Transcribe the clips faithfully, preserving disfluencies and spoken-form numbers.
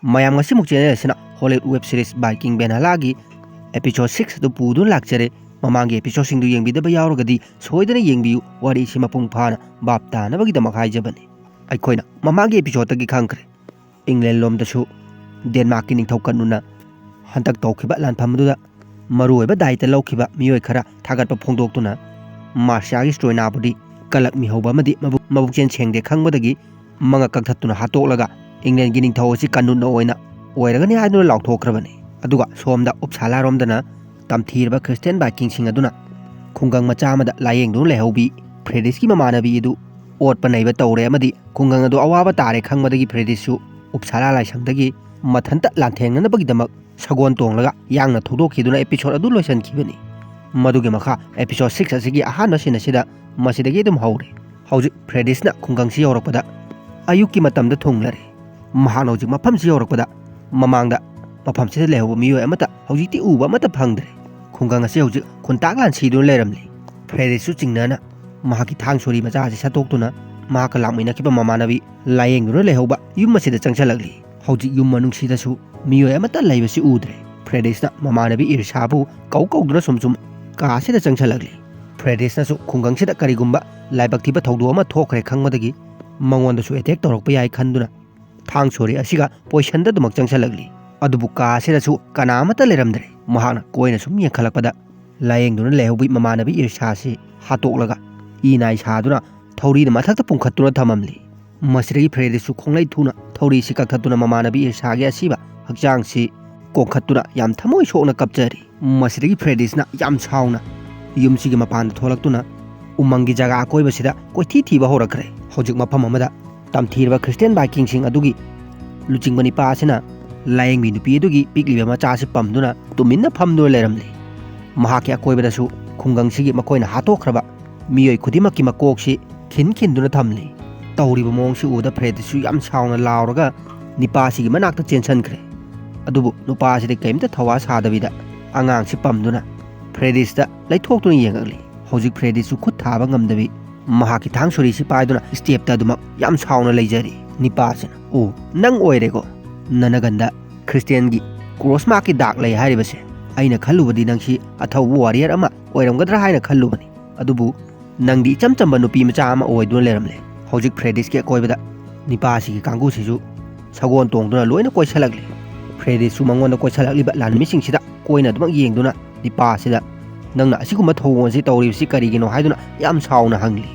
ꯃꯌꯥꯝ, ꯉꯁꯤꯃꯨꯛ ꯆꯦꯅꯦꯜ ꯑꯁꯤꯅ ꯍꯣꯂꯤꯋꯨꯗ ꯋꯦꯕ ꯁꯤꯔꯤꯁ ꯕꯥꯏꯀꯤꯡ ꯚꯦꯅꯥꯂꯥꯒꯤ ꯑꯦꯄꯤꯁꯣꯗ ꯁꯤꯛꯁ ꯑꯗꯨ ꯄꯨꯗꯨꯅ ꯂꯥꯛꯆꯔꯦ꯫ ꯃꯃꯥꯡꯒꯤ ꯑꯦꯄꯤꯁꯣꯗꯁꯤꯡꯗꯨ ꯌꯦꯡꯕꯤꯗꯕ ꯌꯥꯎꯔꯒꯗꯤ ꯁꯣꯏꯗꯅ ꯌꯦꯡꯕꯤꯌꯨ, ꯋꯥꯔꯤꯁꯤ ꯃꯄꯨꯡ ꯐꯥꯅ ꯚꯥꯞ ꯇꯥꯅꯕꯒꯤꯗꯃꯛ ꯍꯥꯏꯖꯕꯅꯤ꯫ ꯑꯩꯈꯣꯏꯅ ꯃꯃꯥꯡꯒꯤ ꯑꯦꯄꯤꯁꯣꯗꯇꯒꯤ ꯈꯪꯈ꯭ꯔꯦ, ꯏꯪꯂꯦꯟ ꯂꯣꯝꯗꯁꯨ ꯗꯦꯟꯃꯥꯔꯛꯀꯤ ꯅꯤꯡꯊꯧ ꯀꯟꯅꯨꯅ ꯍꯟꯗꯛ ꯇꯧꯈꯤꯕ ꯂꯥꯟꯐꯝ ꯑꯗꯨꯗ ꯃꯔꯨꯑꯣꯏꯕ ꯗꯥꯏꯇ ꯂꯧꯈꯤꯕ ꯃꯤꯑꯣꯏ ꯈꯔ ꯊꯥꯒꯠꯄ ꯐꯣꯡꯗꯣꯛꯇꯨꯅ ꯃꯥꯔꯁꯤꯌꯥꯒꯤ ꯁ꯭ꯇ꯭ꯔꯣꯏꯅꯥꯕꯨꯗꯤ ꯀꯂꯛ ꯃꯤꯍꯧꯕ ꯑꯃꯗꯤ ꯃꯕꯨꯛ, ꯃꯕꯨꯛꯆꯦꯜ ꯁꯦꯡꯗꯦ ꯈꯪꯕꯗꯒꯤ ꯃꯉꯛ ꯀꯛꯊꯠꯇꯨꯅ ꯍꯥꯠꯇꯣꯛꯂꯒ ꯏꯪꯂꯦꯟꯒꯤ ꯅꯤꯡꯊꯧ ꯑꯁꯤ ꯀꯟꯅꯨꯅ ꯑꯣꯏꯅ ꯑꯣꯏꯔꯒꯅꯤ ꯍꯥꯏꯗꯨꯅ ꯂꯥꯎꯊꯣꯛꯈ꯭ꯔꯕꯅꯤ꯫ ꯑꯗꯨꯒ ꯁꯣꯝꯗ ꯎꯞꯁꯥꯂꯥꯔꯣꯝꯗꯅ ꯇꯝꯊꯤꯔꯕ ꯈ꯭ꯔꯤꯁꯇꯤꯌꯥꯟ ꯕꯥꯏꯀꯤꯡꯁꯤꯡ ꯑꯗꯨꯅ ꯈꯨꯡꯒꯪ ꯃꯆꯥ ꯑꯃꯗ ꯂꯥꯌꯦꯡꯗꯨꯅ ꯂꯩꯍꯧꯕꯤ ꯐ꯭ꯔꯦꯗꯤꯁꯀꯤ ꯃꯃꯥꯟꯅꯕꯤ ꯑꯗꯨ ꯑꯣꯠꯄ ꯅꯩꯕ ꯇꯧꯔꯦ ꯑꯃꯗꯤ ꯈꯨꯡꯒꯪ ꯑꯗꯨ ꯑꯋꯥꯕ ꯇꯥꯔꯦ ꯈꯪꯕꯗꯒꯤ ꯐ꯭ꯔꯦꯗꯤꯁꯁꯨ ꯎꯞꯁꯥꯂꯥ ꯂꯥꯏꯁꯪꯗꯒꯤ ꯃꯊꯟꯇ ꯂꯥꯟꯊꯦꯡꯅꯅꯕꯒꯤꯗꯃꯛ ꯁꯒꯣꯜ ꯇꯣꯡꯂꯒ ꯌꯥꯡꯅ ꯊꯧꯗꯣꯛꯈꯤꯗꯨꯅ ꯑꯦꯄꯤꯁꯣꯗ ꯑꯗꯨ ꯂꯣꯏꯁꯤꯟꯈꯤꯕꯅꯤ꯫ ꯃꯗꯨꯒꯤ ꯃꯈꯥ ꯑꯦꯄꯤꯁꯣꯗ ꯁꯤꯛꯁ ꯑꯁꯤꯒꯤ ꯑꯍꯥꯟꯕ ꯁꯤꯟ ꯑꯁꯤꯗ ꯃꯁꯤꯗꯒꯤ ꯑꯗꯨꯝ ꯍꯧꯔꯦ꯫ ꯍꯧꯖꯤꯛ ꯐ꯭ꯔꯦꯗꯤꯁꯅ ꯈꯨꯡꯒꯪꯁꯤ ꯌꯧꯔꯛꯄꯗ ꯑꯌꯨꯛꯀꯤ ꯃꯇꯝꯗ ꯊꯨꯡꯂꯔꯦ꯫ ꯃꯍꯥꯛꯅ ꯍꯧꯖꯤꯛ ꯃꯐꯝꯁꯤ ꯌꯧꯔꯛꯄꯗ ꯃꯃꯥꯡꯗ ꯃꯐꯝꯁꯤꯗ ꯂꯩꯍꯧꯕ ꯃꯤꯑꯣꯏ ꯑꯃꯠꯇ ꯍꯧꯖꯤꯛꯇꯤ ꯎꯕ ꯑꯃꯠꯇ ꯐꯪꯗ꯭ꯔꯦ꯫ ꯈꯨꯡꯒꯪ ꯑꯁꯤ ꯍꯧꯖꯤꯛ ꯈꯨꯟꯇꯥꯛ ꯂꯥꯟ ꯁꯤꯗꯨꯅ ꯂꯩꯔꯝꯂꯤ꯫ ꯐ꯭ꯔꯦꯗꯤꯁꯁꯨ ꯆꯤꯡꯅꯅ ꯃꯍꯥꯛꯀꯤ ꯊꯥꯡ ꯁꯣꯔꯤ ꯃꯆꯥ ꯑꯁꯤ ꯁꯠꯇꯣꯛꯇꯨꯅ ꯃꯍꯥꯛꯀ ꯂꯥꯛꯃꯤꯟꯅꯈꯤꯕ ꯃꯃꯥꯟꯅꯕꯤ ꯂꯥꯌꯦꯡꯗꯨꯅ ꯂꯩꯍꯧꯕ ꯌꯨꯝ ꯑꯁꯤꯗ ꯆꯪꯁꯤꯜꯂꯛꯂꯤ꯫ ꯍꯧꯖꯤꯛ ꯌꯨꯝ ꯃꯅꯨꯡꯁꯤꯗꯁꯨ ꯃꯤꯑꯣꯏ ꯑꯃꯠꯇ ꯂꯩꯕꯁꯤ ꯎꯗ꯭ꯔꯦ꯫ ꯐ꯭ꯔꯦꯗꯤꯁꯅ ꯃꯃꯥꯟꯅꯕꯤ ꯏꯔꯁꯥꯕꯨ ꯀꯧ ꯀꯧꯗꯨꯅ ꯁꯨꯝ ꯁꯨꯝ ꯀꯥ ꯑꯁꯤꯗ ꯆꯪꯁꯤꯜꯂꯛꯂꯤ꯫ ꯐ꯭ꯔꯦꯗꯤꯁꯅꯁꯨ ꯈꯨꯡꯒꯪꯁꯤꯗ ꯀꯔꯤꯒꯨꯝꯕ ꯂꯥꯏꯕꯛ ꯊꯤꯕ ꯊꯧꯗꯣꯛ ꯑꯃ ꯊꯣꯛꯈ꯭ꯔꯦ ꯈꯪꯕꯗꯒꯤ ꯃꯉꯣꯟꯗꯁꯨ ꯑꯦꯇꯦꯛ ꯇꯧꯔꯛꯄ ꯌꯥꯏ ꯈꯟꯗꯨꯅ ꯊꯥꯡ ꯁꯣꯔꯤ ꯑꯁꯤꯒ ꯄꯣꯏꯁꯟꯗ ꯑꯗꯨꯃꯛ ꯆꯪꯁꯤꯜꯂꯛꯂꯤ꯫ ꯑꯗꯨꯕꯨ ꯀꯥ ꯑꯁꯤꯗꯁꯨ ꯀꯅꯥ ꯑꯃꯠꯇ ꯂꯩꯔꯝꯗ꯭ꯔꯦ꯫ ꯃꯍꯥꯛꯅ ꯀꯣꯏꯅ ꯁꯨꯝ ꯌꯦꯡꯈꯠꯂꯛꯄꯗ ꯂꯥꯌꯦꯡꯗꯨꯅ ꯂꯩꯍꯧꯕꯤ ꯃꯃꯥꯟꯅꯕꯤ ꯏꯔꯁꯥꯁꯤ ꯍꯥꯠꯇꯣꯛꯂꯒ ꯏ ꯅꯥꯏ ꯁꯥꯗꯨꯅ ꯊꯧꯔꯤꯅ ꯃꯊꯛꯇ ꯄꯨꯡꯈꯠꯇꯨꯅ ꯊꯝꯃꯝꯂꯤ꯫ ꯃꯁꯤꯗꯒꯤ ꯐ꯭ꯔꯦꯗꯤꯁꯁꯨ ꯈꯣꯡꯂꯩ ꯊꯨꯅ ꯊꯧꯔꯤꯁꯤ ꯀꯛꯊꯠꯇꯨꯅ ꯃꯃꯥꯟꯅꯕꯤ ꯏꯔꯁꯥꯒꯤ ꯑꯁꯤꯕ ꯍꯛꯆꯥꯡꯁꯤ ꯀꯣꯟꯈꯠꯇꯨꯅ ꯌꯥꯝ ꯊꯃꯣꯏ ꯁꯣꯛꯅ ꯀꯞꯆꯔꯤ꯫ ꯃꯁꯤꯗꯒꯤ ꯐ꯭ꯔꯦꯗꯤꯁꯅ ꯌꯥꯝ ꯁꯥꯎꯅ ꯌꯨꯝꯁꯤꯒꯤ ꯃꯄꯥꯟꯗ ꯊꯣꯛꯂꯛꯇꯨꯅ ꯎꯃꯪꯒꯤ ꯖꯒꯥ ꯑꯀꯣꯏꯕꯁꯤꯗ ꯀꯣꯏꯊꯤ ꯊꯤꯕ ꯍꯧꯔꯛꯈ꯭ꯔꯦ꯫ ꯍꯧꯖꯤꯛ ꯃꯐꯝ ꯑꯃꯗ ꯇꯝꯊꯤꯔꯕ ꯈ꯭ꯔꯤꯁꯇꯤꯌꯥꯟ ꯕꯥꯏꯀꯤꯡꯁꯤꯡ ꯑꯗꯨꯒꯤ ꯂꯨꯆꯤꯡꯕ ꯅꯤꯄꯥ ꯑꯁꯤꯅ ꯂꯥꯌꯦꯡꯕꯤ ꯅꯨꯄꯤ ꯑꯗꯨꯒꯤ ꯄꯤꯛꯂꯤꯕ ꯃꯆꯥ ꯑꯁꯤ ꯄꯝꯗꯨꯅ ꯇꯨꯃꯤꯟꯅ ꯐꯝꯗꯨꯅ ꯂꯩꯔꯝꯂꯤ꯫ ꯃꯍꯥꯛꯀꯤ ꯑꯀꯣꯏꯕꯗꯁꯨ ꯈꯨꯡꯒꯪꯁꯤꯒꯤ ꯃꯈꯣꯏꯅ ꯍꯥꯠꯇꯣꯛꯈ꯭ꯔꯕ ꯃꯤꯑꯣꯏ ꯈꯨꯗꯤꯡꯃꯛꯀꯤ ꯃꯀꯣꯛꯁꯤ ꯈꯤꯟ ꯈꯤꯟꯗꯨꯅ ꯊꯝꯂꯤ꯫ ꯇꯧꯔꯤꯕ ꯃꯑꯣꯡꯁꯤ ꯎꯕꯗ ꯐ꯭ꯔꯦꯗꯤꯁꯁꯨ ꯌꯥꯝ ꯁꯥꯎꯅ ꯂꯥꯎꯔꯒ ꯅꯤꯄꯥꯁꯤꯒꯤ ꯃꯅꯥꯛꯇ ꯆꯦꯟꯁꯤꯟꯈ꯭ꯔꯦ꯫ ꯑꯗꯨꯕꯨ ꯅꯨꯄꯥꯁꯤꯗꯤ ꯀꯔꯤꯝꯇ ꯊꯧꯋꯥ ꯁꯥꯗꯕꯤꯗ ꯑꯉꯥꯡꯁꯤ ꯄꯝꯗꯨꯅ ꯐ꯭ꯔꯦꯗꯤꯁꯇ ꯂꯩꯊꯣꯛꯇꯨꯅ ꯌꯦꯡꯉꯛꯂꯤ꯫ ꯍꯧꯖꯤꯛ ꯐ꯭ꯔꯦꯗꯤꯁꯁꯨ ꯈꯨꯠ ꯊꯥꯕ ꯉꯝꯗꯕꯤ ꯃꯍꯥꯛꯀꯤ ꯊꯥꯡ ꯁꯣꯔꯤꯁꯤ ꯄꯥꯏꯗꯨꯅ ꯁ꯭ꯇꯦꯞꯇ ꯑꯗꯨꯃꯛ ꯌꯥꯝ ꯁꯥꯎꯅ ꯂꯩꯖꯔꯤ꯫ ꯅꯤꯄꯥꯁꯤꯅ, "ꯑꯣ, ꯅꯪ ꯑꯣꯏꯔꯦꯀꯣ?" ꯅꯅꯒꯟꯗ ꯈ꯭ꯔꯤꯁꯇꯤꯌꯥꯟꯒꯤ ꯀ꯭ꯔꯣꯁ ꯃꯥꯔꯛꯀꯤ ꯗꯥꯛ ꯂꯩ ꯍꯥꯏꯔꯤꯕꯁꯦ, ꯑꯩꯅ ꯈꯜꯂꯨꯕꯗꯤ ꯅꯪꯁꯤ ꯑꯊꯧꯕ ꯋꯥꯔꯤꯌꯔ ꯑꯃ ꯑꯣꯏꯔꯝꯒꯗ꯭ꯔꯥ ꯍꯥꯏꯅ ꯈꯜꯂꯨꯕꯅꯤ꯫ ꯑꯗꯨꯕꯨ ꯅꯪꯗꯤ ꯏꯆꯝ ꯆꯝꯕ ꯅꯨꯄꯤ ꯃꯆꯥ ꯑꯃ ꯑꯣꯏꯗꯨꯅ ꯂꯩꯔꯝꯂꯦ꯫ ꯍꯧꯖꯤꯛ ꯐ꯭ꯔꯦꯗꯤꯁꯀꯤ ꯑꯀꯣꯏꯕꯗ ꯅꯤꯄꯥꯁꯤꯒꯤ ꯀꯥꯡꯕꯨꯁꯤꯁꯨ ꯁꯒꯣꯜ ꯇꯣꯡꯗꯨꯅ ꯂꯣꯏꯅ ꯀꯣꯏꯁꯜꯂꯛꯂꯤ꯫ ꯐ꯭ꯔꯦꯗꯤꯁꯁꯨ ꯃꯉꯣꯟꯗ ꯀꯣꯏꯁꯜꯂꯛꯂꯤꯕ ꯂꯥꯟꯃꯤꯁꯤꯡꯁꯤꯗ ꯀꯣꯏꯅ ꯑꯗꯨꯃꯛ ꯌꯦꯡꯗꯨꯅ ꯅꯤꯄꯥꯁꯤꯗ, "ꯅꯪꯅ ꯑꯁꯤꯒꯨꯝꯕ ꯊꯧꯑꯣꯡ ꯑꯁꯤ ꯇꯧꯔꯤꯕꯁꯤ ꯀꯔꯤꯒꯤꯅꯣ?" ꯍꯥꯏꯗꯨꯅ ꯌꯥꯝ ꯁꯥꯎꯅ ꯍꯪꯂꯤ꯫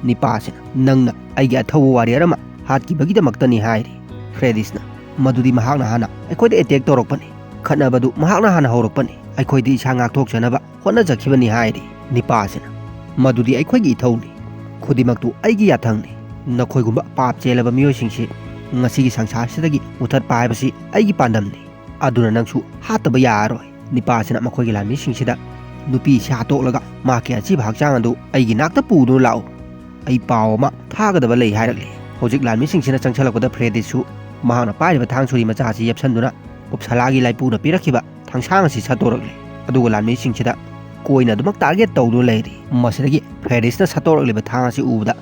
ꯅꯤꯄꯥꯁꯤꯅ, "ꯅꯪꯅ ꯑꯩꯒꯤ ꯑꯊꯧꯕ ꯋꯥꯔꯤꯌꯔ ꯑꯃ ꯍꯥꯠꯈꯤꯕꯒꯤꯗꯃꯛꯇꯅꯤ" ꯍꯥꯏꯔꯤ꯫ ꯐ꯭ꯔꯦꯗꯤꯁꯅ, "ꯃꯗꯨꯗꯤ ꯃꯍꯥꯛꯅ ꯍꯥꯟꯅ ꯑꯩꯈꯣꯏꯗ ꯑꯦꯇꯦꯛ ꯇꯧꯔꯛꯄꯅꯤ, ꯈꯠꯅꯕꯗꯨ ꯃꯍꯥꯛꯅ ꯍꯥꯟꯅ ꯍꯧꯔꯛꯄꯅꯤ, ꯑꯩꯈꯣꯏꯗꯤ ꯏꯁꯥ ꯉꯥꯛꯊꯣꯛꯆꯅꯕ ꯍꯣꯠꯅꯖꯈꯤꯕꯅꯤ" ꯍꯥꯏꯔꯤ꯫ ꯅꯤꯄꯥꯁꯤꯅ, "ꯃꯗꯨꯗꯤ ꯑꯩꯈꯣꯏꯒꯤ ꯏꯊꯧꯅꯤ, ꯈꯨꯗꯤꯡꯃꯛꯇꯨ ꯑꯩꯒꯤ ꯌꯥꯊꯪꯅꯤ꯫ ꯅꯈꯣꯏꯒꯨꯝꯕ ꯄꯥꯞ ꯆꯦꯜꯂꯕ ꯃꯤꯑꯣꯏꯁꯤꯡꯁꯤ ꯉꯁꯤꯒꯤ ꯁꯪꯁꯥꯔꯁꯤꯗꯒꯤ ꯃꯨꯊꯠꯄ ꯍꯥꯏꯕꯁꯤ ꯑꯩꯒꯤ ꯄꯥꯟꯗꯝꯅꯤ꯫ ꯑꯗꯨꯅ ꯅꯪꯁꯨ ꯍꯥꯠꯇꯕ ꯌꯥꯔꯔꯣꯏ꯫" ꯅꯤꯄꯥꯁꯤꯅ ꯃꯈꯣꯏꯒꯤ ꯂꯥꯟꯃꯤꯁꯤꯡꯁꯤꯗ, "ꯅꯨꯄꯤꯁꯤ ꯍꯥꯠꯇꯣꯛꯂꯒ ꯃꯍꯥꯛꯀꯤ ꯑꯁꯤꯕ ꯍꯛꯆꯥꯡ ꯑꯗꯨ ꯑꯩꯒꯤ ꯅꯥꯛꯇ ꯄꯨꯗꯨꯅ ꯂꯥꯛꯎ꯫ ꯑꯩ ꯄꯥꯎ ꯑꯃ ꯊꯥꯒꯗꯕ ꯂꯩ" ꯍꯥꯏꯔꯛꯂꯤ꯫ ꯍꯧꯖꯤꯛ ꯂꯥꯟꯃꯤꯁꯤꯡꯁꯤꯅ ꯆꯪꯁꯤꯜꯂꯛꯄꯗ ꯐ꯭ꯔꯦꯗꯤꯁꯁꯨ ꯃꯍꯥꯛꯅ ꯄꯥꯏꯔꯤꯕ ꯊꯥꯡ ꯁꯣꯔꯤ ꯃꯆꯥ ꯑꯁꯤ ꯌꯦꯞꯁꯟꯗꯨꯅ ꯎꯞꯁꯥꯂꯥꯒꯤ ꯂꯥꯏꯄꯨꯅ ꯄꯤꯔꯛꯈꯤꯕ ꯊꯥꯡꯁꯥꯡ ꯑꯁꯤ ꯁꯠꯇꯣꯔꯛꯂꯤ꯫ ꯑꯗꯨꯒ ꯂꯥꯟꯃꯤꯁꯤꯡꯁꯤꯗ ꯀꯣꯏꯅ ꯑꯗꯨꯃꯛ ꯇꯥꯔꯒꯦꯠ ꯇꯧꯗꯨꯅ ꯂꯩꯔꯤ꯫ ꯃꯁꯤꯗꯒꯤ ꯐ꯭ꯔꯦꯗꯤꯁꯅ ꯁꯠꯇꯣꯔꯛꯂꯤꯕ ꯊꯥꯡ ꯑꯁꯤ ꯎꯕꯗ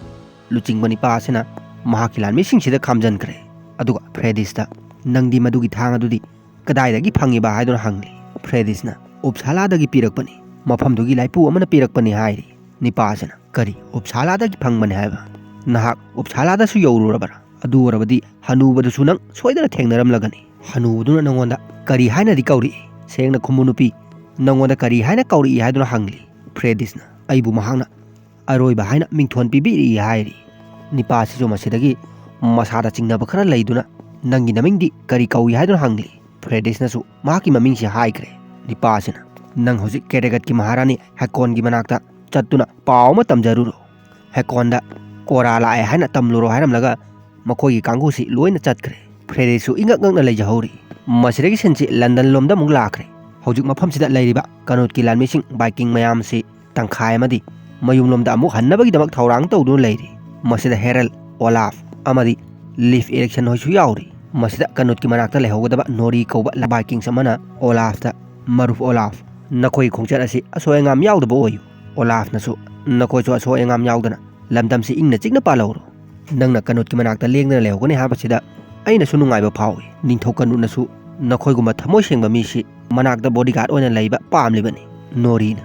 ꯂꯨꯆꯤꯡꯕ ꯅꯤꯄꯥ ꯑꯁꯤꯅ ꯃꯍꯥꯛꯀꯤ ꯂꯥꯟꯃꯤꯁꯤꯡꯁꯤꯗ ꯈꯥꯝꯖꯟꯈ꯭ꯔꯦ꯫ ꯑꯗꯨꯒ ꯐ꯭ꯔꯦꯗꯤꯁꯇ, "ꯅꯪꯗꯤ ꯃꯗꯨꯒꯤ ꯊꯥꯡ ꯑꯗꯨꯗꯤ ꯀꯗꯥꯏꯗꯒꯤ ꯐꯪꯉꯤꯕ?" ꯍꯥꯏꯗꯨꯅ ꯍꯪꯂꯤ꯫ ꯐ꯭ꯔꯦꯗꯤꯁꯅ, "ꯎꯞꯁꯥꯂꯥꯗꯒꯤ ꯄꯤꯔꯛꯄꯅꯤ, ꯃꯐꯝꯗꯨꯒꯤ ꯂꯥꯏꯄꯨ ꯑꯃꯅ ꯄꯤꯔꯛꯄꯅꯤ" ꯍꯥꯏꯔꯤ꯫ ꯅꯤꯄꯥꯁꯤꯅ, "ꯀꯔꯤ, ꯎꯞꯁꯥꯂꯥꯗꯒꯤ ꯐꯪꯕꯅꯤ ꯍꯥꯏꯕ? ꯅꯍꯥꯛ ꯎꯞꯁꯥꯂꯥꯗꯁꯨ ꯌꯧꯔꯨꯔꯕ꯭ꯔꯥ? ꯑꯗꯨ ꯑꯣꯏꯔꯕꯗꯤ ꯍꯅꯨꯕꯗꯨꯁꯨ ꯅꯪ ꯁꯣꯏꯗꯅ ꯊꯦꯡꯅꯔꯝꯂꯒꯅꯤ꯫ ꯍꯅꯨꯕꯗꯨꯅ ꯅꯪꯉꯣꯟꯗ ꯀꯔꯤ ꯍꯥꯏꯅꯗꯤ ꯀꯧꯔꯛꯏ? ꯁꯦꯡꯅ ꯈꯨꯝꯃꯨ ꯅꯨꯄꯤ, ꯅꯪꯉꯣꯟꯗ ꯀꯔꯤ ꯍꯥꯏꯅ ꯀꯧꯔꯛꯏ?" ꯍꯥꯏꯗꯨꯅ ꯍꯪꯂꯤ꯫ ꯐ꯭ꯔꯦꯗꯤꯁꯅ, "ꯑꯩꯕꯨ ꯃꯍꯥꯛꯅ ꯑꯔꯣꯏꯕ ꯍꯥꯏꯅ ꯃꯤꯡꯊꯣꯟ ꯄꯤꯕꯤꯔꯛꯏ" ꯍꯥꯏꯔꯤ꯫ ꯅꯤꯄꯥꯁꯤꯁꯨ ꯃꯁꯤꯗꯒꯤ ꯃꯁꯥꯗ ꯆꯤꯡꯅꯕ ꯈꯔ ꯂꯩꯗꯨꯅ, "ꯅꯪꯒꯤ ꯅꯃꯤꯡꯗꯤ ꯀꯔꯤ ꯀꯧꯏ?" ꯍꯥꯏꯗꯨꯅ ꯍꯪꯂꯤ꯫ ꯐ꯭ꯔꯦꯗꯤꯁꯅꯁꯨ ꯃꯍꯥꯛꯀꯤ ꯃꯃꯤꯡꯁꯤ ꯍꯥꯏꯈ꯭ꯔꯦ꯫ ꯅꯤꯄꯥꯁꯤꯅ, "ꯅꯪ ꯍꯧꯖꯤꯛ ꯀꯦꯔꯦꯒꯠꯀꯤ ꯃꯍꯥꯔꯥꯅꯤ ꯍꯦꯀꯣꯟꯒꯤ ꯃꯅꯥꯛꯇ ꯆꯠꯇꯨꯅ ꯄꯥꯎ ꯑꯃ ꯇꯝꯖꯔꯨꯔꯣ꯫ ꯍꯦꯀꯣꯟꯗ ꯀꯣꯔꯥ ꯂꯥꯛꯑꯦ ꯍꯥꯏꯅ ꯇꯝꯂꯨꯔꯣ" ꯍꯥꯏꯔꯝꯂꯒ ꯃꯈꯣꯏꯒꯤ ꯀꯥꯡꯕꯨꯁꯤ ꯂꯣꯏꯅ ꯆꯠꯈ꯭ꯔꯦ꯫ ꯐ꯭ꯔꯦꯗꯤꯁꯁꯨ ꯏꯉꯛ ꯉꯛꯅ ꯂꯩꯖꯍꯧꯔꯤ꯫ ꯃꯁꯤꯗꯒꯤ ꯁꯤꯟꯁꯤ ꯂꯟꯗꯟ ꯂꯣꯝꯗ ꯑꯃꯨꯛ ꯂꯥꯛꯈ꯭ꯔꯦ꯫ ꯍꯧꯖꯤꯛ ꯃꯐꯝꯁꯤꯗ ꯂꯩꯔꯤꯕ ꯀꯅꯣꯠꯀꯤ ꯂꯥꯟꯃꯤꯁꯤꯡ ꯕꯥꯏꯀꯤꯡ ꯃꯌꯥꯝꯁꯤ ꯇꯪꯈꯥꯏ ꯑꯃꯗꯤ ꯃꯌꯨꯝꯂꯣꯝꯗ ꯑꯃꯨꯛ ꯍꯟꯅꯕꯒꯤꯗꯃꯛ ꯊꯧꯔꯥꯡ ꯇꯧꯗꯨꯅ ꯂꯩꯔꯤ꯫ ꯃꯁꯤꯗ ꯍꯦꯔꯜ, ꯑꯣꯂꯥꯐ ꯑꯃꯗꯤ ꯂꯤꯐ ꯏꯔꯤꯛꯁꯟ ꯍꯣꯏꯁꯨ ꯌꯥꯎꯔꯤ꯫ ꯃꯁꯤꯗ ꯀꯅꯣꯠꯀꯤ ꯃꯅꯥꯛꯇ ꯂꯩꯍꯧꯒꯗꯕ ꯅꯣꯔꯤ ꯀꯧꯕ ꯕꯥꯏꯀꯤꯡꯁ ꯑꯃꯅ ꯑꯣꯂꯥꯐꯇ, "ꯃꯔꯨꯞ ꯑꯣꯂꯥꯐ, ꯅꯈꯣꯏ ꯈꯣꯡꯆꯠ ꯑꯁꯤ ꯑꯁꯣꯏ ꯑꯉꯥꯝ ꯌꯥꯎꯗꯕ ꯑꯣꯏꯌꯨ꯫" ꯑꯣꯂꯥꯐꯅꯁꯨ, "ꯅꯈꯣꯏꯁꯨ ꯑꯁꯣꯏ ꯑꯉꯥꯝ ꯌꯥꯎꯗꯅ ꯂꯝꯗꯝꯁꯤ ꯏꯪꯅ ꯆꯤꯛꯅ ꯄꯥꯜꯍꯧꯔꯣ꯫ ꯅꯪꯅ ꯀꯅꯣꯠꯀꯤ ꯃꯅꯥꯛꯇ ꯂꯦꯡꯗꯅ ꯂꯩꯍꯧꯒꯅꯤ ꯍꯥꯏꯕꯁꯤꯗ ꯑꯩꯅꯁꯨ ꯅꯨꯡꯉꯥꯏꯕ ꯐꯥꯎꯏ꯫ ꯅꯤꯡꯊꯧ ꯀꯅꯨꯠꯅꯁꯨ ꯅꯈꯣꯏꯒꯨꯝꯕ ꯊꯃꯣꯏ ꯁꯦꯡꯕ ꯃꯤꯁꯤ ꯃꯅꯥꯛꯇ bodyguard ꯑꯣꯏꯅ ꯂꯩꯕ ꯄꯥꯝꯂꯤꯕꯅꯤ꯫ ꯅꯣꯔꯤꯅ,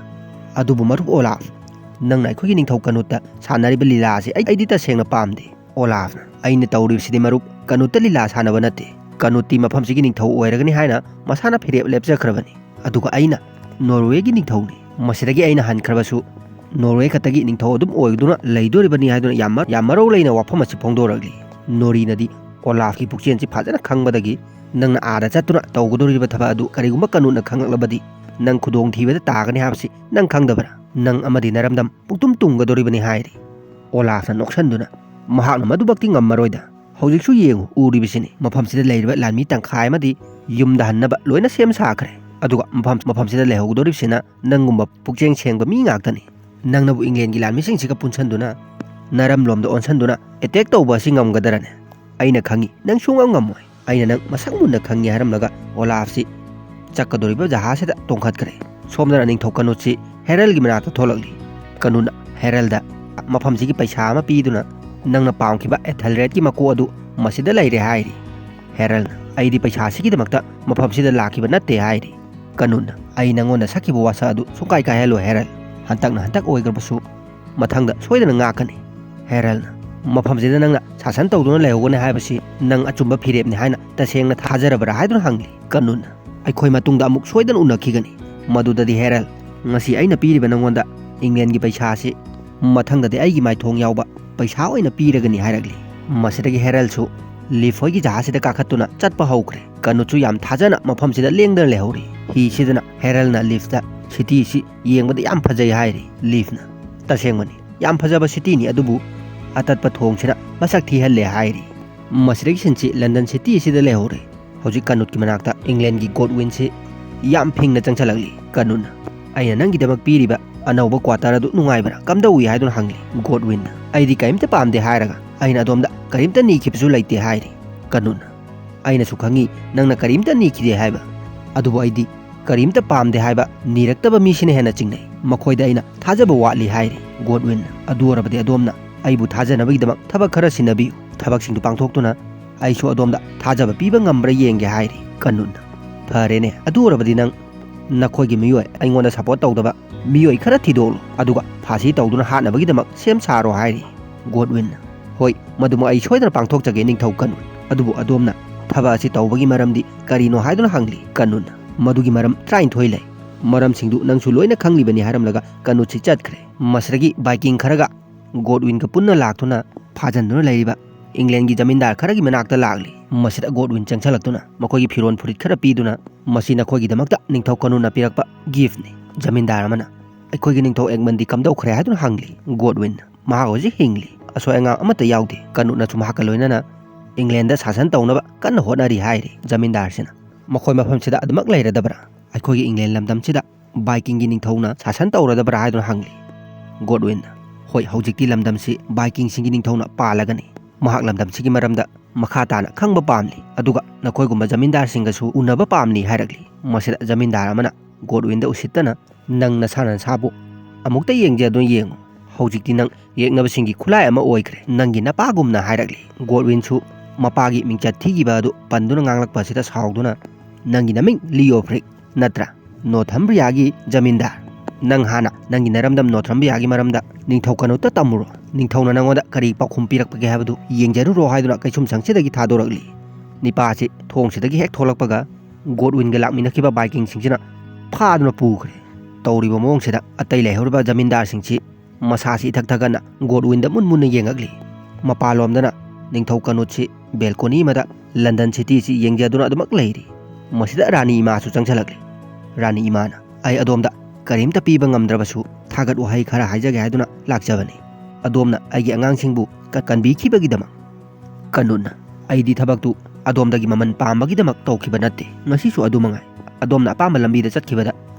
"ꯑꯗꯨꯕꯨ ꯃꯔꯨꯞ ꯑꯣꯂꯥꯐ, ꯅꯪꯅ ꯑꯩꯈꯣꯏꯒꯤ ꯅꯤꯡꯊꯧ ꯀꯅꯨꯠꯇ ꯁꯥꯟꯅꯔꯤꯕ ꯂꯤꯂꯥ ꯑꯁꯤ ꯑꯩ, ꯑꯩꯗꯤ ꯇꯁꯦꯡꯅ ꯄꯥꯝꯗꯦ꯫" ꯑꯣꯂꯥꯐꯅ, "ꯑꯩꯅ ꯇꯧꯔꯤꯕꯁꯤꯗꯤ ꯃꯔꯨꯞ ꯀꯅꯨꯠꯇ ꯂꯤꯂꯥ ꯁꯥꯟꯅꯕ ꯅꯠꯇꯦ꯫ ꯀꯅꯨꯠꯇꯤ ꯃꯐꯝꯁꯤꯒꯤ ꯅꯤꯡꯊꯧ ꯑꯣꯏꯔꯒꯅꯤ ꯍꯥꯏꯅ ꯃꯁꯥꯅ ꯐꯤꯔꯦꯞ ꯂꯦꯞꯆꯈ꯭ꯔꯕꯅꯤ꯫ ꯑꯗꯨꯒ ꯑꯩꯅ ꯅꯣꯔꯋꯦꯒꯤ ꯅꯤꯡꯊꯧꯅꯤ꯫ ꯃꯁꯤꯗꯒꯤ ꯑꯩꯅ ꯍꯟꯈ꯭ꯔꯕꯁꯨ ꯅꯣꯔꯋꯦ ꯈꯛꯇꯒꯤ ꯅꯤꯡꯊꯧ ꯑꯗꯨꯝ ꯑꯣꯏꯗꯨꯅ ꯂꯩꯗꯣꯔꯤꯕꯅꯤ" ꯍꯥꯏꯗꯨꯅ ꯌꯥꯝ ꯃ-, ꯌꯥꯝ ꯃꯔꯧ ꯂꯩꯅ ꯋꯥꯐꯝ ꯑꯁꯤ ꯐꯣꯡꯗꯣꯔꯛꯂꯤ꯫ ꯅꯣꯔꯤꯅꯗꯤ ꯑꯣꯂꯥꯐꯀꯤ ꯄꯨꯛꯆꯦꯜꯁꯤ ꯐꯖꯅ ꯈꯪꯕꯗꯒꯤ, "ꯅꯪꯅ ꯑꯥꯗ ꯆꯠꯇꯨꯅ ꯇꯧꯒꯗꯧꯔꯤꯕ ꯊꯕꯛ ꯑꯗꯨ ꯀꯔꯤꯒꯨꯝꯕ ꯀꯅꯨꯠꯅ ꯈꯪꯂꯛꯂꯕꯗꯤ ꯅꯪ ꯈꯨꯗꯣꯡꯊꯤꯕꯗ ꯇꯥꯒꯅꯤ ꯍꯥꯏꯕꯁꯤ ꯅꯪ ꯈꯪꯗꯕ꯭ꯔꯥ? ꯅꯪ ꯑꯃꯗꯤ ꯅꯔꯝꯗꯝ ꯄꯨꯡꯇꯨꯝ ꯇꯨꯝꯒꯗꯧꯔꯤꯕꯅꯤ" ꯍꯥꯏꯔꯤ꯫ ꯑꯣꯂꯥꯐꯅ ꯅꯣꯛꯁꯟꯗꯨꯅ, "ꯃꯍꯥꯛꯅ ꯃꯗꯨꯃꯛꯇꯤ ꯉꯝꯃꯔꯣꯏꯗ꯫ ꯍꯧꯖꯤꯛꯁꯨ ꯌꯦꯡꯉꯨ, ꯎꯔꯤꯕꯁꯤꯅꯤ, ꯃꯐꯝꯁꯤꯗ ꯂꯩꯔꯤꯕ ꯂꯥꯟꯃꯤ ꯇꯪꯈꯥꯏ ꯑꯃꯗꯤ ꯌꯨꯝꯗ ꯍꯟꯅꯕ ꯂꯣꯏꯅ ꯁꯦꯝ ꯁꯥꯈ꯭ꯔꯦ꯫ ꯑꯗꯨꯒ ꯃꯐꯝ, ꯃꯐꯝꯁꯤꯗ ꯂꯩꯍꯧꯒꯗꯧꯔꯤꯕꯁꯤꯅ ꯅꯪꯒꯨꯝꯕ ꯄꯨꯛꯆꯦꯜ ꯁꯦꯡꯕ ꯃꯤ ꯉꯥꯛꯇꯅꯤ꯫ ꯅꯪꯅꯕꯨ ꯏꯪꯂꯦꯟꯒꯤ ꯂꯥꯟꯃꯤꯁꯤꯡꯁꯤꯒ ꯄꯨꯟꯁꯟꯗꯨꯅ ꯅꯔꯝꯂꯣꯝꯗ ꯑꯣꯟꯁꯟꯗꯨꯅ attack ꯇꯧꯕ ꯑꯁꯤ ꯉꯝꯒꯗꯔꯅꯦ? ꯑꯩꯅ ꯈꯪꯏ, ꯅꯪ ꯁꯨꯡꯉꯝ ꯉꯝꯃꯣꯏ꯫ ꯑꯩꯅ ꯅꯪ ꯃꯁꯛ ꯃꯨꯟꯅ ꯈꯪꯏ" ꯍꯥꯏꯔꯝꯂꯒ ꯑꯣꯂꯥꯐꯁꯤ ꯆꯠꯀꯗꯧꯔꯤꯕ ꯖꯍꯥꯖꯁꯤꯗ ꯇꯣꯡꯈꯠꯈ꯭ꯔꯦ꯫ ꯁꯣꯝꯗꯅ ꯅꯤꯡꯊꯧ ꯀꯅꯨꯠꯁꯤ ꯍꯦꯔꯜꯒꯤ ꯃꯅꯥꯛꯇ ꯊꯣꯛꯂꯛꯂꯤ꯫ ꯀꯅꯨꯠꯅ ꯍꯦꯔꯜꯗ ꯃꯐꯝꯁꯤꯒꯤ ꯄꯩꯁꯥ ꯑꯃ ꯄꯤꯗꯨꯅ, "ꯅꯪꯅ ꯄꯥꯝꯈꯤꯕ ꯑꯦꯊꯦꯜꯔꯦꯗꯀꯤ ꯃꯀꯣꯛ ꯑꯗꯨ ꯃꯁꯤꯗ ꯂꯩꯔꯦ" ꯍꯥꯏꯔꯤ꯫ ꯍꯦꯔꯜꯅ, "ꯑꯩꯗꯤ ꯄꯩꯁꯥ ꯑꯁꯤꯒꯤꯗꯃꯛꯇ ꯃꯐꯝꯁꯤꯗ ꯂꯥꯛꯈꯤꯕ ꯅꯠꯇꯦ" ꯍꯥꯏꯔꯤ꯫ ꯀꯅꯨꯠꯅ, "ꯑꯩ ꯅꯪꯉꯣꯟꯗ ꯁꯛꯈꯤꯕ ꯋꯥꯁꯛ ꯑꯗꯨ ꯁꯨꯡꯀꯥꯏ ꯀꯥꯏꯍꯜꯂꯣꯏ ꯍꯦꯔꯜ꯫ ꯍꯟꯇꯛꯅ ꯍꯟꯇꯛ ꯑꯣꯏꯈ꯭ꯔꯕꯁꯨ ꯃꯊꯪꯗ ꯁꯣꯏꯗꯅ ꯉꯥꯛꯀꯅꯤ꯫" ꯍꯦꯔꯜꯅ, "ꯃꯐꯝꯁꯤꯗ ꯅꯪꯅ ꯁꯥꯁꯟ ꯇꯧꯗꯨꯅ ꯂꯩꯍꯧꯒꯅꯤ ꯍꯥꯏꯕꯁꯤ ꯅꯪ ꯑꯆꯨꯝꯕ ꯐꯤꯔꯦꯞꯅꯤ ꯍꯥꯏꯅ ꯇꯁꯦꯡꯅ ꯊꯥꯖꯔꯕ꯭ꯔꯥ?" ꯍꯥꯏꯗꯨꯅ ꯍꯪꯂꯤ꯫ ꯀꯅꯨꯠꯅ, "ꯑꯩꯈꯣꯏ ꯃꯇꯨꯡꯗ ꯑꯃꯨꯛ ꯁꯣꯏꯗꯅ ꯎꯅꯈꯤꯒꯅꯤ꯫ ꯃꯗꯨꯗꯗꯤ ꯍꯦꯔꯜ, ꯉꯁꯤ ꯑꯩꯅ ꯄꯤꯔꯤꯕ ꯅꯪꯉꯣꯟꯗ ꯏꯪꯂꯦꯟꯒꯤ ꯄꯩꯁꯥ ꯑꯁꯤ ꯃꯊꯪꯗꯗꯤ ꯑꯩꯒꯤ ꯃꯥꯏꯊꯣꯡ ꯌꯥꯎꯕ ꯄꯩꯁꯥ ꯑꯣꯏꯅ ꯄꯤꯔꯒꯅꯤ" ꯍꯥꯏꯔꯛꯂꯤ꯫ ꯃꯁꯤꯗꯒꯤ ꯍꯦꯔꯜꯁꯨ ꯂꯤꯐ ꯍꯣꯏꯒꯤ ꯖꯍꯥꯖꯁꯤꯗ ꯀꯥꯈꯠꯇꯨꯅ ꯆꯠꯄ ꯍꯧꯈ꯭ꯔꯦ꯫ ꯀꯅꯨꯠꯁꯨ ꯌꯥꯝ ꯊꯥꯖꯅ ꯃꯐꯝꯁꯤꯗ ꯂꯦꯡꯗꯅ ꯂꯩꯍꯧꯔꯤ꯫ ꯍꯤꯁꯤꯗꯅ ꯍꯦꯔꯜꯅ ꯂꯤꯐꯇ, "ꯁꯤꯇꯤꯁꯤ ꯌꯦꯡꯕꯗ ꯌꯥꯝ ꯐꯖꯩ" ꯍꯥꯏꯔꯤ꯫ ꯂꯤꯐꯅ, "ꯇꯁꯦꯡꯕꯅꯤ, ꯌꯥꯝ ꯐꯖꯕ ꯁꯤꯇꯤꯅꯤ, ꯑꯗꯨꯕꯨ ꯑꯇꯠꯄ ꯊꯣꯡꯁꯤꯅ ꯃꯁꯛ ꯊꯤꯍꯜꯂꯦ" ꯍꯥꯏꯔꯤ꯫ ꯃꯁꯤꯗꯒꯤ ꯁꯤꯟꯁꯤ ꯂꯟꯗꯟ ꯁꯤꯇꯤ ꯑꯁꯤꯗ ꯂꯩꯍꯧꯔꯦ꯫ ꯍꯧꯖꯤꯛ ꯀꯅꯨꯠꯀꯤ ꯃꯅꯥꯛꯇ ꯏꯪꯂꯦꯟꯒꯤ ꯒꯣꯗꯋꯤꯟꯁꯤ ꯌꯥꯝ ꯐꯤꯡꯅ ꯆꯪꯁꯜꯂꯛꯂꯤ꯫ ꯀꯅꯨꯠꯅ, "ꯑꯩꯅ ꯅꯪꯒꯤꯗꯃꯛ ꯄꯤꯔꯤꯕ ꯑꯅꯧꯕ quarter ꯑꯗꯨ ꯅꯨꯡꯉꯥꯏꯕ꯭ꯔꯥ, ꯀꯝꯗꯧꯏ?" ꯍꯥꯏꯗꯨꯅ ꯍꯪꯂꯤ꯫ ꯒꯣꯗꯋꯤꯟꯅ, "ꯑꯩꯗꯤ ꯀꯔꯤꯝꯇ ꯄꯥꯝꯗꯦ ꯍꯥꯏꯔꯒ ꯑꯩꯅ ꯑꯗꯣꯝꯗ ꯀꯔꯤꯝꯇ ꯅꯤꯈꯤꯕꯁꯨ ꯂꯩꯇꯦ" ꯍꯥꯏꯔꯤ꯫ ꯀꯅꯨꯠꯅ, "ꯑꯩꯅꯁꯨ ꯈꯪꯉꯤ ꯅꯪꯅ ꯀꯔꯤꯝꯇ ꯅꯤꯈꯤꯗꯦ ꯍꯥꯏꯕ, ꯑꯗꯨꯕꯨ ꯑꯩꯗꯤ ꯀꯔꯤꯝꯇ ꯄꯥꯝꯗꯦ ꯍꯥꯏꯕ ꯅꯤꯔꯛꯇꯕ ꯃꯤꯁꯤꯅ ꯍꯦꯟꯅ ꯆꯤꯡꯅꯩ꯫ ꯃꯈꯣꯏꯗ ꯑꯩꯅ ꯊꯥꯖꯕ ꯋꯥꯠꯂꯤ" ꯍꯥꯏꯔꯤ꯫ ꯒꯣꯗꯋꯤꯟꯅ, "ꯑꯗꯨ ꯑꯣꯏꯔꯕꯗꯤ ꯑꯗꯣꯝꯅ ꯑꯩꯕꯨ ꯊꯥꯖꯅꯕꯒꯤꯗꯃꯛ ꯊꯕꯛ ꯈꯔ ꯁꯤꯟꯅꯕꯤꯌꯨ꯫ ꯊꯕꯛꯁꯤꯡꯗꯨ ꯄꯥꯡꯊꯣꯛꯇꯨꯅ ꯑꯩꯁꯨ ꯑꯗꯣꯝꯗ ꯊꯥꯖꯕ ꯄꯤꯕ ꯉꯝꯕ꯭ꯔꯥ ꯌꯦꯡꯒꯦ ꯍꯥꯏꯔꯤ ꯀꯟꯅꯨꯠꯅ꯫ "ꯐꯔꯦꯅꯦ, ꯑꯗꯨ ꯑꯣꯏꯔꯕꯗꯤ ꯅꯪ ꯅꯈꯣꯏꯒꯤ ꯃꯤꯑꯣꯏ, ꯑꯩꯉꯣꯟꯗ ꯁꯄꯣꯔꯠ ꯇꯧꯗꯕ ꯃꯤꯑꯣꯏ ꯈꯔ ꯊꯤꯗꯣꯛꯂꯣ, ꯑꯗꯨꯒ ꯐꯥꯁꯤ ꯇꯧꯗꯨꯅ ꯍꯥꯠꯅꯕꯒꯤꯗꯃꯛ ꯁꯦꯝ ꯁꯥꯔꯣ" ꯍꯥꯏꯔꯤ ꯒꯣꯗꯋꯤꯟꯅ꯫ "ꯍꯣꯏ, ꯃꯗꯨꯃꯛ ꯑꯩ ꯁꯣꯏꯗꯅ ꯄꯥꯡꯊꯣꯛꯆꯒꯦ ꯅꯤꯡꯊꯧ ꯀꯟꯅꯨꯠ꯫ ꯑꯗꯨꯕꯨ ꯑꯗꯣꯝꯅ ꯊꯕꯛ ꯑꯁꯤ ꯇꯧꯕꯒꯤ ꯃꯔꯝꯗꯤ ꯀꯔꯤꯅꯣ ꯍꯥꯏꯗꯨꯅ ꯍꯪꯂꯤ ꯀꯟꯅꯨꯠꯅ꯫ ꯃꯗꯨꯒꯤ ꯃꯔꯝ ꯇꯔꯥꯅꯤꯊꯣꯏ ꯂꯩ꯫ ꯃꯔꯝꯁꯤꯡꯗꯨ ꯅꯪꯁꯨ ꯂꯣꯏꯅ ꯈꯪꯂꯤꯕꯅꯤ" ꯍꯥꯏꯔꯝꯂꯒ ꯀꯟꯅꯨꯠꯁꯤ ꯆꯠꯈ꯭ꯔꯦ꯫ ꯃꯁꯤꯗꯒꯤ ꯚꯥꯏꯀꯤꯡ ꯈꯔꯒ ꯒꯣꯗꯋꯤꯟꯒ ꯄꯨꯟꯅ ꯂꯥꯛꯇꯨꯅ ꯐꯥꯖꯟꯗꯨꯅ ꯂꯩꯔꯤꯕ ꯏꯪꯂꯦꯟꯒꯤ ꯖꯃꯤꯟꯗꯥꯔ ꯈꯔꯒꯤ ꯃꯅꯥꯛꯇ ꯂꯥꯛꯂꯤ꯫ ꯃꯁꯤꯗ ꯒꯣꯗꯋꯤꯟ ꯆꯪꯁꯤꯜꯂꯛꯇꯨꯅ ꯃꯈꯣꯏꯒꯤ ꯐꯤꯔꯣꯜ ꯐꯨꯔꯤꯠ ꯈꯔ ꯄꯤꯗꯨꯅ, "ꯃꯁꯤ ꯅꯈꯣꯏꯒꯤꯗꯃꯛꯇ ꯅꯤꯡꯊꯧ ꯀꯟꯅꯨꯠꯅ ꯄꯤꯔꯛꯄ ꯒꯤꯐꯅꯤ"꯫ ꯖꯃꯤꯟꯗꯥꯔ ꯑꯃꯅ, "ꯑꯩꯈꯣꯏꯒꯤ ꯅꯤꯡꯊꯧ ꯑꯦꯒꯃꯟꯗꯤ ꯀꯝꯗꯧꯈ꯭ꯔꯦ?" ꯍꯥꯏꯗꯨꯅ ꯍꯪꯂꯤ ꯒꯣꯗꯋꯤꯟꯅ꯫ "ꯃꯍꯥꯛ ꯍꯧꯖꯤꯛ ꯍꯤꯡꯂꯤ, ꯑꯁꯣꯏ ꯑꯉꯥꯝ ꯑꯃꯠꯇ ꯌꯥꯎꯗꯦ꯫ ꯀꯟꯅꯨꯠꯅꯁꯨ ꯃꯍꯥꯛꯀ ꯂꯣꯏꯅꯅ ꯏꯪꯂꯦꯟꯗ ꯁꯥꯁꯟ ꯇꯧꯅꯕ ꯀꯟꯅ ꯍꯣꯠꯅꯔꯤ" ꯍꯥꯏꯔꯤ ꯖꯃꯤꯟꯗꯥꯔꯁꯤꯅ꯫ "ꯃꯈꯣꯏ ꯃꯐꯝꯁꯤꯗ ꯑꯗꯨꯃꯛ ꯂꯩꯔꯗꯕ꯭ꯔꯥ? ꯑꯩꯈꯣꯏꯒꯤ ꯏꯪꯂꯦꯟ ꯂꯝꯗꯝꯁꯤꯗ ꯚꯥꯏꯀꯤꯡꯒꯤ ꯅꯤꯡꯊꯧꯅ ꯁꯥꯁꯟ ꯇꯧꯔꯗꯕ꯭ꯔꯥ?" ꯍꯥꯏꯗꯨꯅ ꯍꯪꯂꯤ ꯒꯣꯗꯋꯤꯟꯅ꯫ "ꯍꯣꯏ, ꯍꯧꯖꯤꯛꯇꯤ ꯂꯝꯗꯝꯁꯤ ꯚꯥꯏꯀꯤꯡꯁꯤꯡꯒꯤ ꯅꯤꯡꯊꯧꯅ ꯄꯥꯜꯂꯒꯅꯤ꯫ ꯃꯍꯥꯛ ꯂꯝꯗꯝꯁꯤꯒꯤ ꯃꯔꯝꯗ ꯃꯈꯥ ꯇꯥꯅ ꯈꯪꯕ ꯄꯥꯝꯂꯤ, ꯑꯗꯨꯒ ꯅꯈꯣꯏꯒꯨꯝꯕ ꯖꯃꯤꯟꯗꯥꯔꯁꯤꯡꯒꯁꯨ ꯎꯅꯕ ꯄꯥꯝꯂꯤ" ꯍꯥꯏꯔꯛꯂꯤ꯫ ꯃꯁꯤꯗ ꯖꯃꯤꯟꯗꯥꯔ ꯑꯃꯅ ꯒꯣꯗꯋꯤꯟꯗ ꯎꯁꯤꯠꯇꯅ, "ꯅꯪ ꯅꯁꯥꯅ ꯅꯁꯥꯕꯨ ꯑꯃꯨꯛꯇ ꯌꯦꯡꯖꯗꯨꯅ ꯌꯦꯡꯉꯨ꯫ ꯍꯧꯖꯤꯛꯇꯤ ꯅꯪ ꯌꯦꯛꯅꯕꯁꯤꯡꯒꯤ ꯈꯨꯠꯂꯥꯏ ꯑꯃ ꯑꯣꯏꯈ꯭ꯔꯦ, ꯅꯪꯒꯤ ꯅꯄꯥꯒꯨꯝꯅ" ꯍꯥꯏꯔꯛꯂꯤ꯫ ꯒꯣꯗꯋꯤꯟꯁꯨ ꯃꯄꯥꯒꯤ ꯃꯤꯡꯆꯠ ꯊꯤꯈꯤꯕ ꯑꯗꯨ ꯄꯟꯗꯨꯅ ꯉꯥꯡꯂꯛꯄ ꯑꯁꯤꯗ ꯁꯥꯎꯗꯨꯅ, "ꯅꯪꯒꯤ ꯅꯃꯤꯡ ꯂꯤꯑꯣꯐ꯭ꯔꯤꯛ ꯅꯠꯇ꯭ꯔꯥ? ꯅꯣꯔꯊꯝꯕ꯭ꯔꯤꯌꯥꯒꯤ ꯖꯃꯤꯟꯗꯥꯔ꯫ ꯅꯪ ꯍꯥꯟꯅ ꯅꯪꯒꯤ ꯅꯔꯝꯗꯝ ꯅꯣꯔꯊꯝꯕ꯭ꯔꯤꯌꯥꯒꯤ ꯃꯔꯝꯗ ꯅꯤꯡꯊꯧ ꯀꯟꯅꯨꯠꯇ ꯇꯝꯃꯨꯔꯣ꯫ ꯅꯤꯡꯊꯧꯅ ꯅꯉꯣꯟꯗ ꯀꯔꯤ ꯄꯥꯎꯈꯨꯝ ꯄꯤꯔꯛꯄꯒꯦ ꯍꯥꯏꯕꯗꯨ ꯌꯦꯡꯖꯔꯨꯔꯣ" ꯍꯥꯏꯗꯨꯅ ꯀꯩꯁꯨꯝꯁꯪꯁꯤꯗꯒꯤ ꯊꯥꯗꯣꯔꯛꯂꯤ꯫ ꯅꯤꯄꯥ ꯑꯁꯤ ꯊꯣꯡꯁꯤꯗꯒꯤ ꯍꯦꯛ ꯊꯣꯛꯂꯛꯄꯒ ꯒꯣꯗꯋꯤꯟꯒ ꯂꯥꯛꯃꯤꯟꯅꯈꯤꯕ ꯚꯥꯏꯀꯤꯡꯁꯤꯡꯁꯤꯅ ꯐꯥꯗꯨꯅ ꯄꯨꯈ꯭ꯔꯦ꯫ ꯇꯧꯔꯤꯕ ꯃꯑꯣꯡꯁꯤꯗ ꯑꯇꯩ ꯂꯩꯍꯧꯔꯤꯕ ꯖꯃꯤꯟꯗꯥꯔꯁꯤꯡꯁꯤ ꯃꯁꯥꯁꯤ ꯏꯊꯛ ꯊꯛꯀꯠꯅ ꯒꯣꯗꯋꯤꯟꯗ ꯃꯨꯟ ꯃꯨꯟꯅ ꯌꯦꯡꯉꯛꯂꯤ꯫ ꯃꯄꯥꯟꯂꯣꯝꯗꯅ ꯅꯤꯡꯊꯧ ꯀꯟꯅꯨꯠꯁꯤ ꯕꯦꯜꯀꯣꯅꯤ ꯑꯃꯗ ꯂꯟꯗꯟ ꯁꯤꯇꯤꯁꯤ ꯌꯦꯡꯖꯗꯨꯅ ꯑꯗꯨꯃꯛ ꯂꯩꯔꯤ꯫ ꯃꯁꯤꯗ ꯔꯥꯅꯤ ꯏꯃꯥꯁꯨ ꯆꯪꯁꯤꯜꯂꯛꯂꯤ꯫ ꯔꯥꯅꯤ ꯏꯃꯥꯅ, "ꯑꯩ ꯑꯗꯣꯝꯗ ꯀꯔꯤꯝꯇ ꯄꯤꯕ ꯉꯝꯗ꯭ꯔꯕꯁꯨ ꯊꯥꯒꯠ ꯋꯥꯍꯩ ꯈꯔ ꯍꯥꯏꯖꯒꯦ ꯍꯥꯏꯗꯨꯅ ꯂꯥꯛꯆꯕꯅꯤ꯫ ꯑꯗꯣꯝꯅ ꯑꯩꯒꯤ ꯑꯉꯥꯡꯁꯤꯡꯕꯨ ꯀ-, ꯀꯟꯕꯤꯈꯤꯕꯒꯤꯗꯃꯛ"꯫ ꯀꯟꯅꯨꯠꯅ, "ꯑꯩꯗꯤ ꯊꯕꯛꯇꯨ ꯑꯗꯣꯝꯗꯒꯤ ꯃꯃꯜ ꯄꯥꯝꯕꯒꯤꯗꯃꯛ ꯇꯧꯈꯤꯕ ꯅꯠꯇꯦ꯫ ꯉꯁꯤꯁꯨ ꯑꯗꯨ ꯃꯉꯥꯏ꯫ ꯑꯗꯣꯝꯅ ꯑꯄꯥꯝꯕ ꯂꯝꯕꯤꯗ ꯆꯠꯈꯤꯕꯗ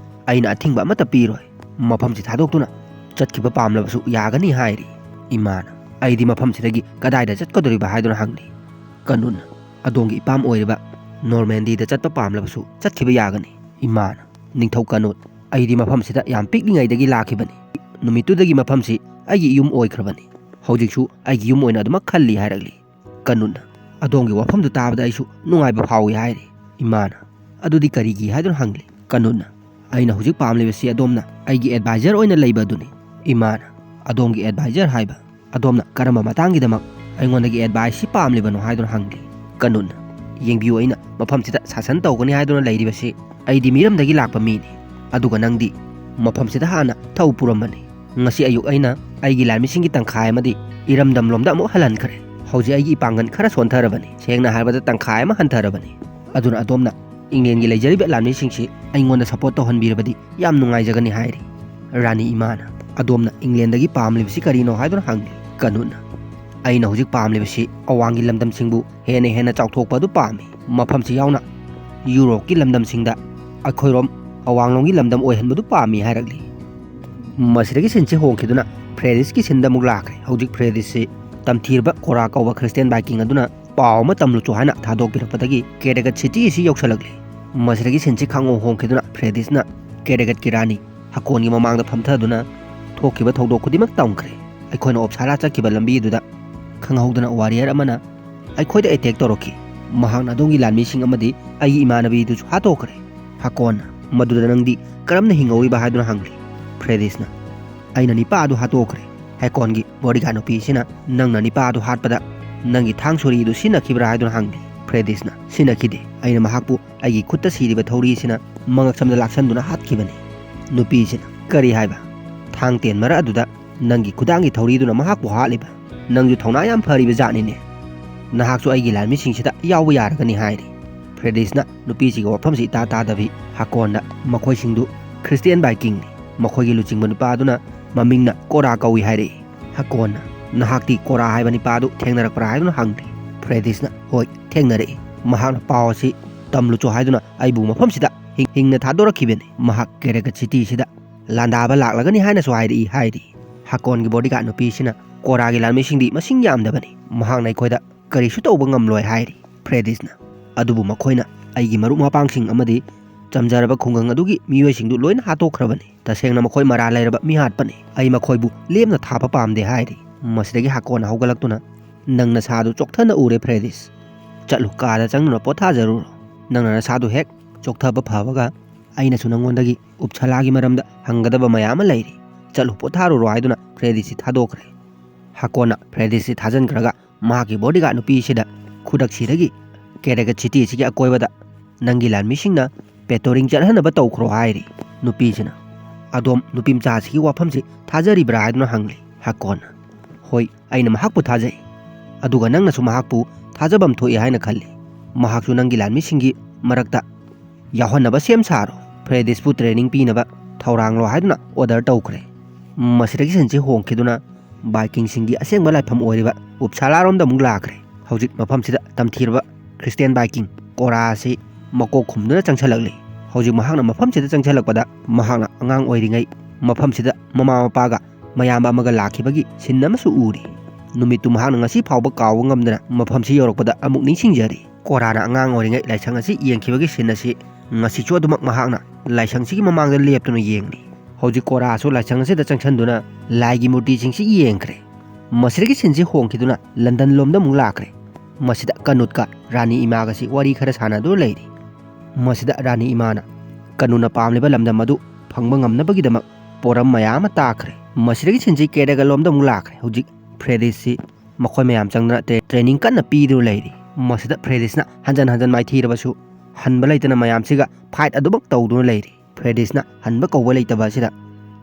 ꯑꯩꯅ ꯑꯊꯤꯡꯕ ꯑꯃꯠꯇ ꯄꯤꯔꯣꯏ꯫ ꯃꯐꯝꯁꯤ ꯊꯥꯗꯣꯛꯇꯨꯅ ꯆꯠꯈꯤꯕ ꯄꯥꯝꯂꯕꯁꯨ ꯌꯥꯒꯅꯤ" ꯍꯥꯏꯔꯤ꯫ ꯏꯃꯥꯅ, "ꯑꯩꯗꯤ ꯃꯐꯝꯁꯤꯗꯒꯤ ꯀꯗꯥꯏꯗ ꯆꯠꯀꯗꯧꯔꯤꯕ?" ꯍꯥꯏꯗꯨꯅ ꯍꯪꯂꯤ꯫ ꯀꯟꯅꯨꯠꯅ, "ꯑꯗꯣꯝꯒꯤ ꯏꯄꯥꯝ ꯑꯣꯏꯔꯤꯕ ꯅꯣꯔꯃꯦꯟꯗꯤꯗ ꯆꯠꯄ ꯄꯥꯝꯂꯕꯁꯨ ꯆꯠꯈꯤꯕ ꯌꯥꯒꯅꯤ"꯫ ꯏꯃꯥꯅ, "ꯅꯤꯡꯊꯧ ꯀꯟꯅꯨꯠ, ꯑꯩꯗꯤ ꯃꯐꯝꯁꯤꯗ ꯌꯥꯝ ꯄꯤꯛꯂꯤꯉꯩꯗꯒꯤ ꯂꯥꯛꯈꯤꯕꯅꯤ꯫ ꯅꯨꯃꯤꯠꯇꯨꯗꯒꯤ ꯃꯐꯝꯁꯤ ꯑꯩꯒꯤ ꯌꯨꯝ ꯑꯣꯏꯈ꯭ꯔꯕꯅꯤ꯫ ꯍꯧꯖꯤꯛꯁꯨ ꯑꯩꯒꯤ ꯌꯨꯝ ꯑꯣꯏꯅ ꯑꯗꯨꯃꯛ ꯈꯜꯂꯤ" ꯍꯥꯏꯔꯛꯂꯤ꯫ ꯀꯟꯅꯨꯠꯅ, "ꯑꯗꯣꯝꯒꯤ ꯋꯥꯐꯝꯗꯨ ꯇꯥꯕꯗ ꯑꯩꯁꯨ ꯅꯨꯡꯉꯥꯏꯕ ꯐꯥꯎꯏ" ꯍꯥꯏꯔꯤ꯫ ꯏꯃꯥꯅ, "ꯑꯗꯨꯗꯤ ꯀꯔꯤꯒꯤ?" ꯍꯥꯏꯗꯨꯅ ꯍꯪꯂꯤ꯫ ꯀꯅꯨꯠꯅ, "ꯑꯩꯅ ꯍꯧꯖꯤꯛ ꯄꯥꯝꯂꯤꯕꯁꯤ ꯑꯗꯣꯝꯅ ꯑꯩꯒꯤ ꯑꯦꯗꯚꯥꯏꯖꯔ ꯑꯣꯏꯅ ꯂꯩꯕ ꯑꯗꯨꯅꯤ"꯫ ꯏꯃꯥꯅ, "ꯑꯗꯣꯝꯒꯤ ꯑꯦꯗꯚꯥꯏꯖꯔ ꯍꯥꯏꯕ? ꯑꯗꯣꯝꯅ ꯀꯔꯝꯕ ꯃꯇꯥꯡꯒꯤꯗꯃꯛ ꯑꯩꯉꯣꯟꯗꯒꯤ ꯑꯦꯗꯚꯥꯏꯁꯁꯤ ꯄꯥꯝꯂꯤꯕꯅꯣ?" ꯍꯥꯏꯗꯨꯅ ꯍꯪꯂꯤ꯫ ꯀꯅꯨꯠꯅ, "ꯌꯦꯡꯕꯤꯌꯨ, ꯑꯩꯅ ꯃꯐꯝꯁꯤꯗ ꯁꯥꯁꯟ ꯇꯧꯒꯅꯤ ꯍꯥꯏꯗꯨꯅ ꯂꯩꯔꯤꯕꯁꯤ ꯑꯩꯗꯤ ꯃꯤꯔꯝꯗꯒꯤ ꯂꯥꯛꯄ ꯃꯤꯅꯤ꯫ ꯑꯗꯨꯒ ꯅꯪꯗꯤ ꯃꯐꯝꯁꯤꯗ ꯍꯥꯟꯅ ꯊꯧ ꯄꯨꯔꯝꯕꯅꯤ꯫ ꯉꯁꯤ ꯑꯌꯨꯛ ꯑꯩꯅ ꯑꯩꯒꯤ ꯂꯥꯟꯃꯤꯁꯤꯡꯒꯤ ꯇꯪꯈꯥꯏ ꯑꯃꯗꯤ ꯏꯔꯝꯗꯝꯂꯣꯝꯗ ꯑꯃꯨꯛ ꯍꯜꯍꯟꯈ꯭ꯔꯦ꯫ ꯍꯧꯖꯤꯛ ꯑꯩꯒꯤ ꯏꯄꯥꯡꯒꯜ ꯈꯔ ꯁꯣꯟꯊꯔꯕꯅꯤ꯫ ꯁꯦꯡꯅ ꯍꯥꯏꯔꯕꯗ ꯇꯪꯈꯥꯏ ꯑꯃ ꯍꯟꯊꯔꯕꯅꯤ꯫ ꯑꯗꯨꯅ ꯑꯗꯣꯝꯅ ꯏꯪꯂꯦꯟꯒꯤ ꯂꯩꯖꯔꯤꯕ ꯂꯥꯟꯃꯤꯁꯤꯡꯁꯤ ꯑꯩꯉꯣꯟꯗ ꯁꯄꯣꯔꯠ ꯇꯧꯍꯟꯕꯤꯔꯕꯗꯤ ꯌꯥꯝ ꯅꯨꯡꯉꯥꯏꯖꯒꯅꯤ" ꯍꯥꯏꯔꯤ꯫ ꯔꯥꯅꯤ ꯏꯃꯥꯅ, "ꯑꯗꯣꯝꯅ ꯏꯪꯂꯦꯟꯗꯒꯤ ꯄꯥꯝꯂꯤꯕꯁꯤ ꯀꯔꯤꯅꯣ?" ꯍꯥꯏꯗꯨꯅ ꯍꯪꯂꯤ꯫ ꯀꯅꯨꯠꯅ, "ꯑꯩꯅ ꯍꯧꯖꯤꯛ ꯄꯥꯝꯂꯤꯕꯁꯤ ꯑꯋꯥꯡꯒꯤ ꯂꯝꯗꯝꯁꯤꯡꯕꯨ ꯍꯦꯟꯅ ꯍꯦꯟꯅ ꯆꯥꯎꯊꯣꯛꯄ ꯑꯗꯨ ꯄꯥꯝꯃꯤ꯫ ꯃꯐꯝꯁꯤ ꯌꯥꯎꯅ ꯌꯨꯔꯣꯞꯀꯤ ꯂꯝꯗꯝꯁꯤꯡꯗ ꯑꯩꯈꯣꯏꯔꯣꯝ ꯑꯋꯥꯡꯂꯣꯝꯒꯤ ꯂꯝꯗꯝ ꯑꯣꯏꯍꯟꯕꯗꯨ ꯄꯥꯝꯃꯤ" ꯍꯥꯏꯔꯛꯂꯤ꯫ ꯃꯁꯤꯗꯒꯤ ꯁꯤꯟꯁꯤ ꯍꯣꯡꯈꯤꯗꯨꯅ ꯐ꯭ꯔꯦꯗꯤꯁꯀꯤ ꯁꯤꯟꯗ ꯑꯃꯨꯛ ꯂꯥꯛꯈ꯭ꯔꯦ꯫ ꯍꯧꯖꯤꯛ ꯐ꯭ꯔꯦꯗꯤꯁꯁꯤ ꯇꯝꯊꯤꯔꯕ ꯀꯣꯔꯥ ꯀꯧꯕ ꯈ꯭ꯔꯤꯁꯇꯤꯌꯥꯟ ꯚꯥꯏꯀꯤꯡ ꯑꯗꯨꯅ ꯄꯥꯎ ꯑꯃ ꯇꯝꯂꯨꯆꯣ ꯍꯥꯏꯅ ꯊꯥꯗꯣꯛꯄꯤꯔꯛꯄꯗꯒꯤ ꯀꯦꯔꯦꯒꯠ ꯁꯤꯇꯤ ꯑꯁꯤ ꯌꯧꯁꯤꯜꯂꯛꯂꯤ꯫ ꯃꯁꯤꯗꯒꯤ ꯁꯤꯟꯁꯤ ꯈꯪꯍꯣꯡ ꯍꯣꯡꯈꯤꯗꯨꯅ ꯐ꯭ꯔꯦꯗꯤꯁꯅ ꯀꯦꯔꯦꯒꯠꯀꯤ ꯔꯥꯅꯤ ꯍꯀꯣꯟꯒꯤ ꯃꯃꯥꯡꯗ ꯐꯝꯊꯗꯨꯅ ꯊꯣꯛꯈꯤꯕ ꯊꯧꯗꯣꯛ ꯈꯨꯗꯤꯡꯃꯛ ꯇꯝꯈ꯭ꯔꯦ꯫ "ꯑꯩꯈꯣꯏꯅ ꯑꯣꯞꯁꯥꯔꯥ ꯆꯠꯈꯤꯕ ꯂꯝꯕꯤꯗꯨꯗ ꯈꯪꯍꯧꯗꯅ ꯋꯥꯔꯤꯌꯔ ꯑꯃꯅ ꯑꯩꯈꯣꯏꯗ ꯑꯦꯇꯦꯛ ꯇꯧꯔꯛꯈꯤ꯫ ꯃꯍꯥꯛꯅ ꯑꯗꯣꯝꯒꯤ ꯂꯥꯟꯃꯤꯁꯤꯡ ꯑꯃꯗꯤ ꯑꯩꯒꯤ ꯏꯃꯥꯟꯅꯕꯤꯗꯨꯁꯨ ꯍꯥꯠꯇꯣꯛꯈ꯭ꯔꯦ"꯫ ꯍꯀꯣꯟꯅ, "ꯃꯗꯨꯗ ꯅꯪꯗꯤ ꯀꯔꯝꯅ ꯍꯤꯡꯍꯧꯔꯤꯕ?" ꯍꯥꯏꯗꯨꯅ ꯍꯪꯂꯤ꯫ ꯐ꯭ꯔꯦꯗꯤꯁꯅ, "ꯑꯩꯅ ꯅꯤꯄꯥ ꯑꯗꯨ ꯍꯥꯠꯇꯣꯛꯈ꯭ꯔꯦ꯫ ꯍꯦꯀꯣꯟꯒꯤ ꯕꯣꯗꯤꯒꯥꯔꯗ ꯅꯨꯄꯤꯁꯤꯅ ꯅꯪꯅ ꯅꯤꯄꯥ ꯑꯗꯨ ꯍꯥꯠꯄꯗ ꯅꯪꯒꯤ ꯊꯥꯡ ꯁꯣꯔꯤ ꯑꯗꯨ ꯁꯤꯖꯤꯟꯅꯈꯤꯕ꯭ꯔꯥ?" ꯍꯥꯏꯗꯨꯅ ꯍꯪꯂꯤ꯫ ꯐ꯭ꯔꯦꯗꯤꯁꯅ, "ꯁꯤꯖꯤꯟꯅꯈꯤꯗꯦ꯫ ꯑꯩꯅ ꯃꯍꯥꯛꯄꯨ ꯑꯩꯒꯤ ꯈꯨꯠꯇ ꯁꯤꯔꯤꯕ ꯊꯧꯔꯤ ꯑꯁꯤꯅ ꯃꯉꯛꯁꯝꯗ ꯂꯥꯛꯁꯟꯗꯨꯅ ꯍꯥꯠꯈꯤꯕꯅꯤ"꯫ ꯅꯨꯄꯤꯁꯤꯅ, "ꯀꯔꯤ ꯍꯥꯏꯕ? ꯊꯥꯡ ꯇꯦꯟ ꯃꯔꯛ ꯑꯗꯨꯗ ꯅꯪꯒꯤ ꯈꯨꯗꯥꯡꯒꯤ ꯊꯧꯔꯤꯗꯨꯅ ꯃꯍꯥꯛꯄꯨ ꯍꯥꯠꯂꯤꯕ? ꯅꯪꯁꯨ ꯊꯧꯅꯥ ꯌꯥꯝ ꯐꯔꯤꯕ ꯖꯥꯠꯅꯤꯅꯦ꯫ ꯅꯍꯥꯛꯁꯨ ꯑꯩꯒꯤ ꯂꯥꯟꯃꯤꯁꯤꯡꯁꯤꯗ ꯌꯥꯎꯕ ꯌꯥꯔꯒꯅꯤ" ꯍꯥꯏꯔꯤ꯫ ꯐ꯭ꯔꯦꯗꯤꯁꯅ ꯅꯨꯄꯤꯁꯤꯒꯤ ꯋꯥꯐꯝꯁꯤ ꯏꯇꯥ ꯇꯥꯗꯕꯤ ꯍꯀꯣꯟꯗ, "ꯃꯈꯣꯏꯁꯤꯡꯗꯨ ꯈ꯭ꯔꯤꯁꯇꯤꯌꯥꯟ ꯚꯥꯏꯀꯤꯡꯅꯤ꯫ ꯃꯈꯣꯏꯒꯤ ꯂꯨꯆꯤꯡꯕ ꯅꯨꯄꯥ ꯑꯗꯨꯅ ꯃꯃꯤꯡꯅ ꯀꯣꯔꯥ ꯀꯧꯏ" ꯍꯥꯏꯔꯛꯏ꯫ ꯍꯀꯣꯟꯅ, "ꯅꯍꯥꯛꯇꯤ ꯀꯣꯔꯥ ꯍꯥꯏꯕ ꯅꯤꯄꯥ ꯑꯗꯨ ꯊꯦꯡꯅꯔꯛꯄ꯭ꯔꯥ?" ꯍꯥꯏꯗꯨꯅ ꯍꯪꯂꯤ꯫ ꯐ꯭ꯔꯦꯗꯤꯁꯅ, "ꯍꯣꯏ, ꯊꯦꯡꯅꯔꯛꯏ꯫ ꯃꯍꯥꯛꯅ ꯄꯥꯎ ꯑꯁꯤ ꯇꯝꯂꯨꯆꯣ ꯍꯥꯏꯗꯨꯅ ꯑꯩꯕꯨ ꯃꯐꯝꯁꯤꯗ ꯍꯤꯡ-, ꯍꯤꯡꯅ ꯊꯥꯗꯣꯔꯛꯈꯤꯕꯅꯤ꯫ ꯃꯍꯥꯛ ꯀꯦꯔꯦꯒꯠ ꯁꯤꯇꯤꯁꯤꯗ ꯂꯥꯟꯗꯥꯕ ꯂꯥꯛꯂꯒꯅꯤ ꯍꯥꯏꯅꯁꯨ ꯍꯥꯏꯔꯛꯏ" ꯍꯥꯏꯔꯤ꯫ ꯍꯀꯣꯟꯒꯤ ꯕꯣꯗꯤꯒꯥꯔꯗ ꯅꯨꯄꯤꯁꯤꯅ, "ꯀꯣꯔꯥꯒꯤ ꯂꯥꯟꯃꯤꯁꯤꯡꯗꯤ ꯃꯁꯤꯡ ꯌꯥꯝꯗꯕꯅꯤ꯫ ꯃꯍꯥꯛꯅ ꯑꯩꯈꯣꯏꯗ ꯀꯔꯤꯁꯨ ꯇꯧꯕ ꯉꯝꯂꯣꯏ" ꯍꯥꯏꯔꯤ꯫ ꯐ꯭ꯔꯦꯗꯤꯁꯅ, "ꯑꯗꯨꯕꯨ ꯃꯈꯣꯏꯅ ꯑꯩꯒꯤ ꯃꯔꯨꯞ ꯃꯄꯥꯡꯁꯤꯡ ꯑꯃꯗꯤ ꯆꯝꯖꯔꯕ ꯈꯨꯡꯒꯪ ꯑꯗꯨꯒꯤ ꯃꯤꯑꯣꯏꯁꯤꯡꯗꯨ ꯂꯣꯏꯅ ꯍꯥꯠꯇꯣꯛꯈ꯭ꯔꯕꯅꯤ꯫ ꯇꯁꯦꯡꯅ ꯃꯈꯣꯏ ꯃꯔꯥꯜ ꯂꯩꯔꯕ ꯃꯤꯍꯥꯠꯄꯅꯤ꯫ ꯑꯩ ꯃꯈꯣꯏꯕꯨ ꯂꯦꯝꯅ ꯊꯥꯕ ꯄꯥꯝꯗꯦ" ꯍꯥꯏꯔꯤ꯫ ꯃꯁꯤꯗꯒꯤ ꯍꯀꯣꯟꯅ ꯍꯧꯒꯠꯂꯛꯇꯨꯅ, "ꯅꯪ ꯅꯁꯥꯗꯨ ꯆꯣꯛꯊꯅ ꯎꯔꯦ, ꯐ꯭ꯔꯦꯗꯤꯁ꯫ ꯆꯠꯂꯨ, ꯀꯥꯗ ꯆꯪꯗꯨꯅ ꯄꯣꯊꯥꯖꯔꯨꯔꯣ꯫ ꯅꯪꯅ ꯅꯁꯥꯗꯨ ꯍꯦꯛ ꯆꯣꯛꯊꯕ ꯐꯕꯒ ꯑꯩꯅꯁꯨ ꯅꯪꯉꯣꯟꯗꯒꯤ ꯎꯞꯁꯥꯂꯥꯒꯤ ꯃꯔꯝꯗ ꯍꯪꯒꯗꯕ ꯃꯌꯥꯝ ꯑꯃ ꯂꯩꯔꯤ꯫ ꯆꯠꯂꯨ, ꯄꯣꯊꯥꯔꯨꯔꯣ" ꯍꯥꯏꯗꯨꯅ ꯐ꯭ꯔꯦꯗꯤꯁꯁꯤ ꯊꯥꯗꯣꯛꯈ꯭ꯔꯦ꯫ ꯍꯥꯀꯣꯟꯅ ꯐ꯭ꯔꯦꯗꯤꯁꯁꯤ ꯊꯥꯖꯤꯟꯈ꯭ꯔꯒ ꯃꯍꯥꯛꯀꯤ ꯕꯣꯗꯤꯒꯥꯔꯗ ꯅꯨꯄꯤꯁꯤꯗ ꯈꯨꯗꯛꯁꯤꯗꯒꯤ ꯀꯦꯔꯦꯒꯠ ꯁꯤꯇꯤꯁꯤꯒꯤ ꯑꯀꯣꯏꯕꯗ ꯅꯪꯒꯤ ꯂꯥꯟꯃꯤꯁꯤꯡꯅ ꯄꯦꯇ꯭ꯔꯣꯂꯤꯡ ꯆꯠꯍꯟꯅꯕ ꯇꯧꯈ꯭ꯔꯣ ꯍꯥꯏꯔꯤ꯫ ꯅꯨꯄꯤꯁꯤꯅ, "ꯑꯗꯣꯝ ꯅꯨꯄꯤ ꯃꯆꯥꯁꯤꯒꯤ ꯋꯥꯐꯝꯁꯤ ꯊꯥꯖꯔꯤꯕ꯭ꯔꯥ?" ꯍꯥꯏꯗꯨꯅ ꯍꯪꯂꯤ꯫ ꯍꯥꯀꯣꯟꯅ, "ꯍꯣꯏ, ꯑꯩꯅ ꯃꯍꯥꯛꯄꯨ ꯊꯥꯖꯩ, ꯑꯗꯨꯒ ꯅꯪꯅꯁꯨ ꯃꯍꯥꯛꯄꯨ ꯊꯥꯖꯐꯝ ꯊꯣꯛꯏ ꯍꯥꯏꯅ ꯈꯜꯂꯤ꯫ ꯃꯍꯥꯛꯁꯨ ꯅꯪꯒꯤ ꯂꯥꯟꯃꯤꯁꯤꯡꯒꯤ ꯃꯔꯛꯇ ꯌꯥꯎꯍꯟꯅꯕ ꯁꯦꯝ ꯁꯥꯔꯣ꯫ ꯐ꯭ꯔꯦꯗꯤꯁꯄꯨ ꯇ꯭ꯔꯦꯅꯤꯡ ꯄꯤꯅꯕ ꯊꯧꯔꯥꯡꯂꯣ" ꯍꯥꯏꯗꯨꯅ ꯑꯣꯔꯗꯔ ꯇꯧꯈ꯭ꯔꯦ꯫ ꯃꯁꯤꯗꯒꯤ ꯁꯤꯟꯁꯤ ꯍꯣꯡꯈꯤꯗꯨꯅ ꯚꯥꯏꯀꯤꯡꯁꯤꯡꯒꯤ ꯑꯁꯦꯡꯕ ꯂꯥꯏꯐꯝ ꯑꯣꯏꯔꯤꯕ ꯎꯞꯁꯥꯂꯥꯔꯣꯝꯗ ꯑꯃꯨꯛ ꯂꯥꯛꯈ꯭ꯔꯦ꯫ ꯍꯧꯖꯤꯛ ꯃꯐꯝꯁꯤꯗ ꯇꯝꯊꯤꯔꯕ ꯈ꯭ꯔꯤꯁꯇꯤꯌꯥꯟ ꯚꯥꯏꯀꯤꯡ ꯀꯣꯔꯥ ꯑꯁꯤ ꯃꯀꯣꯛ ꯈꯨꯝꯗꯨꯅ ꯆꯪꯁꯤꯜꯂꯛꯂꯤ꯫ ꯍꯧꯖꯤꯛ ꯃꯍꯥꯛꯅ ꯃꯐꯝꯁꯤꯗ ꯆꯪꯁꯤꯜꯂꯛꯄꯗ, ꯃꯍꯥꯛꯅ ꯑꯉꯥꯡ ꯑꯣꯏꯔꯤꯉꯩ ꯃꯐꯝꯁꯤꯗ ꯃꯃꯥ ꯃꯄꯥꯒ ꯃꯌꯥꯝꯕ ꯑꯃꯒ ꯂꯥꯛꯈꯤꯕꯒꯤ ꯁꯤꯟ ꯑꯃꯁꯨ ꯎꯔꯤ꯫ ꯅꯨꯃꯤꯠꯇꯨ ꯃꯍꯥꯛꯅ ꯉꯁꯤ ꯐꯥꯎꯕ ꯀꯥꯎꯕ ꯉꯝꯗꯅ ꯃꯐꯝꯁꯤ ꯌꯧꯔꯛꯄꯗ ꯑꯃꯨꯛ ꯅꯤꯡꯁꯤꯡꯖꯔꯤ꯫ ꯀꯣꯔꯥꯅ ꯑꯉꯥꯡ ꯑꯣꯏꯔꯤꯉꯩ ꯂꯥꯏꯁꯪ ꯑꯁꯤ ꯌꯦꯡꯈꯤꯕꯒꯤ ꯁꯤꯟ ꯑꯁꯤ ꯉꯁꯤꯁꯨ ꯑꯗꯨꯃꯛ ꯃꯍꯥꯛꯅ ꯂꯥꯏꯁꯪꯁꯤꯒꯤ ꯃꯃꯥꯡꯗ ꯂꯦꯞꯇꯨꯅ ꯌꯦꯡꯂꯤ꯫ ꯍꯧꯖꯤꯛ ꯀꯣꯔꯥꯁꯨ ꯂꯥꯏꯁꯪ ꯑꯁꯤꯗ ꯆꯪꯁꯤꯟꯗꯨꯅ ꯂꯥꯏꯒꯤ ꯃꯨꯔꯇꯤꯁꯤꯡꯁꯤ ꯌꯦꯡꯈ꯭ꯔꯦ꯫ ꯃꯁꯤꯗꯒꯤ ꯁꯤꯟꯁꯤ ꯍꯣꯡꯈꯤꯗꯨꯅ ꯂꯟꯗꯟ ꯂꯣꯝꯗ ꯑꯃꯨꯛ ꯂꯥꯛꯈ꯭ꯔꯦ꯫ ꯃꯁꯤꯗ ꯀꯅꯨꯠꯀ ꯔꯥꯅꯤ ꯏꯃꯥꯒꯁꯤ ꯋꯥꯔꯤ ꯈꯔ ꯁꯥꯟꯅꯗꯨꯅ ꯂꯩꯔꯤ꯫ ꯃꯁꯤꯗ ꯔꯥꯅꯤ ꯏꯃꯥꯅ ꯀꯅꯨꯅ ꯄꯥꯝꯂꯤꯕ ꯂꯝꯗꯝ ꯑꯗꯨ ꯐꯪꯕ ꯉꯝꯅꯕꯒꯤꯗꯃꯛ ꯄꯣꯔꯝ ꯃꯌꯥꯝ ꯑꯃ ꯇꯥꯈ꯭ꯔꯦ꯫ ꯃꯁꯤꯗꯒꯤ ꯁꯤꯟꯁꯤ ꯀꯦꯔꯦꯒ ꯂꯣꯝꯗ ꯑꯃꯨꯛ ꯂꯥꯛꯈ꯭ꯔꯦ꯫ ꯍꯧꯖꯤꯛ ꯐ꯭ꯔꯦꯗꯤꯁꯁꯤ ꯃꯈꯣꯏ ꯃꯌꯥꯝ ꯆꯪꯗꯨꯅ ꯇ꯭ꯔꯦ-, ꯇ꯭ꯔꯦꯅꯤꯡ ꯀꯟꯅ ꯄꯤꯗꯨꯅ ꯂꯩꯔꯤ꯫ ꯃꯁꯤꯗ ꯐ꯭ꯔꯦꯗꯤꯁꯅ ꯍꯟꯖꯟ ꯍꯟꯖꯟ ꯃꯥꯏꯊꯤꯔꯕꯁꯨ ꯍꯟꯕ ꯂꯩꯇꯅ ꯃꯌꯥꯝꯁꯤꯒ ꯐꯥꯏꯠ ꯑꯗꯨꯃꯛ ꯇꯧꯗꯨꯅ ꯂꯩꯔꯤ꯫ ꯐ꯭ꯔꯦꯗꯤꯁꯅ ꯍꯟꯕ ꯀꯧꯕ ꯂꯩꯇꯕ ꯑꯁꯤꯗ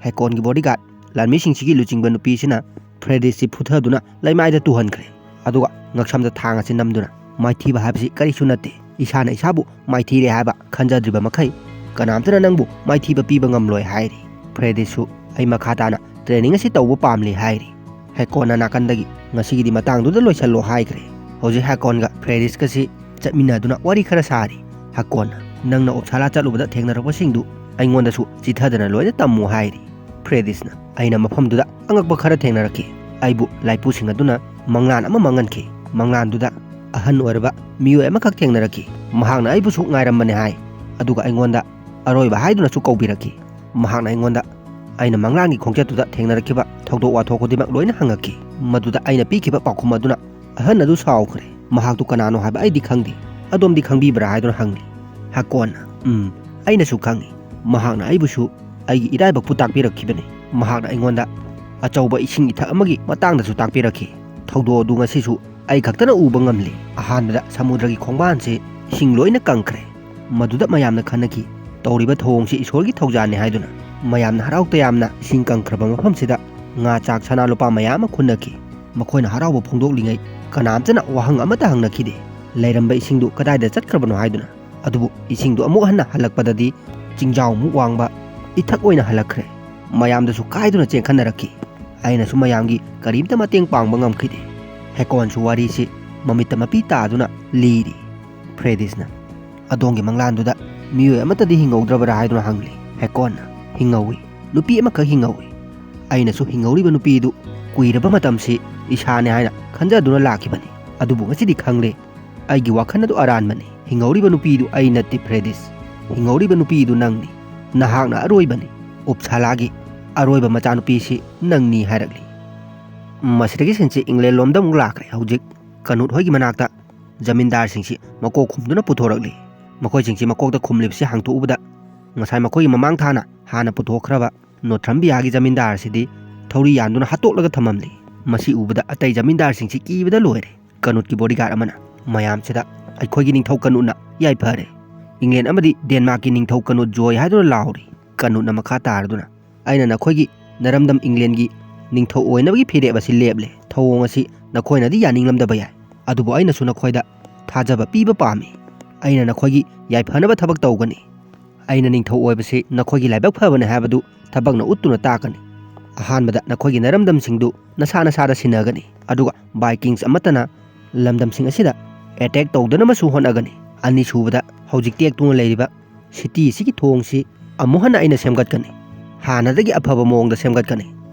ꯍꯦꯀꯣꯟꯒꯤ ꯕꯣꯗꯤꯒꯥꯔꯗ ꯂꯥꯟꯃꯤꯁꯤꯡꯁꯤꯒꯤ ꯂꯨꯆꯤꯡꯕ ꯅꯨꯄꯤꯁꯤꯅ ꯐ꯭ꯔꯦꯗꯤꯁꯁꯤ ꯐꯨꯊꯗꯨꯅ ꯂꯩꯃꯥꯏꯗ ꯇꯨꯍꯟꯈ꯭ꯔꯦ꯫ ꯑꯗꯨꯒ ꯉꯛꯁꯝꯗ ꯊꯥꯡ ꯑꯁꯤ ꯅꯝꯗꯨꯅ, "ꯃꯥꯏꯊꯤꯕ ꯍꯥꯏꯕꯁꯤ ꯀꯔꯤꯁꯨ ꯅꯠꯇꯦ꯫ ꯏꯁꯥꯅ ꯏꯁꯥꯕꯨ ꯃꯥꯏꯊꯤꯔꯦ ꯍꯥꯏꯕ ꯈꯟꯖꯗ꯭ꯔꯤꯕ ꯃꯈꯩ ꯀꯅꯥꯝꯇꯅ ꯅꯪꯕꯨ ꯃꯥꯏꯊꯤꯕ ꯄꯤꯕ ꯉꯝꯂꯣꯏ" ꯍꯥꯏꯔꯤ꯫ ꯐ꯭ꯔꯦꯗꯤꯁꯁꯨ, "ꯑꯩ ꯃꯈꯥ ꯇꯥꯅ ꯇ꯭ꯔꯦꯅꯤꯡ ꯑꯁꯤ ꯇꯧꯕ ꯄꯥꯝꯂꯤ" ꯍꯥꯏꯔꯤ꯫ ꯍꯦꯀꯣꯟꯅ ꯅꯥꯀꯟꯗꯒꯤ, "ꯉꯁꯤꯒꯤꯗꯤ ꯃꯇꯥꯡꯗꯨꯗ ꯂꯣꯏꯁꯜꯂꯣ" ꯍꯥꯏꯈ꯭ꯔꯦ꯫ ꯍꯧꯖꯤꯛ ꯍꯦꯀꯣꯟꯒ ꯐ꯭ꯔꯦꯗꯤꯁꯀꯁꯤ ꯆꯠꯃꯤꯟꯅꯗꯨꯅ ꯋꯥꯔꯤ ꯈꯔ ꯁꯥꯔꯤ꯫ ꯍꯦꯀꯣꯟꯅ, "ꯅꯪꯅ ꯎꯞꯁꯥꯂꯥ ꯆꯠꯂꯨꯕꯗ ꯊꯦꯡꯅꯔꯛꯄꯁꯤꯡꯗꯨ ꯑꯩꯉꯣꯟꯗꯁꯨ ꯆꯤꯊꯗꯅ ꯂꯣꯏꯅ ꯇꯝꯃꯨ" ꯍꯥꯏꯔꯤ꯫ ꯐ꯭ꯔꯦꯗꯤꯁꯅ, "ꯑꯩꯅ ꯃꯐꯝꯗꯨꯗ ꯑꯉꯛꯄ ꯈꯔ ꯊꯦꯡꯅꯔꯛꯈꯤ꯫ ꯑꯩꯕꯨ ꯂꯥꯏꯄꯨꯁꯤꯡ ꯑꯗꯨꯅ ꯃꯪꯂꯥꯟ ꯑꯃ ꯃꯪꯍꯟꯈꯤ꯫ ꯃꯪꯂꯥꯟꯗꯨꯗ ꯑꯍꯟ ꯑꯣꯏꯔꯕ ꯃꯤꯑꯣꯏ ꯑꯃꯈꯛ ꯊꯦꯡꯅꯔꯛꯈꯤ꯫ ꯃꯍꯥꯛꯅ ꯑꯩꯕꯨꯁꯨ ꯉꯥꯏꯔꯝꯕꯅꯦ ꯍꯥꯏ꯫ ꯑꯗꯨꯒ ꯑꯩꯉꯣꯟꯗ ꯑꯔꯣꯏꯕ ꯍꯥꯏꯗꯨꯅꯁꯨ ꯀꯧꯕꯤꯔꯛꯈꯤ꯫ ꯃꯍꯥꯛꯅ ꯑꯩꯉꯣꯟꯗ ꯑꯩꯅ ꯃꯪꯂꯥꯟꯒꯤ ꯈꯣꯡꯆꯠꯇꯨꯗ ꯊꯦꯡꯅꯔꯛꯈꯤꯕ ꯊꯧꯗꯣꯛ ꯋꯥꯊꯣꯛ ꯈꯨꯗꯤꯡꯃꯛ ꯂꯣꯏꯅ ꯍꯪꯉꯛꯈꯤ꯫ ꯃꯗꯨꯗ ꯑꯩꯅ ꯄꯤꯈꯤꯕ ꯄꯥꯎꯈꯨꯝ ꯑꯗꯨꯅ ꯑꯍꯟ ꯑꯗꯨ ꯁꯥꯎꯈ꯭ꯔꯦ꯫ "ꯃꯍꯥꯛꯇꯨ ꯀꯅꯥꯅꯣ ꯍꯥꯏꯕ ꯑꯩꯗꯤ ꯈꯪꯗꯦ꯫ ꯑꯗꯣꯝꯗꯤ ꯈꯪꯕꯤꯕ꯭ꯔꯥ?" ꯍꯥꯏꯗꯨꯅ ꯍꯪꯂꯤ꯫ ꯍꯦꯀꯣꯟꯅ, "ꯎꯝ, ꯑꯩꯅꯁꯨ ꯈꯪꯏ꯫ ꯃꯍꯥꯛꯅ ꯑꯩꯕꯨꯁꯨ ꯑꯩꯒꯤ ꯏꯔꯥꯏꯕꯛꯄꯨ ꯇꯥꯛꯄꯤꯔꯛꯈꯤꯕꯅꯤ꯫ ꯃꯍꯥꯛꯅ ꯑꯩꯉꯣꯟꯗ ꯑꯆꯧꯕ ꯏꯁꯤꯡ ꯏꯊꯛ ꯑꯃꯒꯤ ꯃꯇꯥꯡꯗꯁꯨ ꯇꯥꯛꯄꯤꯔꯛꯈꯤ꯫ ꯊꯧꯗꯣꯛ ꯑꯗꯨ ꯉꯁꯤꯁꯨ ꯑꯩ ꯈꯛꯇꯅ ꯎꯕ ꯉꯝꯂꯤ꯫ ꯑꯍꯥꯟꯕꯗ ꯁꯃꯨꯗ꯭ꯔꯒꯤ ꯈꯣꯡꯕꯥꯟꯁꯤ ꯏꯁꯤꯡ ꯂꯣꯏꯅ ꯀꯪꯈ꯭ꯔꯦ꯫ ꯃꯗꯨꯗ ꯃꯌꯥꯝꯅ ꯈꯟꯅꯈꯤ, ꯇꯧꯔꯤꯕ ꯊꯧꯑꯣꯡꯁꯤ ꯏꯁꯣꯔꯒꯤ ꯊꯧꯖꯥꯜꯅꯤ ꯍꯥꯏꯗꯨꯅ꯫ ꯃꯌꯥꯝꯅ ꯍꯔꯥꯎ ꯇꯌꯥꯝꯅ ꯏꯁꯤꯡ ꯀꯪꯈ꯭ꯔꯕ ꯃꯐꯝꯁꯤꯗ ꯉꯥ ꯆꯥꯛ ꯁꯅꯥ ꯂꯨꯄꯥ ꯃꯌꯥꯝ ꯑꯃ ꯈꯨꯟꯅꯈꯤ꯫ ꯃꯈꯣꯏꯅ ꯍꯔꯥꯎꯕ ꯐꯣꯡꯗꯣꯛꯂꯤꯉꯩ ꯀꯅꯥꯝꯇꯅ ꯋꯥꯍꯪ ꯑꯃꯠꯇ ꯍꯪꯅꯈꯤꯗꯦ꯫ ꯂꯩꯔꯝꯕ ꯏꯁꯤꯡꯗꯨ ꯀꯗꯥꯏꯗ ꯆꯠꯈ꯭ꯔꯕꯅꯣ ꯍꯥꯏꯗꯨꯅ꯫ ꯑꯗꯨꯕꯨ ꯏꯁꯤꯡꯗꯨ ꯑꯃꯨꯛ ꯍꯟꯅ ꯍꯜꯂꯛꯄꯗꯗꯤ ꯆꯤꯡꯖꯥꯎꯃꯨꯛ ꯋꯥꯡꯕ ꯏꯊꯛ ꯑꯣꯏꯅ ꯍꯜꯂꯛꯈ꯭ꯔꯦ꯫ ꯃꯌꯥꯝꯗꯁꯨ ꯀꯥꯏꯗꯨꯅ ꯆꯦꯟꯈꯠꯅꯔꯛꯈꯤ꯫ ꯑꯩꯅꯁꯨ ꯃꯌꯥꯝꯒꯤ ꯀꯔꯤꯝꯇ ꯃꯇꯦꯡ ꯄꯥꯡꯕ ꯉꯝꯈꯤꯗꯦ꯫ ꯍꯦꯀꯣꯟꯁꯨ ꯋꯥꯔꯤꯁꯤ ꯃꯃꯤꯠꯇ ꯃꯄꯤ ꯇꯥꯗꯨꯅ ꯂꯤꯔꯤ꯫ ꯐ꯭ꯔꯦꯗꯤꯁꯅ, "ꯑꯗꯣꯝꯒꯤ ꯃꯪꯂꯥꯟꯗꯨꯗ ꯃꯤꯑꯣꯏ ꯑꯃꯠꯇꯗꯤ ꯍꯤꯡꯍꯧꯗ꯭ꯔꯕꯔꯥ?" ꯍꯥꯏꯗꯨꯅ ꯍꯪꯂꯤ꯫ ꯍꯦꯀꯣꯟꯅ, "ꯍꯤꯡꯍꯧꯏ꯫ ꯅꯨꯄꯤ ꯑꯃꯈꯛ ꯍꯤꯡꯍꯧꯏ꯫ ꯑꯩꯅꯁꯨ ꯍꯤꯡꯍꯧꯔꯤꯕ ꯅꯨꯄꯤꯗꯨ ꯀꯨꯏꯔꯕ ꯃꯇꯝꯁꯤ ꯏꯁꯥꯅꯤ ꯍꯥꯏꯅ ꯈꯟꯖꯗꯨꯅ ꯂꯥꯛꯈꯤꯕꯅꯤ꯫ ꯑꯗꯨꯕꯨ ꯉꯁꯤꯗꯤ ꯈꯪꯂꯦ, ꯑꯩꯒꯤ ꯋꯥꯈꯜ ꯑꯗꯨ ꯑꯔꯥꯟꯕꯅꯤ꯫ ꯍꯤꯡꯍꯧꯔꯤꯕ ꯅꯨꯄꯤꯗꯨ ꯑꯩ ꯅꯠꯇꯦ, ꯐ꯭ꯔꯦꯗꯤꯁ꯫ ꯍꯤꯡꯍꯧꯔꯤꯕ ꯅꯨꯄꯤꯗꯨ ꯅꯪꯅꯤ꯫ ꯅꯍꯥꯛꯅ ꯑꯔꯣꯏꯕꯅꯤ꯫ ꯎꯞꯁꯥꯂꯥꯒꯤ ꯑꯔꯣꯏꯕ ꯃꯆꯥꯅꯨꯄꯤꯁꯤ ꯅꯪꯅꯤ" ꯍꯥꯏꯔꯛꯂꯤ꯫ ꯃꯁꯤꯗꯒꯤ ꯁꯤꯟꯁꯤ ꯏꯪꯂꯦꯟ ꯂꯣꯝꯗ ꯑꯃꯨꯛ ꯂꯥꯛꯈ꯭ꯔꯦ꯫ ꯍꯧꯖꯤꯛ ꯀꯅꯨꯠ ꯍꯣꯏꯒꯤ ꯃꯅꯥꯛꯇ ꯖꯃꯤꯟꯗꯥꯔꯁꯤꯡꯁꯤ ꯃꯀꯣꯛ ꯈꯨꯝꯗꯨꯅ ꯄꯨꯊꯣꯔꯛꯂꯤ꯫ ꯃꯈꯣꯏꯁꯤꯡꯁꯤ ꯃꯀꯣꯛꯇ ꯈꯨꯝꯂꯤꯕꯁꯤ ꯍꯥꯡꯗꯣꯛꯎꯕꯗ ꯉꯁꯥꯏ ꯃꯈꯣꯏꯒꯤ ꯃꯃꯥꯡ ꯊꯥꯅ ꯍꯥꯟꯅ ꯄꯨꯊꯣꯛꯈ꯭ꯔꯕ ꯅꯣꯊ꯭ꯔꯝꯕꯤꯌꯥꯒꯤ ꯖꯃꯤꯟꯗꯥꯔ ꯑꯁꯤꯗꯤ ꯊꯧꯔꯤ ꯌꯥꯟꯗꯨꯅ ꯍꯥꯠꯇꯣꯛꯂꯒ ꯊꯝꯃꯝꯂꯤ꯫ ꯃꯁꯤ ꯎꯕꯗ ꯑꯇꯩ ꯖꯃꯤꯟꯗꯥꯔꯁꯤꯡꯁꯤ ꯀꯤꯕꯗ ꯂꯣꯏꯔꯦ꯫ ꯀꯅꯨꯠꯀꯤ ꯕꯣꯗꯤꯒꯥꯔꯗ ꯑꯃꯅ ꯃꯌꯥꯝꯁꯤꯗ, "ꯑꯩꯈꯣꯏꯒꯤ ꯅꯤꯡꯊꯧ ꯀꯅꯨꯠꯅ ꯌꯥꯏꯐꯔꯦ꯫ ꯏꯪꯂꯦꯟ ꯑꯃꯗꯤ ꯗꯦꯟꯃꯥꯔꯛꯀꯤ ꯅꯤꯡꯊꯧ ꯀꯅꯨꯠ ꯖꯣꯏ" ꯍꯥꯏꯗꯨꯅ ꯂꯥꯎꯔꯤ꯫ ꯀꯅꯨꯠꯅ ꯃꯈꯥ ꯇꯥꯔꯗꯨꯅ, "ꯑꯩꯅ ꯅꯈꯣꯏꯒꯤ ꯅꯔꯝꯗꯝ ꯏꯪꯂꯦꯟꯒꯤ ꯅꯤꯡꯊꯧ ꯑꯣꯏꯅꯕꯒꯤ ꯐꯤꯔꯦꯞ ꯑꯁꯤ ꯂꯦꯞꯂꯦ꯫ ꯊꯧꯑꯣꯡ ꯑꯁꯤ ꯅꯈꯣꯏꯅꯗꯤ ꯌꯥꯅꯤꯡꯂꯝꯗꯕ ꯌꯥꯏ, ꯑꯗꯨꯕꯨ ꯑꯩꯅꯁꯨ ꯅꯈꯣꯏꯗ ꯊꯥꯖꯕ ꯄꯤꯕ ꯄꯥꯝꯃꯤ꯫ ꯑꯩꯅ ꯅꯈꯣꯏꯒꯤ ꯌꯥꯏꯐꯅꯕ ꯊꯕꯛ ꯇꯧꯒꯅꯤ꯫ ꯑꯩꯅ ꯅꯤꯡꯊꯧ ꯑꯣꯏꯕꯁꯤ ꯅꯈꯣꯏꯒꯤ ꯂꯥꯏꯕꯛ ꯐꯕꯅꯤ ꯍꯥꯏꯕꯗꯨ ꯊꯕꯛꯅ ꯎꯠꯇꯨꯅ ꯇꯥꯛꯀꯅꯤ꯫ ꯑꯍꯥꯟꯕꯗ ꯅꯈꯣꯏꯒꯤ ꯅꯔꯝꯗꯝꯁꯤꯡꯗꯨ ꯅꯁꯥ ꯅꯁꯥꯗ ꯁꯤꯟꯅꯒꯅꯤ, ꯑꯗꯨꯒ ꯚꯥꯏꯀꯤꯡꯁ ꯑꯃꯠꯇꯅ ꯂꯝꯗꯝꯁꯤꯡ ꯑꯁꯤꯗ ꯑꯦꯇꯦꯛ ꯇꯧꯗꯅꯕꯁꯨ ꯍꯣꯠꯅꯒꯅꯤ꯫ ꯑꯅꯤꯁꯨꯕꯗ, ꯍꯧꯖꯤꯛ ꯇꯦꯛꯇꯨꯅ ꯂꯩꯔꯤꯕ ꯁꯤꯇꯤ ꯑꯁꯤꯒꯤ ꯊꯣꯡꯁꯤ ꯑꯃꯨꯛ ꯍꯟꯅ ꯑꯩꯅ ꯁꯦꯝꯒꯠꯀꯅꯤ꯫ ꯍꯥꯟꯅꯗꯒꯤ ꯑꯐꯕ ꯃꯑꯣꯡꯗ ꯁꯦꯝꯒꯠꯀꯅꯤ꯫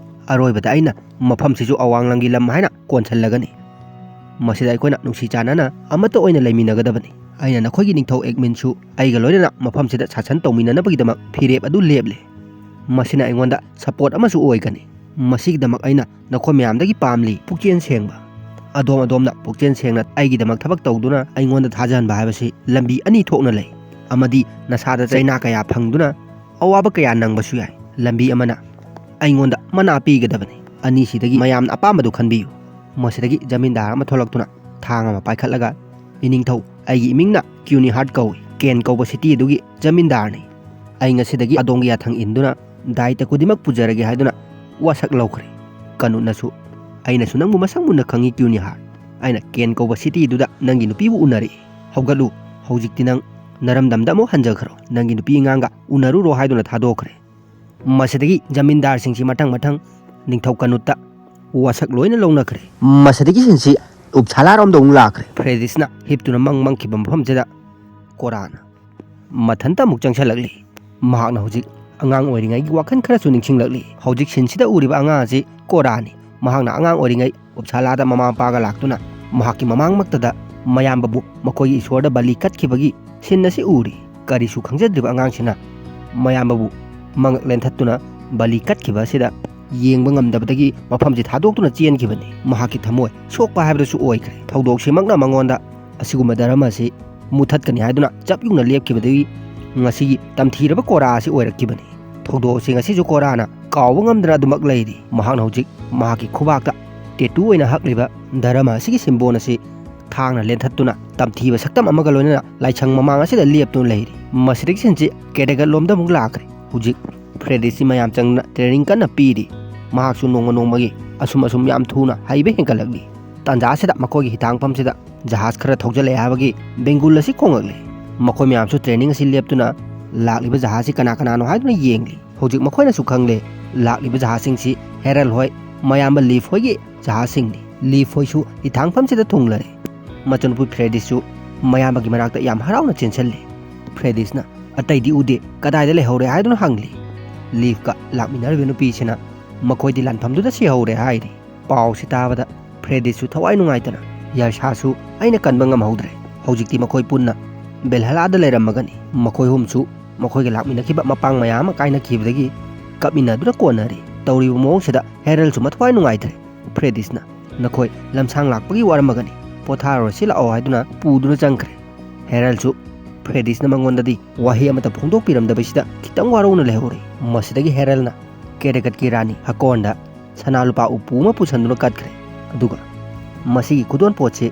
ꯑꯔꯣꯏꯕꯗ ꯑꯩꯅ ꯃꯐꯝꯁꯤꯁꯨ ꯑꯋꯥꯡ ꯂꯝꯒꯤ ꯂꯝ ꯍꯥꯏꯅ ꯀꯣꯟꯁꯤꯜꯂꯒꯅꯤ꯫ ꯃꯁꯤꯗ ꯑꯩꯈꯣꯏꯅ ꯅꯨꯡꯁꯤ ꯆꯥꯟꯅꯅ ꯑꯃꯠꯇ ꯑꯣꯏꯅ ꯂꯩꯃꯤꯟꯅꯒꯗꯕꯅꯤ꯫ ꯑꯩꯅ ꯅꯈꯣꯏꯒꯤ ꯅꯤꯡꯊꯧ ꯑꯦꯒꯃꯤꯟꯁꯨ ꯑꯩꯒ ꯂꯣꯏꯅꯅ ꯃꯐꯝꯁꯤꯗ ꯁꯥꯁꯟ ꯇꯧꯃꯤꯟꯅꯅꯕꯒꯤꯗꯃꯛ ꯐꯤꯔꯦꯞ ꯑꯗꯨ ꯂꯦꯞꯂꯦ"꯫ ꯃꯁꯤꯅ ꯑꯩꯉꯣꯟꯗ ꯁꯄꯣꯔꯠ ꯑꯃꯁꯨ ꯑꯣꯏꯒꯅꯤ꯫ ꯃꯁꯤꯒꯤꯗꯃꯛ ꯑꯩꯅ ꯅꯈꯣꯏ ꯃꯌꯥꯝꯗꯒꯤ ꯄꯥꯝꯂꯤ ꯄꯨꯛꯆꯦꯜ ꯁꯦꯡꯕ꯫ ꯑꯗꯣꯝ ꯑꯗꯣꯝꯅ ꯄꯨꯛꯆꯦꯜ ꯁꯦꯡꯅ ꯑꯩꯒꯤꯗꯃꯛ ꯊꯕꯛ ꯇꯧꯗꯨꯅ ꯑꯩꯉꯣꯟꯗ ꯊꯥꯖꯍꯟꯕ ꯍꯥꯏꯕꯁꯤ ꯂꯝꯕꯤ ꯑꯅꯤ ꯊꯣꯛꯅ ꯂꯩ꯫ ꯑꯃꯗꯤ ꯅꯁꯥꯗ ꯆꯩꯅꯥ ꯀꯌꯥ ꯐꯪꯗꯨꯅ ꯑꯋꯥꯕ ꯀꯌꯥ ꯅꯪꯕꯁꯨ ꯌꯥꯏ꯫ ꯂꯝꯕꯤ ꯑꯃꯅ ꯑꯩꯉꯣꯟꯗ ꯃꯅꯥ ꯄꯤꯒꯗꯕꯅꯤ꯫ ꯑꯅꯤꯁꯤꯗꯒꯤ ꯃꯌꯥꯝꯅ ꯑꯄꯥꯝꯕꯗꯨ ꯈꯟꯕꯤꯌꯨ꯫ ꯃꯁꯤꯗꯒꯤ ꯖꯃꯤꯟꯗꯥꯔ ꯑꯃ ꯊꯣꯛꯂꯛꯇꯨꯅ ꯊꯥꯡ ꯑꯃ ꯄꯥꯏꯈꯠꯂꯒ, "ꯏꯅꯤꯡꯊꯧ, ꯑꯩꯒꯤ ꯏꯃꯤꯡꯅ ꯀ꯭ꯌꯨꯅꯤꯍꯥꯔꯠ ꯀꯧꯏ, ꯀꯦꯟ ꯀꯧꯕ ꯁꯤꯇꯤ ꯑꯗꯨꯒꯤ ꯖꯃꯤꯟꯗꯥꯔꯅꯤ꯫ ꯑꯩ ꯉꯁꯤꯗꯒꯤ ꯑꯗꯣꯝꯒꯤ ꯌꯥꯊꯪ ꯏꯟꯗꯨꯅ ꯗꯥꯏꯇ ꯈꯨꯗꯤꯡꯃꯛ ꯄꯨꯖꯔꯒꯦ" ꯍꯥꯏꯗꯨꯅ ꯋꯥꯁꯛ ꯂꯧꯈ꯭ꯔꯦ꯫ ꯀꯅꯨꯠꯅꯁꯨ, "ꯑꯩꯅꯁꯨ ꯅꯪꯕꯨ ꯃꯁꯛ ꯃꯨꯟꯅ ꯈꯪꯏ ꯀ꯭ꯌꯨꯅꯤꯍꯥꯔꯠ꯫ ꯑꯩꯅ ꯀꯦꯟ ꯀꯧꯕ ꯁꯤꯇꯤꯗꯨꯗ ꯅꯪꯒꯤ ꯅꯨꯄꯤꯕꯨ ꯎꯅꯔꯛꯏ꯫ ꯍꯧꯒꯠꯂꯨ, ꯍꯧꯖꯤꯛꯇꯤ ꯅꯪ ꯅꯔꯝꯗꯝꯗ ꯑꯃꯨꯛ ꯍꯟꯖꯈ꯭ꯔꯣ꯫ ꯅꯪꯒꯤ ꯅꯨꯄꯤ ꯑꯉꯥꯡꯒ ꯎꯅꯔꯨꯔꯣ" ꯍꯥꯏꯗꯨꯅ ꯊꯥꯗꯣꯛꯈ꯭ꯔꯦ꯫ ꯃꯁꯤꯗꯒꯤ ꯖꯃꯤꯟꯗꯥꯔꯁꯤꯡꯁꯤ ꯃꯊꯪ ꯃꯊꯪ ꯅꯤꯡꯊꯧ ꯀꯅꯨꯠꯇ ꯋꯥꯁꯛ ꯂꯣꯏꯅ ꯂꯧꯅꯈ꯭ꯔꯦ꯫ ꯃꯁꯤꯗꯒꯤ ꯁꯤꯟꯁꯤ ꯎꯞꯁꯥꯂꯥꯔꯣꯝꯗ ꯑꯃꯨꯛ ꯂꯥꯛꯈ꯭ꯔꯦ꯫ ꯐ꯭ꯔꯦꯗꯤꯁꯅ ꯍꯤꯞꯇꯨꯅ ꯃꯪ ꯃꯪꯈꯤꯕ ꯃꯐꯝꯁꯤꯗ ꯀꯣꯔꯥꯅ ꯃꯊꯟꯇ ꯑꯃꯨꯛ ꯆꯪꯁꯤꯜꯂꯛꯂꯤ꯫ ꯃꯍꯥꯛꯅ ꯍꯧꯖꯤꯛ ꯑꯉꯥꯡ ꯑꯣꯏꯔꯤꯉꯩꯒꯤ ꯋꯥꯈꯜ ꯈꯔꯁꯨ ꯅꯤꯡꯁꯤꯡꯂꯛꯂꯤ꯫ ꯍꯧꯖꯤꯛ ꯁꯤꯟꯁꯤꯗ ꯎꯔꯤꯕ ꯑꯉꯥꯡ ꯑꯁꯤ ꯀꯣꯔꯥꯅꯤ꯫ ꯃꯍꯥꯛꯅ ꯑꯉꯥꯡ ꯑꯣꯏꯔꯤꯉꯩ ꯎꯞꯁꯥꯂꯥꯗ ꯃꯃꯥ ꯃꯄꯥꯒ ꯂꯥꯛꯇꯨꯅ ꯃꯍꯥꯛꯀꯤ ꯃꯃꯥꯡꯃꯛꯇꯗ ꯃꯌꯥꯝꯕꯕꯨ ꯃꯈꯣꯏꯒꯤ ꯏꯁꯣꯔꯗ ꯕꯂꯤ ꯀꯠꯈꯤꯕꯒꯤ ꯁꯤꯟ ꯑꯁꯤ ꯎꯔꯤ꯫ ꯀꯔꯤꯁꯨ ꯈꯪꯖꯗ꯭ꯔꯤꯕ ꯑꯉꯥꯡꯁꯤꯅ ꯃꯌꯥꯝꯕꯕꯨ ꯃꯉꯛ ꯂꯦꯟꯊꯠꯇꯨꯅ ꯕꯂꯤ ꯀꯠꯈꯤꯕ ꯑꯁꯤꯗ ꯌꯦꯡꯕ ꯉꯝꯗꯕꯗꯒꯤ ꯃꯐꯝꯁꯤ ꯊꯥꯗꯣꯛꯇꯨꯅ ꯆꯦꯟꯈꯤꯕꯅꯤ꯫ ꯃꯍꯥꯛꯀꯤ ꯊꯃꯣꯏ ꯁꯣꯛꯄ ꯍꯥꯏꯕꯗꯨꯁꯨ ꯑꯣꯏꯈ꯭ꯔꯦ꯫ ꯊꯧꯗꯣꯛꯁꯤꯃꯛꯅ ꯃꯉꯣꯟꯗ ꯑꯁꯤꯒꯨꯝꯕ ꯙꯔꯃ ꯑꯁꯤ ꯃꯨꯊꯠꯀꯅꯤ ꯍꯥꯏꯗꯨꯅ ꯆꯞ ꯌꯨꯡꯅ ꯂꯦꯞꯈꯤꯕꯗꯒꯤ ꯉꯁꯤꯒꯤ ꯇꯝꯊꯤꯔꯕ ꯀꯣꯔꯥ ꯑꯁꯤ ꯑꯣꯏꯔꯛꯈꯤꯕꯅꯤ꯫ ꯊꯧꯗꯣꯛꯁꯤꯡ ꯑꯁꯤꯁꯨ ꯀꯣꯔꯥꯅ ꯀꯥꯎꯕ ꯉꯝꯗꯅ ꯑꯗꯨꯃꯛ ꯂꯩꯔꯤ꯫ ꯃꯍꯥꯛꯅ ꯍꯧꯖꯤꯛ ꯃꯍꯥꯛꯀꯤ ꯈꯨꯕꯥꯛꯇ ꯇꯦꯇꯨ ꯑꯣꯏꯅ ꯍꯛꯂꯤꯕ ꯙꯔꯃ ꯑꯁꯤꯒꯤ ꯁꯤꯝꯕꯣꯜ ꯑꯁꯤ ꯊꯥꯡꯅ ꯂꯦꯟꯊꯠꯇꯨꯅ ꯇꯝꯊꯤꯕ ꯁꯛꯇꯝ ꯑꯃꯒ ꯂꯣꯏꯅꯅ ꯂꯥꯏꯁꯪ ꯃꯃꯥꯡ ꯑꯁꯤꯗ ꯂꯦꯞꯇꯨꯅ ꯂꯩꯔꯤ꯫ ꯃꯁꯤꯗꯒꯤ ꯁꯤꯟꯁꯤ ꯀꯦꯗꯒꯠꯂꯣꯝꯗ ꯑꯃꯨꯛ ꯂꯥꯛꯈ꯭ꯔꯦ꯫ ꯍꯧꯖꯤꯛ ꯐ꯭ꯔꯦꯗꯤꯁꯤ ꯃꯌꯥꯝ ꯆꯪꯗꯨꯅ ꯇ꯭ꯔꯦꯅꯤꯡ ꯀꯟꯅ ꯄꯤꯔꯤ꯫ ꯃꯍꯥꯛꯁꯨ ꯅꯣꯡꯃ ꯅꯣꯡꯃꯒꯤ ꯑꯁꯨꯝ ꯑꯁꯨꯝ ꯌꯥꯝ ꯊꯨꯅ ꯍꯩꯕ ꯍꯦꯟꯒꯠꯂꯛꯂꯤ꯫ ꯇꯥꯟꯖꯥ ꯑꯁꯤꯗ ꯃꯈꯣꯏꯒꯤ ꯍꯤꯊꯥꯡꯐꯝꯁꯤꯗ ꯖꯍꯥꯖ ꯈꯔ ꯊꯧꯖꯤꯜꯂꯛꯑꯦ ꯍꯥꯏꯕꯒꯤ ꯕꯦꯡꯒꯨꯜ ꯑꯁꯤ ꯈꯣꯡꯂꯛꯂꯤ꯫ ꯃꯈꯣꯏ ꯃꯌꯥꯝꯁꯨ ꯇ꯭ꯔꯦꯅꯤꯡ ꯑꯁꯤ ꯂꯦꯞꯇꯨꯅ ꯂꯥꯛꯂꯤꯕ ꯖꯍꯥꯖꯁꯤ ꯀꯅꯥ ꯀꯅꯥꯅꯣ ꯍꯥꯏꯗꯨꯅ ꯌꯦꯡꯂꯤ꯫ ꯍꯧꯖꯤꯛ ꯃꯈꯣꯏꯅꯁꯨ ꯈꯪꯂꯦ, ꯂꯥꯛꯂꯤꯕ ꯖꯍꯥꯖꯁꯤꯡꯁꯤ ꯍꯦꯔꯜ ꯍꯣꯏ, ꯃꯌꯥꯝꯕ ꯂꯤꯐ ꯍꯣꯏꯒꯤ ꯖꯍꯥꯖꯁꯤꯡꯅꯤ꯫ ꯂꯤꯐ ꯍꯣꯏꯁꯨ ꯍꯤꯊꯥꯡꯐꯝꯁꯤꯗ ꯊꯨꯡꯂꯔꯦ꯫ ꯃꯆꯟꯅꯨꯄꯤ ꯐ꯭ꯔꯦꯗꯤꯁꯁꯨ ꯃꯌꯥꯝꯕꯒꯤ ꯃꯅꯥꯛꯇ ꯌꯥꯝ ꯍꯔꯥꯎꯅ ꯆꯦꯟꯁꯤꯜꯂꯤ꯫ ꯐ꯭ꯔꯦꯗꯤꯁꯅ, "ꯑꯇꯩꯗꯤ ꯎꯗꯦ, ꯀꯗꯥꯏꯗ ꯂꯩꯍꯧꯔꯦ?" ꯍꯥꯏꯗꯨꯅ ꯍꯪꯂꯤ꯫ ꯂꯤꯐꯀ ꯂꯥꯛꯃꯤꯟꯅꯔꯤꯕ ꯅꯨꯄꯤꯁꯤꯅ, "ꯃꯈꯣꯏꯗꯤ ꯂꯥꯟꯐꯝꯗꯨꯗ ꯁꯤꯍꯧꯔꯦ" ꯍꯥꯏꯔꯤ꯫ ꯄꯥꯎꯁꯤ ꯇꯥꯕꯗ ꯐ꯭ꯔꯦꯗꯤꯁꯁꯨ ꯊꯋꯥꯏ ꯅꯨꯡꯉꯥꯏꯇꯅ, "ꯌꯥꯔꯁꯥꯁꯨ ꯑꯩꯅ ꯀꯟꯕ ꯉꯝꯍꯧꯗ꯭ꯔꯦ꯫ ꯍꯧꯖꯤꯛꯇꯤ ꯃꯈꯣꯏ ꯄꯨꯟꯅ ꯕꯦꯜꯍꯂꯥꯗ ꯂꯩꯔꯝꯃꯒꯅꯤ꯫ ꯃꯈꯣꯏ ꯑꯍꯨꯝꯁꯨ ꯃꯈꯣꯏꯒ ꯂꯥꯛꯃꯤꯟꯅꯈꯤꯕ ꯃꯄꯥꯡ ꯃꯌꯥꯝ ꯑꯃ ꯀꯥꯏꯅꯈꯤꯕꯗꯒꯤ ꯀꯞꯃꯤꯟꯅꯗꯨꯅ ꯀꯣꯟꯅꯔꯤ꯫ ꯇꯧꯔꯤꯕ ꯃꯑꯣꯡꯁꯤꯗ ꯍꯦꯔꯜꯁꯨ ꯃꯊ꯭ꯋꯥꯏ ꯅꯨꯡꯉꯥꯏꯇ꯭ꯔꯦ꯫ ꯐ꯭ꯔꯦꯗꯤꯁꯅ "ꯅꯈꯣꯏ ꯂꯝꯁꯥꯡ ꯂꯥꯛꯄꯒꯤ ꯋꯥꯔꯝꯃꯒꯅꯤ, ꯄꯣꯊꯥꯔꯨꯔꯁꯤ ꯂꯥꯛꯑꯣ" ꯍꯥꯏꯗꯨꯅ ꯄꯨꯗꯨꯅ ꯆꯪꯈ꯭ꯔꯦ꯫ ꯍꯦꯔꯜꯁꯨ ꯐ꯭ꯔꯦꯗꯤꯁꯅ ꯃꯉꯣꯟꯗꯗꯤ ꯋꯥꯍꯩ ꯑꯃꯠꯇ ꯐꯣꯡꯗꯣꯛꯄꯤꯔꯝꯗꯕꯁꯤꯗ ꯈꯤꯇꯪ ꯋꯥꯔꯧꯅ ꯂꯩꯍꯧꯔꯦ꯫ ꯃꯁꯤꯗꯒꯤ ꯍꯦꯔꯜꯅ ꯀꯦꯔꯦꯀꯠꯀꯤ ꯔꯥꯅꯤ ꯍꯀꯣꯔꯟꯗ ꯁꯅꯥ ꯂꯨꯄꯥ ꯎꯄꯨ ꯑꯃ ꯄꯨꯁꯟꯗꯨꯅ ꯀꯠꯈ꯭ꯔꯦ꯫ ꯑꯗꯨꯒ ꯃꯁꯤꯒꯤ ꯈꯨꯗꯣꯟ ꯄꯣꯠꯁꯤ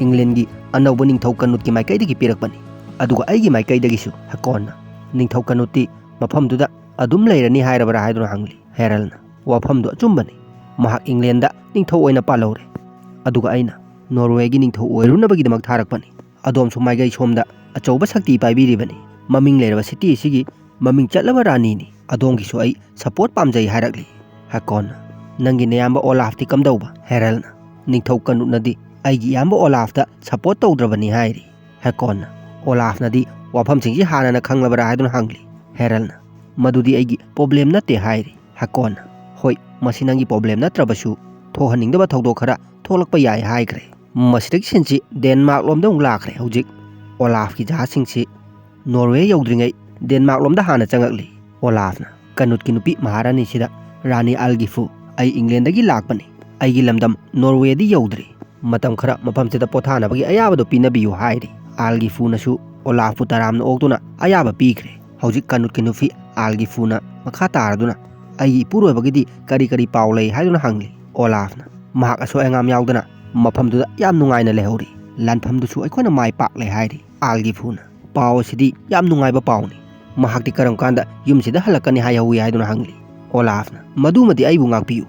ꯏꯪꯂꯦꯟꯒꯤ ꯑꯅꯧꯕ ꯅꯤꯡꯊꯧ ꯀꯅꯨꯠꯀꯤ ꯃꯥꯏꯀꯩꯗꯒꯤ ꯄꯤꯔꯛꯄꯅꯤ꯫ ꯑꯗꯨꯒ ꯑꯩꯒꯤ ꯃꯥꯏꯀꯩꯗꯒꯤꯁꯨ ꯍꯀꯣꯔꯟꯅ ꯅꯤꯡꯊꯧ ꯀꯅꯨꯠꯇꯤ ꯃꯐꯝꯗꯨꯗ ꯑꯗꯨꯝ ꯂꯩꯔꯅꯤ ꯍꯥꯏꯔꯕ꯭ꯔꯥ ꯍꯥꯏꯗꯨꯅ ꯍꯪꯂꯤ꯫ ꯍꯦꯔꯜꯅ "ꯋꯥꯐꯝꯗꯨ ꯑꯆꯨꯝꯕꯅꯤ꯫ ꯃꯍꯥꯛ ꯏꯪꯂꯦꯟꯗ ꯅꯤꯡꯊꯧ ꯑꯣꯏꯅ ꯄꯥꯜꯍꯧꯔꯦ꯫ ꯑꯗꯨꯒ ꯑꯩꯅ ꯅꯣꯔꯋꯦꯒꯤ ꯅꯤꯡꯊꯧ ꯑꯣꯏꯔꯨꯅꯕꯒꯤꯗꯃꯛ ꯊꯥꯔꯛꯄꯅꯤ꯫ ꯑꯗꯣꯝꯁꯨ ꯃꯥꯏꯀꯩ ꯁꯣꯝꯗ ꯑꯆꯧꯕ ꯁꯛꯇꯤ ꯄꯥꯏꯕꯤꯔꯤꯕꯅꯤ꯫ ꯃꯃꯤꯡ ꯂꯩꯔꯕ ꯁꯤꯇꯤ ꯑꯁꯤꯒꯤ ꯃꯃꯤꯡ ꯆꯠꯂꯕ ꯔꯥꯅꯤꯅꯤ꯫ ꯑꯗꯣꯝꯒꯤꯁꯨ ꯑꯩ ꯁꯄꯣꯔꯠ ꯄꯥꯝꯖꯩ" ꯍꯥꯏꯔꯛꯂꯤ꯫ ꯍꯀꯣꯔꯟꯅ "ꯅꯪꯒꯤ ꯅꯌꯥꯝꯕ ꯑꯣꯂꯥꯐꯇꯤ ꯀꯝꯗꯧꯕ?" ꯍꯦꯔꯜꯅ "ꯅꯤꯡꯊꯧ ꯀꯅꯨꯠꯅꯗꯤ ꯑꯩꯒꯤ ꯏꯌꯥꯝꯕ ꯑꯣꯂꯥꯐꯇ ꯁꯄꯣꯔꯠ ꯇꯧꯗ꯭ꯔꯕꯅꯤ" ꯍꯥꯏꯔꯤ꯫ ꯍꯀꯣꯔꯟꯅ "ꯑꯣꯂꯥꯐꯅꯗꯤ ꯋꯥꯐꯝꯁꯤꯡꯁꯤ ꯍꯥꯟꯅꯅ ꯈꯪꯂꯕ꯭ꯔꯥ?" ꯍꯥꯏꯗꯨꯅ ꯍꯪꯂꯤ꯫ ꯍꯦꯔꯜꯅ "ꯃꯗꯨꯗꯤ ꯑꯩꯒꯤ ꯄ꯭ꯔꯣꯕ꯭ꯂꯦꯝ ꯅꯠꯇꯦ" ꯍꯥꯏꯔꯤ꯫ ꯍꯀꯣꯔꯟꯅ "ꯍꯣꯏ, ꯃꯁꯤ ꯅꯪꯒꯤ ꯄ꯭ꯔꯣꯕ꯭ꯂꯦꯝ ꯅꯠꯇ꯭ꯔꯕꯁꯨ ꯊꯣꯛꯍꯟꯅꯤꯡꯗꯕ ꯊꯧꯗꯣꯛ ꯈꯔ ꯊꯣꯛꯂꯛꯄ ꯌꯥꯏ" ꯍꯥꯏꯈ꯭ꯔꯦ꯫ ꯃꯁꯤꯗꯒꯤ ꯁꯤꯟꯁꯤ ꯗꯦꯟꯃꯥꯔꯛ ꯂꯣꯝꯗ ꯑꯃꯨꯛ ꯂꯥꯛꯈ꯭ꯔꯦ꯫ ꯍꯧꯖꯤꯛ ꯑꯣꯂꯥꯐꯀꯤ ꯖꯍꯥꯖꯁꯤꯡꯁꯤ ꯅꯣꯔꯋꯦ ꯌꯧꯗ꯭ꯔꯤꯉꯩ ꯗꯦꯟꯃꯥꯔꯛ ꯂꯣꯝꯗ ꯍꯥꯟꯅ ꯆꯪꯉꯛꯂꯤ꯫ ꯑꯣꯂꯥꯐꯅ "ꯀꯅꯨꯠꯀꯤ ꯅꯨꯄꯤ ꯃꯍꯥꯔꯥꯅꯤꯁꯤꯗ, ꯔꯥꯅꯤ ꯑꯜꯒꯤꯐꯨ, ꯑꯩ ꯏꯪꯂꯦꯟꯗꯒꯤ ꯂꯥꯛꯄꯅꯤ꯫ ꯑꯩꯒꯤ ꯂꯝꯗꯝ ꯅꯣꯔꯋꯦꯗꯤ ꯌꯧꯗ꯭ꯔꯤ꯫ ꯃꯇꯝ ꯈꯔ ꯃꯐꯝꯁꯤꯗ ꯄꯣꯊꯥꯅꯕꯒꯤ ꯑꯌꯥꯕꯗꯨ ꯄꯤꯅꯕꯤꯌꯨ" ꯍꯥꯏꯔꯤ꯫ ꯑꯥꯜꯒꯤꯐꯨꯅꯁꯨ ꯑꯣꯂꯥꯐꯄꯨ ꯇꯔꯥꯝꯅ ꯑꯣꯛꯇꯨꯅ ꯑꯌꯥꯕ ꯄꯤꯈ꯭ꯔꯦ꯫ ꯍꯧꯖꯤꯛ ꯀꯅꯨꯠꯀꯤ ꯅꯨꯄꯤ ꯑꯥꯜꯒꯤꯐꯨꯅ ꯃꯈꯥ ꯇꯥꯔꯗꯨꯅ "ꯑꯩꯒꯤ ꯏꯄꯨꯔꯣꯏꯕꯒꯤꯗꯤ ꯀꯔꯤ ꯀꯔꯤ ꯄꯥꯎ ꯂꯩ?" ꯍꯥꯏꯗꯨꯅ ꯍꯪꯂꯤ꯫ ꯑꯣꯂꯥꯐꯅ "ꯃꯍꯥꯛ ꯑꯁꯣꯏ ꯑꯉꯥꯝ ꯌꯥꯎꯗꯅ ꯃꯐꯝꯗꯨꯗ ꯌꯥꯝ ꯅꯨꯡꯉꯥꯏꯅ ꯂꯩꯍꯧꯔꯤ꯫ ꯂꯥꯟꯐꯝꯗꯨꯁꯨ ꯑꯩꯈꯣꯏꯅ ꯃꯥꯏ ꯄꯥꯛꯂꯦ" ꯍꯥꯏꯔꯤ꯫ ꯑꯥꯜꯒꯤꯐꯨꯅ "ꯄꯥꯎ ꯑꯁꯤꯗꯤ ꯌꯥꯝ ꯅꯨꯡꯉꯥꯏꯕ ꯄꯥꯎꯅꯤ꯫ ꯃꯍꯥꯛꯇꯤ ꯀꯔꯝ ꯀꯥꯟꯗ ꯌꯨꯝꯁꯤꯗ ꯍꯜꯂꯛꯀꯅꯤ ꯍꯥꯏꯍꯧꯋꯤ?" ꯍꯥꯏꯗꯨꯅ ꯍꯪꯂꯤ꯫ ꯑꯣꯂꯥꯐꯅ "ꯃꯗꯨꯃꯗꯤ ꯑꯩꯕꯨ ꯉꯥꯛꯄꯤꯌꯨ꯫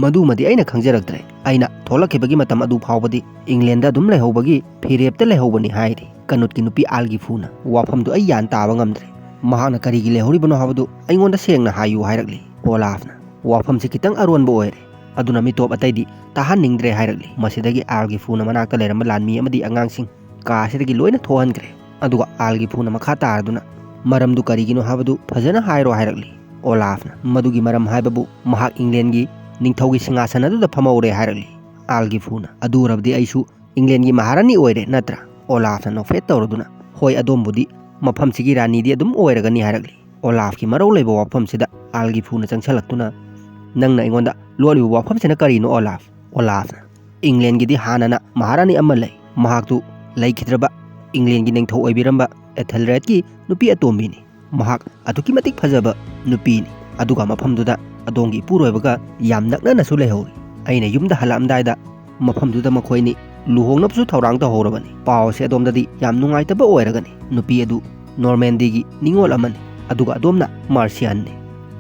ꯃꯗꯨꯃꯗꯤ ꯑꯩꯅ ꯈꯪꯖꯔꯛꯇ꯭ꯔꯦ꯫ ꯑꯩꯅ ꯊꯣꯛꯂꯛꯈꯤꯕꯒꯤ ꯃꯇꯝ ꯑꯗꯨ ꯐꯥꯎꯕꯗꯤ ꯏꯪꯂꯦꯟꯗ ꯑꯗꯨꯝ ꯂꯩꯍꯧꯕꯒꯤ ꯐꯤꯔꯦꯞꯇ ꯂꯩꯍꯧꯕꯅꯤ" ꯍꯥꯏꯔꯤ꯫ ꯀꯅꯨꯠꯀꯤ ꯅꯨꯄꯤ ꯑꯥꯜꯒꯤꯐꯨꯅ "ꯋꯥꯐꯝꯗꯨ ꯑꯩ ꯒ꯭ꯌꯥꯟ ꯇꯥꯕ ꯉꯝꯗ꯭ꯔꯦ꯫ ꯃꯍꯥꯛꯅ ꯀꯔꯤꯒꯤ ꯂꯩꯍꯧꯔꯤꯕꯅꯣ ꯍꯥꯏꯕꯗꯨ ꯑꯩꯉꯣꯟꯗ ꯁꯦꯡꯅ ꯍꯥꯏꯌꯨ" ꯍꯥꯏꯔꯛꯂꯤ꯫ ꯑꯣꯂꯥꯐꯅ "ꯋꯥꯐꯝꯁꯤ ꯈꯤꯇꯪ ꯑꯔꯣꯟꯕ ꯑꯣꯏꯔꯦ꯫ ꯑꯗꯨꯅ ꯃꯤꯇꯣꯞ ꯑꯇꯩꯗꯤ ꯇꯥꯍꯟꯅꯤꯡꯗ꯭ꯔꯦ" ꯍꯥꯏꯔꯛꯂꯤ꯫ ꯃꯁꯤꯗꯒꯤ ꯑꯥꯜꯒꯤꯐꯨꯅ ꯃꯅꯥꯛꯇ ꯂꯩꯔꯝꯕ ꯂꯥꯟꯃꯤ ꯑꯃꯗꯤ ꯑꯉꯥꯡꯁꯤꯡ ꯀꯥ ꯑꯁꯤꯗꯒꯤ ꯂꯣꯏꯅ ꯊꯣꯛꯍꯟꯈ꯭ꯔꯦ꯫ ꯑꯗꯨꯒ ꯑꯥꯜꯒꯤꯐꯨꯅ ꯃꯈꯥ ꯇꯥꯔꯗꯨꯅ "ꯃꯔꯝꯗꯨ ꯀꯔꯤꯒꯤꯅꯣ ꯍꯥꯏꯕꯗꯨ ꯐꯖꯅ ꯍꯥꯏꯔꯣ" ꯍꯥꯏꯔꯛꯂꯤ꯫ ꯑꯣꯂꯥꯐꯅ "ꯃꯗꯨꯒꯤ ꯃꯔꯝ ꯍꯥꯏꯕꯕꯨ ꯃꯍꯥꯛ ꯏꯪꯂꯦꯟꯒꯤ ꯅꯤꯡꯊꯧꯒꯤ ꯁꯤꯡꯍꯥꯁꯟ ꯑꯗꯨꯗ ꯐꯝꯍꯧꯔꯦ" ꯍꯥꯏꯔꯛꯂꯤ꯫ ꯑꯥꯜꯒꯤꯐꯨꯅ "ꯑꯗꯨ ꯑꯣꯏꯔꯕꯗꯤ ꯑꯩꯁꯨ ꯏꯪꯂꯦꯟꯒꯤ ꯃꯍꯥꯔꯥꯅꯤ ꯑꯣꯏꯔꯦ ꯅꯠꯇ꯭ꯔꯥ?" ꯑꯣꯂꯥꯐꯅ ꯅꯣꯛꯐꯦꯠ ꯇꯧꯔꯗꯨꯅ "ꯍꯣꯏ, ꯑꯗꯣꯝꯕꯨꯗꯤ ꯃꯐꯝꯁꯤꯒꯤ ꯔꯥꯅꯤꯗꯤ ꯑꯗꯨꯝ ꯑꯣꯏꯔꯒꯅꯤ" ꯍꯥꯏꯔꯛꯂꯤ꯫ ꯑꯣꯂꯥꯐꯀꯤ ꯃꯔꯧ ꯂꯩꯕ ꯋꯥꯐꯝꯁꯤꯗ ꯑꯥꯜꯒꯤꯐꯨꯅ ꯆꯪꯁꯤꯜꯂꯛꯇꯨꯅ, "ꯅꯪꯅ ꯑꯩꯉꯣꯟꯗ ꯂꯣꯠꯂꯤꯕ ꯋꯥꯐꯝꯁꯤꯅ ꯀꯔꯤꯅꯣ, ꯑꯣꯂꯥꯐ?" ꯑꯣꯂꯥꯐꯅ, "ꯏꯪꯂꯦꯟꯒꯤꯗꯤ ꯍꯥꯟꯅꯅ ꯃꯍꯥꯔꯥꯅꯤ ꯑꯃ ꯂꯩ꯫ ꯃꯍꯥꯛꯇꯨ ꯂꯩꯈꯤꯗ꯭ꯔꯕ ꯏꯪꯂꯦꯟꯒꯤ ꯅꯤꯡꯊꯧ ꯑꯣꯏꯕꯤꯔꯝꯕ ꯑꯦꯊꯦꯜꯔꯦꯗꯀꯤ ꯅꯨꯄꯤ ꯑꯇꯣꯝꯕꯤꯅꯤ꯫ ꯃꯍꯥꯛ ꯑꯗꯨꯛꯀꯤ ꯃꯇꯤꯛ ꯐꯖꯕ ꯅꯨꯄꯤꯅꯤ꯫ ꯑꯗꯨꯒ ꯃꯐꯝꯗꯨꯗ ꯑꯗꯣꯝꯒꯤ ꯏꯄꯨꯔꯣꯏꯕꯒ ꯌꯥꯝ ꯅꯛꯅꯅꯁꯨ ꯂꯩꯍꯧꯏ꯫ ꯑꯩꯅ ꯌꯨꯝꯗ ꯍꯜꯂꯛꯑꯝꯗꯥꯏꯗ ꯃꯐꯝꯗꯨꯗ ꯃꯈꯣꯏꯅꯤ ꯂꯨꯍꯣꯡꯅꯕꯁꯨ ꯊꯧꯔꯥꯡ ꯇꯧꯍꯧꯔꯕꯅꯤ꯫ ꯄꯥꯎ ꯑꯁꯤ ꯑꯗꯣꯝꯗꯗꯤ ꯌꯥꯝ ꯅꯨꯡꯉꯥꯏꯇꯕ ꯑꯣꯏꯔꯒꯅꯤ꯫ ꯅꯨꯄꯤ ꯑꯗꯨ ꯅꯣꯔꯃꯦꯟꯗꯤꯒꯤ ꯅꯤꯉꯣꯜ ꯑꯃꯅꯤ, ꯑꯗꯨꯒ ꯑꯗꯣꯝꯅ ꯃꯥꯔꯁꯤꯌꯥꯟꯅꯤ꯫"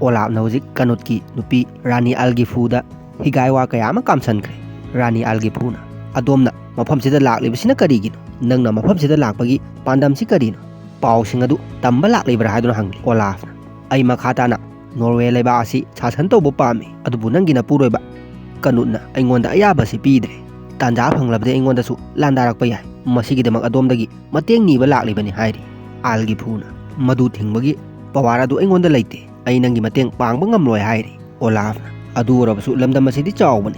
ꯑꯣꯂꯥꯞꯅ ꯍꯧꯖꯤꯛ ꯀꯅꯨꯠꯀꯤ ꯅꯨꯄꯤ ꯔꯥꯅꯤ ꯑꯜꯒꯤꯐꯨꯗ ꯍꯤꯒꯥꯏ ꯋꯥ ꯀꯌꯥ ꯑꯃ ꯀꯥꯝꯁꯟꯈ꯭ꯔꯦ꯫ ꯔꯥꯅꯤ ꯑꯜꯒꯤꯐꯨꯅ, "ꯑꯗꯣꯝꯅ ꯃꯐꯝꯁꯤꯗ ꯂꯥꯛꯂꯤꯕꯁꯤꯅ ꯀꯔꯤꯒꯤꯅꯣ? ꯅꯪꯅ ꯃꯐꯝꯁꯤꯗ ꯂꯥꯛꯄꯒꯤ ꯄꯥꯟꯗꯝꯁꯤ ꯀꯔꯤꯅꯣ? ꯄꯥꯎꯁꯤꯡ ꯑꯗꯨ ꯇꯝꯕ ꯂꯥꯛꯂꯤꯕ꯭ꯔꯥ?" ꯍꯥꯏꯗꯨꯅ ꯍꯪꯂꯤ꯫ ꯑꯣꯂꯥꯐꯅ, "ꯑꯩ ꯃꯈꯥ ꯇꯥꯅ ꯅꯣꯔꯋꯦ ꯂꯩꯕꯥꯛ ꯑꯁꯤ ꯁꯥꯁꯟ ꯇꯧꯕ ꯄꯥꯝꯃꯤ, ꯑꯗꯨꯕꯨ ꯅꯪꯒꯤ ꯅꯄꯨꯔꯣꯏꯕ ꯀꯅꯨꯠꯅ ꯑꯩꯉꯣꯟꯗ ꯑꯌꯥꯕ ꯑꯁꯤ ꯄꯤꯗ꯭ꯔꯦ꯫ ꯇꯥꯟꯖꯥ ꯐꯪꯂꯕꯗꯤ ꯑꯩꯉꯣꯟꯗꯁꯨ ꯂꯥꯟꯗꯥꯔꯛꯄ ꯌꯥꯏ꯫ ꯃꯁꯤꯒꯤꯗꯃꯛ ꯑꯗꯣꯝꯗꯒꯤ ꯃꯇꯦꯡ ꯅꯤꯕ ꯂꯥꯛꯂꯤꯕꯅꯤ," ꯍꯥꯏꯔꯤ꯫ ꯑꯥꯜꯒꯤꯐꯨꯅ, "ꯃꯗꯨ ꯊꯤꯡꯕꯒꯤ ꯄꯋꯥꯔ ꯑꯗꯨ ꯑꯩꯉꯣꯟꯗ ꯂꯩꯇꯦ꯫ ꯑꯩ ꯅꯪꯒꯤ ꯃꯇꯦꯡ ꯄꯥꯡꯕ ꯉꯝꯂꯣꯏ," ꯍꯥꯏꯔꯤ꯫ ꯑꯣꯂꯥꯐꯅ, "ꯑꯗꯨ ꯑꯣꯏꯔꯕꯁꯨ ꯂꯝꯗꯝ ꯑꯁꯤꯗꯤ ꯆꯥꯎꯕꯅꯤ꯫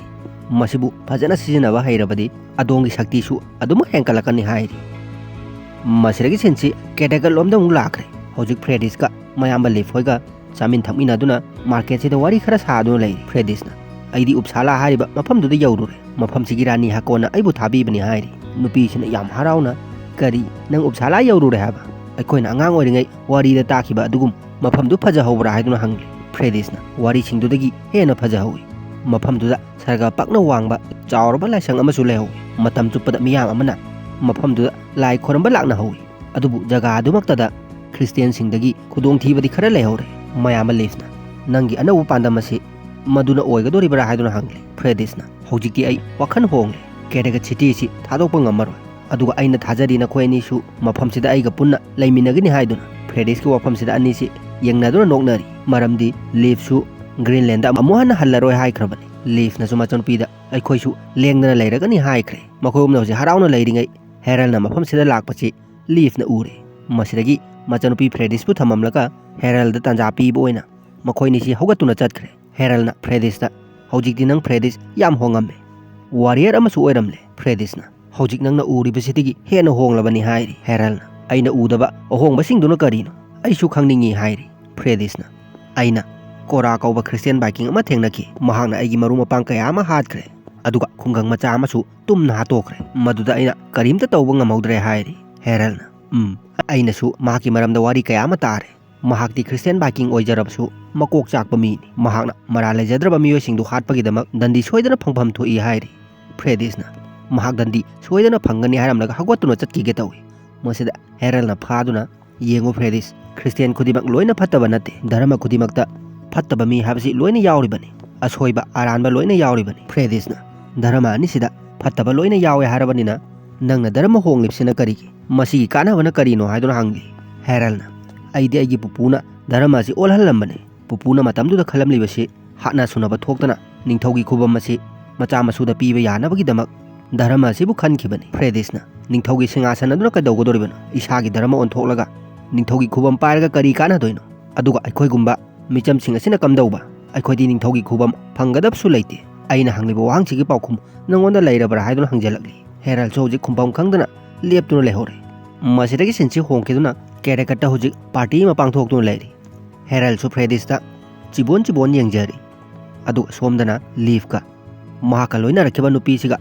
ꯃꯁꯤꯕꯨ ꯐꯖꯅ ꯁꯤꯖꯤꯟꯅꯕ ꯍꯩꯔꯕꯗꯤ ꯑꯗꯣꯝꯒꯤ ꯁꯛꯇꯤꯁꯨ ꯑꯗꯨꯃꯛ ꯍꯦꯟꯒꯠꯂꯛꯀꯅꯤ," ꯍꯥꯏꯔꯤ꯫ ꯃꯁꯤꯗꯒꯤ ꯁꯤꯟꯁꯤ ꯀꯦꯗꯦꯒꯠꯂꯣꯝꯗ ꯑꯃꯨꯛ ꯂꯥꯛꯈ꯭ꯔꯦ꯫ ꯍꯧꯖꯤꯛ ꯐ꯭ꯔꯦꯗꯤꯁꯀ ꯃꯌꯥꯝꯕ ꯂꯤꯐ ꯍꯣꯏꯒ ꯆꯥꯃꯤꯟ ꯊꯛꯃꯤꯟꯅꯗꯨꯅ ꯃꯥꯔꯀꯦꯠꯁꯤꯗ ꯋꯥꯔꯤ ꯈꯔ ꯁꯥꯗꯨꯅ ꯂꯩꯔꯤ꯫ ꯐ꯭ꯔꯦꯗꯤꯁꯅ, "ꯑꯩꯗꯤ ꯎꯞꯁꯥꯂꯥ ꯍꯥꯏꯔꯤꯕ ꯃꯐꯝꯗꯨꯗ ꯌꯧꯔꯨꯔꯦ꯫ ꯃꯐꯝꯁꯤꯒꯤ ꯔꯥꯅꯤ ꯍꯥꯀꯣꯟꯅ ꯑꯩꯕꯨ ꯊꯥꯕꯤꯕꯅꯤ," ꯍꯥꯏꯔꯤ꯫ ꯅꯨꯄꯤꯁꯤꯅ ꯌꯥꯝ ꯍꯔꯥꯎꯅ, "ꯀꯔꯤ, ꯅꯪ ꯎꯞꯁꯥꯂꯥ ꯌꯧꯔꯨꯔꯦ ꯍꯥꯏꯕ? ꯑꯩꯈꯣꯏꯅ ꯑꯉꯥꯡ ꯑꯣꯏꯔꯤꯉꯩ ꯋꯥꯔꯤꯗ ꯇꯥꯈꯤꯕ ꯑꯗꯨꯒꯨꯝ ꯃꯐꯝꯗꯨ ꯐꯖꯍꯧꯕ꯭ꯔꯥ?" ꯍꯥꯏꯗꯨꯅ ꯍꯪꯂꯤ꯫ ꯐ꯭ꯔꯦꯗꯤꯁꯅ, "ꯋꯥꯔꯤꯁꯤꯡꯗꯨꯗꯒꯤ ꯍꯦꯟꯅ ꯐꯖꯍꯧꯋꯤ꯫ ꯃꯐꯝꯗꯨꯗ ꯁꯔꯒ ꯄꯥꯛꯅ ꯋꯥꯡꯕ ꯆꯥꯎꯔꯕ ꯂꯥꯏꯁꯪ ꯑꯃꯁꯨ ꯂꯩꯍꯧꯋꯤ꯫ ꯃꯇꯝ ꯆꯨꯞꯄꯗ ꯃꯤꯌꯥꯝ ꯑꯃꯅ ꯃꯐꯝꯗꯨꯗ ꯂꯥꯏ ꯈꯣꯏꯔꯝꯕ ꯂꯥꯛꯅꯍꯧꯋꯤ꯫ ꯑꯗꯨꯕꯨ ꯖꯒꯥ ꯑꯗꯨꯃꯛꯇꯗ ꯈ꯭ꯔꯤꯁꯇꯤꯌꯥꯟꯁꯤꯡꯗꯒꯤ ꯈꯨꯗꯣꯡꯊꯤꯕꯗꯤ ꯈꯔ ꯂꯩꯍꯧꯔꯦ꯫" ꯃꯌꯥꯝꯕ ꯂꯤꯐꯅ, "ꯅꯪꯒꯤ ꯑꯅꯧꯕ ꯄꯥꯟꯗꯝ ꯑꯁꯤ ꯃꯗꯨꯅ ꯑꯣꯏꯒꯗꯣꯔꯤꯕ꯭ꯔꯥ?" ꯍꯥꯏꯗꯨꯅ ꯍꯪꯂꯤ꯫ ꯐ꯭ꯔꯦꯗꯤꯁꯅ, "ꯍꯧꯖꯤꯛꯇꯤ ꯑꯩ ꯋꯥꯈꯜ ꯍꯣꯡꯂꯦ꯫ ꯀꯦꯗꯦꯒꯠ ꯁꯤꯇꯤ ꯑꯁꯤ ꯊꯥꯗꯣꯛꯄ ꯉꯝꯃꯔꯣꯏ꯫ ꯑꯗꯨꯒ ꯑꯩꯅ ꯊꯥꯖꯔꯤ ꯅꯈꯣꯏ ꯑꯅꯤꯁꯨ ꯃꯐꯝꯁꯤꯗ ꯑꯩꯒ ꯄꯨꯟꯅ ꯂꯩꯃꯤꯟꯅꯒꯅꯤ," ꯍꯥꯏꯗꯨꯅ ꯐ꯭ꯔꯦꯗꯤꯁꯀꯤ ꯋꯥꯐꯝꯁꯤꯗ ꯑꯅꯤꯁꯤ ꯌꯦꯡꯅꯗꯨꯅ ꯅꯣꯛꯅꯔꯤ꯫ ꯃꯔꯝꯗꯤ ꯂꯤꯐꯁꯨ ꯒ꯭ꯔꯤꯟꯂꯦꯟꯗ ꯑꯃꯨꯛ ꯍꯟꯅ ꯍꯜꯂꯔꯣꯏ ꯍꯥꯏꯈ꯭ꯔꯕꯅꯤ꯫ ꯂꯤꯐꯅꯁꯨ ꯃꯆꯥꯅꯨꯄꯤꯗ, "ꯑꯩꯈꯣꯏꯁꯨ ꯂꯦꯡꯗꯅ ꯂꯩꯔꯒꯅꯤ," ꯍꯥꯏꯈ꯭ꯔꯦ꯫ ꯃꯈꯣꯏ ꯑꯍꯨꯝꯅ ꯍꯧꯖꯤꯛ ꯍꯔꯥꯎꯅ ꯂꯩꯔꯤꯉꯩ ꯍꯦꯔꯜꯅ ꯃꯐꯝꯁꯤꯗ ꯂꯥꯛꯄꯁꯤ ꯂꯤꯐꯅ ꯎꯔꯦ꯫ ꯃꯁꯤꯗꯒꯤ ꯃꯆꯥꯅꯨꯄꯤ ꯐ꯭ꯔꯦꯗꯤꯁꯄꯨ ꯊꯝꯃꯝꯂꯒ ꯍꯦꯔꯜꯗ ꯇꯥꯟꯖꯥ ꯄꯤꯕ ꯑꯣꯏꯅ ꯃꯈꯣꯏꯅꯤꯁꯤ ꯍꯧꯒꯠꯇꯨꯅ ꯆꯠꯈ꯭ꯔꯦ꯫ ꯍꯦꯔꯜꯅ ꯐ꯭ꯔꯦꯗꯤꯁꯇ, "ꯍꯧꯖꯤꯛꯇꯤ ꯅꯪ ꯐ꯭ꯔꯦꯗꯤꯁ ꯌꯥꯝ ꯍꯣꯡꯉꯝꯃꯦ꯫ ꯋꯥꯔꯤꯌꯔ ꯑꯃꯁꯨ ꯑꯣꯏꯔꯝꯂꯦ꯫" ꯐ꯭ꯔꯦꯗꯤꯁꯅ, "ꯍꯧꯖꯤꯛ ꯅꯪꯅ ꯎꯔꯤꯕꯁꯤꯗꯒꯤ ꯍꯦꯟꯅ ꯍꯣꯡꯂꯕꯅꯤ," ꯍꯥꯏꯔꯤ꯫ ꯍꯦꯔꯜꯅ, "ꯑꯩꯅ ꯎꯗꯕ ꯑꯍꯣꯡꯕꯁꯤꯡꯗꯨꯅ ꯀꯔꯤꯅꯣ? ꯑꯩꯁꯨ ꯈꯪꯅꯤꯡꯉꯤ," ꯍꯥꯏꯔꯤ꯫ ꯐ꯭ꯔꯦꯗꯤꯁꯅ, "ꯑꯩꯅ ꯀꯣꯔꯥ ꯀꯧꯕ ꯈ꯭ꯔꯤꯁꯇꯤꯌꯥꯟ ꯚꯥꯏꯀꯤꯡ ꯑꯃ ꯊꯦꯡꯅꯈꯤ꯫ ꯃꯍꯥꯛꯅ ꯑꯩꯒꯤ ꯃꯔꯨꯞ ꯃꯄꯥꯡ ꯀꯌꯥ ꯑꯃ ꯍꯥꯠꯈ꯭ꯔꯦ, ꯑꯗꯨꯒ ꯈꯨꯡꯒꯪ ꯃꯆꯥ ꯑꯃꯁꯨ ꯇꯨꯝꯅ ꯍꯥꯠꯇꯣꯛꯈ꯭ꯔꯦ꯫ ꯃꯗꯨꯗ ꯑꯩꯅ ꯀꯔꯤꯝꯇ ꯇꯧꯕ ꯉꯝꯍꯧꯗ꯭ꯔꯦ" ꯍꯥꯏꯔꯤ ꯍꯦꯔꯜꯅ꯫ "ꯎꯝ, ꯑꯩꯅꯁꯨ ꯃꯍꯥꯛꯀꯤ ꯃꯔꯝꯗ ꯋꯥꯔꯤ ꯀꯌꯥ ꯑꯃ ꯇꯥꯔꯦ꯫ ꯃꯍꯥꯛꯇꯤ ꯈ꯭ꯔꯤꯁꯇꯤꯌꯥꯟ ꯚꯥꯏꯀꯤꯡ ꯑꯣꯏꯖꯔꯕꯁꯨ ꯃꯀꯣꯛ ꯆꯥꯛꯄ ꯃꯤꯅꯤ꯫ ꯃꯍꯥꯛꯅ ꯃꯔꯥꯜ ꯂꯩꯖꯗ꯭ꯔꯕ ꯃꯤꯑꯣꯏꯁꯤꯡꯗꯨ ꯍꯥꯠꯄꯒꯤꯗꯃꯛ ꯗꯟꯗꯤ ꯁꯣꯏꯗꯅ ꯐꯪꯐꯝ ꯊꯣꯛꯏ" ꯍꯥꯏꯔꯤ ꯐ꯭ꯔꯦꯗꯤꯁꯅ꯫ "ꯃꯍꯥꯛ ꯗꯟꯗꯤ ꯁꯣꯏꯗꯅ ꯐꯪꯒꯅꯤ" ꯍꯥꯏꯔꯝꯂꯒ ꯍꯧꯒꯠꯇꯨꯅ ꯆꯠꯈꯤꯒꯦ ꯇꯧꯏ꯫ ꯃꯁꯤꯗ ꯍꯦꯔꯜꯅ ꯐꯥꯗꯨꯅ, "ꯌꯦꯡꯉꯨ ꯐ꯭ꯔꯦꯗꯤꯁ, ꯈ꯭ꯔꯤꯁꯇꯤꯌꯥꯟ ꯈꯨꯗꯤꯡꯃꯛ ꯂꯣꯏꯅ ꯐꯠꯇꯕ ꯅꯠꯇꯦ꯫ ꯙꯔꯃ ꯈꯨꯗꯤꯡꯃꯛꯇ ꯐꯠꯇꯕ ꯃꯤ ꯍꯥꯏꯕꯁꯤ ꯂꯣꯏꯅ ꯌꯥꯎꯔꯤꯕꯅꯤ꯫ ꯑꯁꯣꯏꯕ, ꯑꯔꯥꯟꯕ ꯂꯣꯏꯅ ꯌꯥꯎꯔꯤꯕꯅꯤ꯫ ꯐ꯭ꯔꯦꯗꯤꯁꯅ, ꯙꯔꯃ ꯑꯅꯤꯁꯤꯗ ꯐꯠꯇꯕ ꯂꯣꯏꯅ ꯌꯥꯎꯋꯦ ꯍꯥꯏꯔꯕꯅꯤꯅ ꯅꯪꯅ ꯙꯔꯃ ꯍꯣꯡꯂꯤꯕꯁꯤꯅ ꯀꯔꯤꯒꯤ? ꯃꯁꯤꯒꯤ ꯀꯥꯟꯅꯕꯅ ꯀꯔꯤꯅꯣ?" ꯍꯥꯏꯗꯨꯅ ꯍꯪꯂꯤ ꯍꯦꯔꯜꯅ꯫ "ꯑꯩꯗꯤ ꯑꯩꯒꯤ ꯄꯨꯄꯨꯅ ꯙꯔꯃ ꯑꯁꯤ ꯑꯣꯜꯍꯜꯂꯝꯕꯅꯤ꯫ ꯄꯨꯄꯨꯅ ꯃꯇꯝꯗꯨꯗ ꯈꯜꯂꯝꯂꯤꯕꯁꯤ ꯍꯥꯠꯅ ꯁꯨꯅꯕ ꯊꯣꯛꯇꯅ ꯅꯤꯡꯊꯧꯒꯤ ꯈꯨꯕꯝ ꯑꯁꯤ ꯃꯆꯥ ꯃꯁꯨꯗ ꯄꯤꯕ ꯌꯥꯅꯕꯒꯤꯗꯃꯛ ꯙꯔꯃ ꯑꯁꯤꯕꯨ ꯈꯟꯈꯤꯕꯅꯤ꯫" ꯐ꯭ꯔꯦꯗꯤꯁꯅ, "ꯅꯤꯡꯊꯧꯒꯤ ꯁꯤꯡꯍꯥꯁꯟ ꯑꯗꯨꯅ ꯀꯩꯗꯧꯒꯗꯧꯔꯤꯕꯅꯣ? ꯏꯁꯥꯒꯤ ꯙꯔꯃ ꯑꯣꯟꯊꯣꯛꯂꯒ ꯅꯤꯡꯊꯧꯒꯤ ꯈꯨꯕꯝ ꯄꯥꯏꯔꯒ ꯀꯔꯤ ꯀꯥꯟꯅꯗꯣꯏꯅꯣ? ꯑꯗꯨꯒ ꯑꯩꯈꯣꯏꯒꯨꯝꯕ ꯃꯤꯆꯝꯁꯤꯡ ꯑꯁꯤꯅ ꯀꯝꯗꯧꯕ? ꯑꯩꯈꯣꯏꯗꯤ ꯅꯤꯡꯊꯧꯒꯤ ꯈꯨꯕꯝ ꯐꯪꯒꯗꯕꯁꯨ ꯂꯩꯇꯦ꯫" ꯑꯩꯅ ꯍꯪꯂꯤꯕ ꯋꯥꯍꯪꯁꯤꯒꯤ ꯄꯥꯎꯈꯨꯝ ꯅꯪꯉꯣꯟꯗ ꯂꯩꯔꯕ꯭ꯔꯥ ꯍꯥꯏꯗꯨꯅ ꯍꯪꯖꯜꯂꯛꯂꯤ꯫ ꯍꯦꯔꯜꯁꯨ ꯍꯧꯖꯤꯛ ꯈꯨꯝꯐꯝ ꯈꯪꯗꯅ ꯂꯦꯞꯇꯨꯅ ꯂꯩꯍꯧꯔꯦ꯫ ꯃꯁꯤꯗꯒꯤ ꯁꯤꯟꯁꯤ ꯍꯣꯡꯈꯤꯗꯨꯅ ꯀꯦꯔꯦꯀꯠꯇ ꯍꯧꯖꯤꯛ ꯄꯥꯔꯇꯤ ꯑꯃ ꯄꯥꯡꯊꯣꯛꯇꯨꯅ ꯂꯩꯔꯤ꯫ ꯍꯦꯔꯜꯁꯨ ꯐ꯭ꯔꯦꯗꯤꯁꯇ ꯆꯤꯕꯣꯟ ꯆꯤꯕꯣꯟ ꯌꯦꯡꯖꯔꯤ꯫ ꯑꯗꯨꯒ ꯁꯣꯝꯗꯅ ꯂꯤꯐꯀ ꯃꯍꯥꯛꯀ ꯂꯣꯏꯅꯔꯛꯈꯤꯕ ꯅꯨꯄꯤꯁꯤꯒ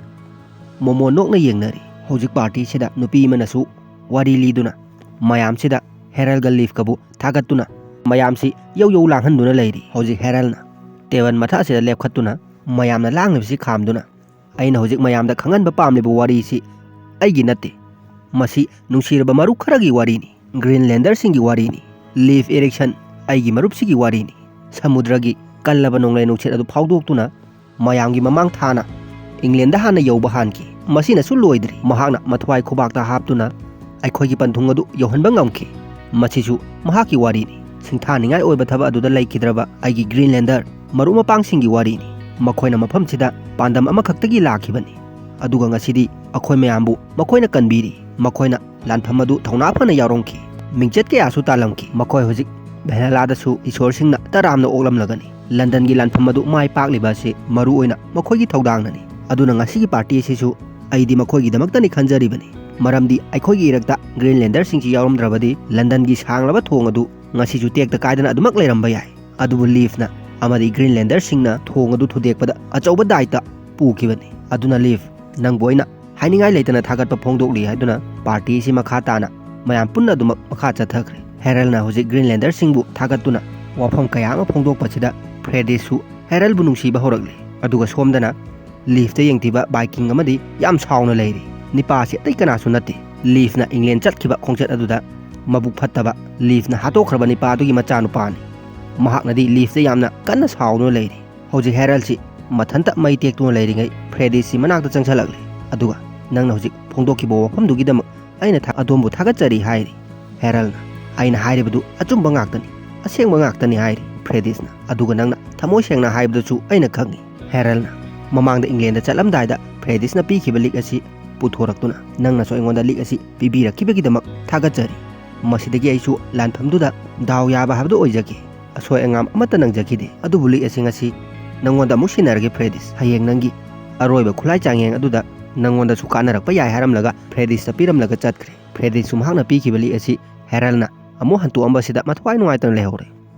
ꯃꯣꯃꯣꯟ ꯅꯣꯛꯅ ꯌꯦꯡꯅꯔꯤ꯫ ꯍꯧꯖꯤꯛ ꯄꯥꯔꯇꯤꯁꯤꯗ ꯅꯨꯄꯤ ꯑꯃꯅꯁꯨ ꯋꯥꯔꯤ ꯂꯤꯗꯨꯅ ꯃꯌꯥꯝꯁꯤꯗ ꯍꯦꯔꯜꯒ ꯂꯤꯐꯀꯕꯨ ꯊꯥꯒꯠꯇꯨꯅ ꯃꯌꯥꯝꯁꯤ ꯌꯧ ꯌꯧ ꯂꯥꯡꯍꯟꯗꯨꯅ ꯂꯩꯔꯤ꯫ ꯍꯧꯖꯤꯛ ꯍꯦꯔꯜꯅ ꯇꯦꯕꯜ ꯃꯊꯛ ꯑꯁꯤꯗ ꯂꯦꯞꯈꯠꯇꯨꯅ ꯃꯌꯥꯝꯅ ꯂꯥꯡꯂꯤꯕꯁꯤ ꯈꯥꯝꯗꯨꯅ, "ꯑꯩꯅ ꯍꯧꯖꯤꯛ ꯃꯌꯥꯝꯗ ꯈꯪꯍꯟꯕ ꯄꯥꯝꯂꯤꯕ ꯋꯥꯔꯤꯁꯤ ꯑꯩꯒꯤ ꯅꯠꯇꯦ꯫ ꯃꯁꯤ ꯅꯨꯡꯁꯤꯔꯕ ꯃꯔꯨꯞ ꯈꯔꯒꯤ ꯋꯥꯔꯤꯅꯤ꯫ ꯒ꯭ꯔꯤꯟꯂꯦꯟꯗꯔꯁꯤꯡꯒꯤ ꯋꯥꯔꯤꯅꯤ꯫ ꯂꯤꯐ ꯏꯔꯤꯛꯁꯟ, ꯑꯩꯒꯤ ꯃꯔꯨꯞꯁꯤꯒꯤ ꯋꯥꯔꯤꯅꯤ꯫" ꯁꯃꯨꯗ꯭ꯔꯒꯤ ꯀꯜꯂꯕ ꯅꯣꯡꯂꯩ ꯅꯨꯡꯁꯤꯠ ꯑꯗꯨ ꯐꯥꯎꯗꯣꯛꯇꯨꯅ ꯃꯌꯥꯝꯒꯤ ꯃꯃꯥꯡ ꯊꯥꯅ ꯏꯪꯂꯦꯟꯗ ꯍꯥꯟꯅ ꯌꯧꯕ ꯍꯥꯟꯈꯤ꯫ ꯃꯁꯤꯅꯁꯨ ꯂꯣꯏꯗ꯭ꯔꯤ, ꯃꯍꯥꯛꯅ ꯃꯊ꯭ꯋꯥꯏ ꯈꯨꯕꯥꯛꯇ ꯍꯥꯞꯇꯨꯅ ꯑꯩꯈꯣꯏꯒꯤ ꯄꯟꯊꯨꯡ ꯑꯗꯨ ꯌꯧꯍꯟꯕ ꯉꯝꯈꯤ꯫ ꯃꯁꯤꯁꯨ ꯃꯍꯥꯛꯀꯤ ꯋꯥꯔꯤꯅꯤ꯫ ꯁꯤꯡꯊꯥꯅꯤꯡꯉꯥꯏ ꯑꯣꯏꯕ ꯊꯕꯛ ꯑꯗꯨꯗ ꯂꯩꯈꯤꯗ꯭ꯔꯕ ꯑꯩꯒꯤ ꯒ꯭ꯔꯤꯟꯂꯦꯟꯗꯔ ꯃꯔꯨꯞ ꯃꯄꯥꯡꯁꯤꯡꯒꯤ ꯋꯥꯔꯤꯅꯤ꯫ ꯃꯈꯣꯏꯅ ꯃꯐꯝꯁꯤꯗ ꯄꯥꯟꯗꯝ ꯑꯃꯈꯛꯇꯒꯤ ꯂꯥꯛꯈꯤꯕꯅꯤ꯫ ꯑꯗꯨꯒ ꯉꯁꯤꯗꯤ ꯑꯩꯈꯣꯏ ꯃꯌꯥꯝꯕꯨ ꯃꯈꯣꯏꯅ ꯀꯟꯕꯤꯔꯤ꯫ ꯃꯈꯣꯏꯅ ꯂꯥꯟꯐꯝ ꯑꯗꯨ ꯊꯧꯅꯥ ꯐꯅ ꯌꯥꯎꯔꯝꯈꯤ꯫ ꯃꯤꯡꯆꯠ ꯀꯌꯥꯁꯨ ꯇꯥꯜꯂꯝꯈꯤ꯫ ꯃꯈꯣꯏ ꯍꯧꯖꯤꯛ ꯚꯦꯅꯦꯂꯥꯗꯁꯨ ꯏꯁꯣꯔꯁꯤꯡꯅ ꯇꯔꯥꯝꯅ ꯑꯣꯛꯂꯝꯂꯒꯅꯤ꯫ ꯂꯟꯗꯟꯒꯤ ꯂꯥꯟꯐꯝ ꯑꯗꯨ ꯃꯥꯏ ꯄꯥꯛꯂꯤꯕ ꯑꯁꯤ ꯃꯔꯨ ꯑꯣꯏꯅ ꯃꯈꯣꯏꯒꯤ ꯊꯧꯗꯥꯡꯅꯅꯤ꯫ ꯑꯗꯨꯅ ꯉꯁꯤꯒꯤ ꯄꯥꯔꯇꯤ ꯑꯁꯤꯁꯨ ꯑꯩꯗꯤ ꯃꯈꯣꯏꯒꯤꯗꯃꯛꯇꯅꯤ ꯈꯟꯖꯔꯤꯕꯅꯤ꯫ ꯃꯔꯝꯗꯤ ꯑꯩꯈꯣꯏꯒꯤ ꯏꯔꯛꯇ ꯒ꯭ꯔꯤꯟꯂꯦꯟꯗꯔꯁꯤꯡꯁꯤ ꯌꯥꯎꯔꯝꯗ꯭ꯔꯕꯗꯤ ꯂꯟꯗꯟꯒꯤ ꯁꯥꯡꯂꯕ ꯊꯣꯡ ꯑꯗꯨ ꯉꯁꯤꯁꯨ ꯇꯦꯛꯇ ꯀꯥꯏꯗꯅ ꯑꯗꯨꯃꯛ ꯂꯩꯔꯝꯕ ꯌꯥꯏ꯫ ꯑꯗꯨꯕꯨ ꯂꯤꯐꯅ ꯑꯃꯗꯤ ꯒ꯭ꯔꯤꯟꯂꯦꯟꯗꯔꯁꯤꯡꯅ ꯊꯣꯡ ꯑꯗꯨ ꯊꯨꯗꯦꯛꯄꯗ ꯑꯆꯧꯕ ꯗꯥꯏꯇ ꯄꯨꯈꯤꯕꯅꯤ꯫ ꯑꯗꯨꯅ ꯂꯤꯐ, ꯅꯪꯕꯨ ꯑꯩꯅ ꯍꯥꯏꯅꯤꯡꯉꯥꯏ ꯂꯩꯇꯅ ꯊꯥꯒꯠꯄ ꯐꯣꯡꯗꯣꯛꯂꯤ ꯍꯥꯏꯗꯨꯅ ꯄꯥꯔꯇꯤ ꯑꯁꯤ ꯃꯈꯥ ꯇꯥꯅ ꯃꯌꯥꯝ ꯄꯨꯟꯅ ꯑꯗꯨꯃꯛ ꯃꯈꯥ ꯆꯠꯊꯈ꯭ꯔꯦ꯫ ꯍꯦꯔꯜꯅ ꯍꯧꯖꯤꯛ ꯒ꯭ꯔꯤꯟꯂꯦꯟꯗꯔꯁꯤꯡꯕꯨ ꯊꯥꯒꯠꯇꯨꯅ ꯋꯥꯐꯝ ꯀꯌꯥ ꯑꯃ ꯐꯣꯡꯗꯣꯛꯄꯁꯤꯗ ꯐ꯭ꯔꯦꯗꯤꯁꯁꯨ ꯍꯦꯔꯜꯕꯨ ꯅꯨꯡꯁꯤꯕ ꯍꯧꯔꯛꯂꯤ꯫ ꯑꯗꯨꯒ ꯁꯣꯝꯗꯅ ꯂꯤꯐꯇ ꯌꯦꯡꯊꯤꯕ ꯕꯥꯏꯀꯤꯡ ꯑꯃꯗꯤ ꯌꯥꯝ ꯁꯥꯎꯅ ꯂꯩꯔꯤ꯫ ꯅꯤꯄꯥ ꯑꯁꯤ ꯑꯇꯩ ꯀꯅꯥꯁꯨ ꯅꯠꯇꯦ, ꯂꯤꯐꯅ ꯏꯪꯂꯦꯟ ꯆꯠꯈꯤꯕ ꯈꯣꯡꯆꯠ ꯑꯗꯨꯗ ꯃꯕꯨꯛ ꯐꯠꯇꯕ ꯂꯤꯐꯅ ꯍꯥꯠꯇꯣꯛꯈ꯭ꯔꯕ ꯅꯤꯄꯥ ꯑꯗꯨꯒꯤ ꯃꯆꯥꯅꯨꯄꯥꯅꯤ꯫ ꯃꯍꯥꯛꯅꯗꯤ ꯂꯤꯐꯇ ꯌꯥꯝꯅ ꯀꯟꯅ ꯁꯥꯎꯗꯨꯅ ꯂꯩꯔꯤ꯫ ꯍꯧꯖꯤꯛ ꯍꯦꯔꯜꯁꯤ ꯃꯊꯟꯇ ꯃꯩ ꯇꯦꯛꯇꯨꯅ ꯂꯩꯔꯤꯉꯩ ꯐ꯭ꯔꯦꯗꯤꯁꯤ ꯃꯅꯥꯛꯇ ꯆꯪꯁꯤꯜꯂꯛꯂꯦ꯫ ꯑꯗꯨꯒ, "ꯅꯪꯅ ꯍꯧꯖꯤꯛ ꯐꯣꯡꯗꯣꯛꯈꯤꯕ ꯋꯥꯐꯝꯗꯨꯒꯤꯗꯃꯛ ꯑꯩꯅ ꯊꯥ-, ꯑꯗꯣꯝꯕꯨ ꯊꯥꯒꯠꯆꯔꯤ" ꯍꯥꯏꯔꯤ꯫ ꯍꯦꯔꯜꯅ, "ꯑꯩꯅ ꯍꯥꯏꯔꯤꯕꯗꯨ ꯑꯆꯨꯝꯕ ꯉꯥꯛꯇꯅꯤ, ꯑꯁꯦꯡꯕ ꯉꯥꯛꯇꯅꯤ" ꯍꯥꯏꯔꯤ꯫ ꯐ꯭ꯔꯦꯗꯤꯁꯅ, "ꯑꯗꯨꯒ ꯅꯪꯅ ꯊꯃꯣꯏ ꯁꯦꯡꯅ ꯍꯥꯏꯕꯗꯨꯁꯨ ꯑꯩꯅ ꯈꯪꯏ"꯫ ꯍꯦꯔꯜꯅ, "ꯃꯃꯥꯡꯗ ꯏꯪꯂꯦꯟꯗ ꯆꯠꯂꯝꯗꯥꯏꯗ ꯐ꯭ꯔꯦꯗꯤꯁꯅ ꯄꯤꯈꯤꯕ ꯂꯤꯛ ꯑꯁꯤ ꯄꯨꯊꯣꯔꯛꯇꯨꯅ ꯅꯪꯅꯁꯨ ꯑꯩꯉꯣꯟꯗ ꯂꯤꯛ ꯑꯁꯤ ꯄꯤꯕꯤꯔꯛꯈꯤꯕꯒꯤꯗꯃꯛ ꯊꯥꯒꯠꯆꯔꯤ꯫ ꯃꯁꯤꯗꯒꯤ ꯑꯩꯁꯨ ꯂꯥꯟꯐꯝꯗꯨꯗ ꯗꯥꯎ ꯌꯥꯕ ꯍꯥꯏꯕꯗꯨ ꯑꯣꯏꯖꯒꯦ꯫ ꯑꯁꯣꯏ ꯑꯉꯥꯝ ꯑꯃꯠꯇ ꯅꯪꯖꯈꯤꯗꯦ꯫ ꯑꯗꯨꯕꯨ ꯂꯤꯛ ꯑꯁꯤ ꯉꯁꯤ ꯅꯪꯉꯣꯟꯗ ꯑꯃꯨꯛ ꯁꯤꯟꯅꯔꯒꯦ ꯐ꯭ꯔꯦꯗꯤꯁ꯫ ꯍꯌꯦꯡ ꯅꯪꯒꯤ ꯑꯔꯣꯏꯕ ꯈꯨꯠꯂꯥꯏ ꯆꯥꯡꯌꯦꯡ ꯑꯗꯨꯗ ꯅꯪꯉꯣꯟꯗꯁꯨ ꯀꯥꯟꯅꯔꯛꯄ ꯌꯥꯏ" ꯍꯥꯏꯔꯝꯂꯒ ꯐ꯭ꯔꯦꯗꯤꯁꯇ ꯄꯤꯔꯝꯂꯒ ꯆꯠꯈ꯭ꯔꯦ꯫ ꯐ꯭ꯔꯦꯗꯤꯁꯁꯨ ꯃꯍꯥꯛꯅ ꯄꯤꯈꯤꯕ ꯂꯤꯛ ꯑꯁꯤ ꯍꯦꯔꯜꯅ ꯑꯃꯨꯛ ꯍꯟꯇꯣꯛꯑꯝꯕꯁꯤꯗ ꯃꯊ꯭ꯋꯥꯏ ꯅꯨꯡꯉꯥꯏꯇꯅ ꯂꯩꯍꯧꯔꯦ꯫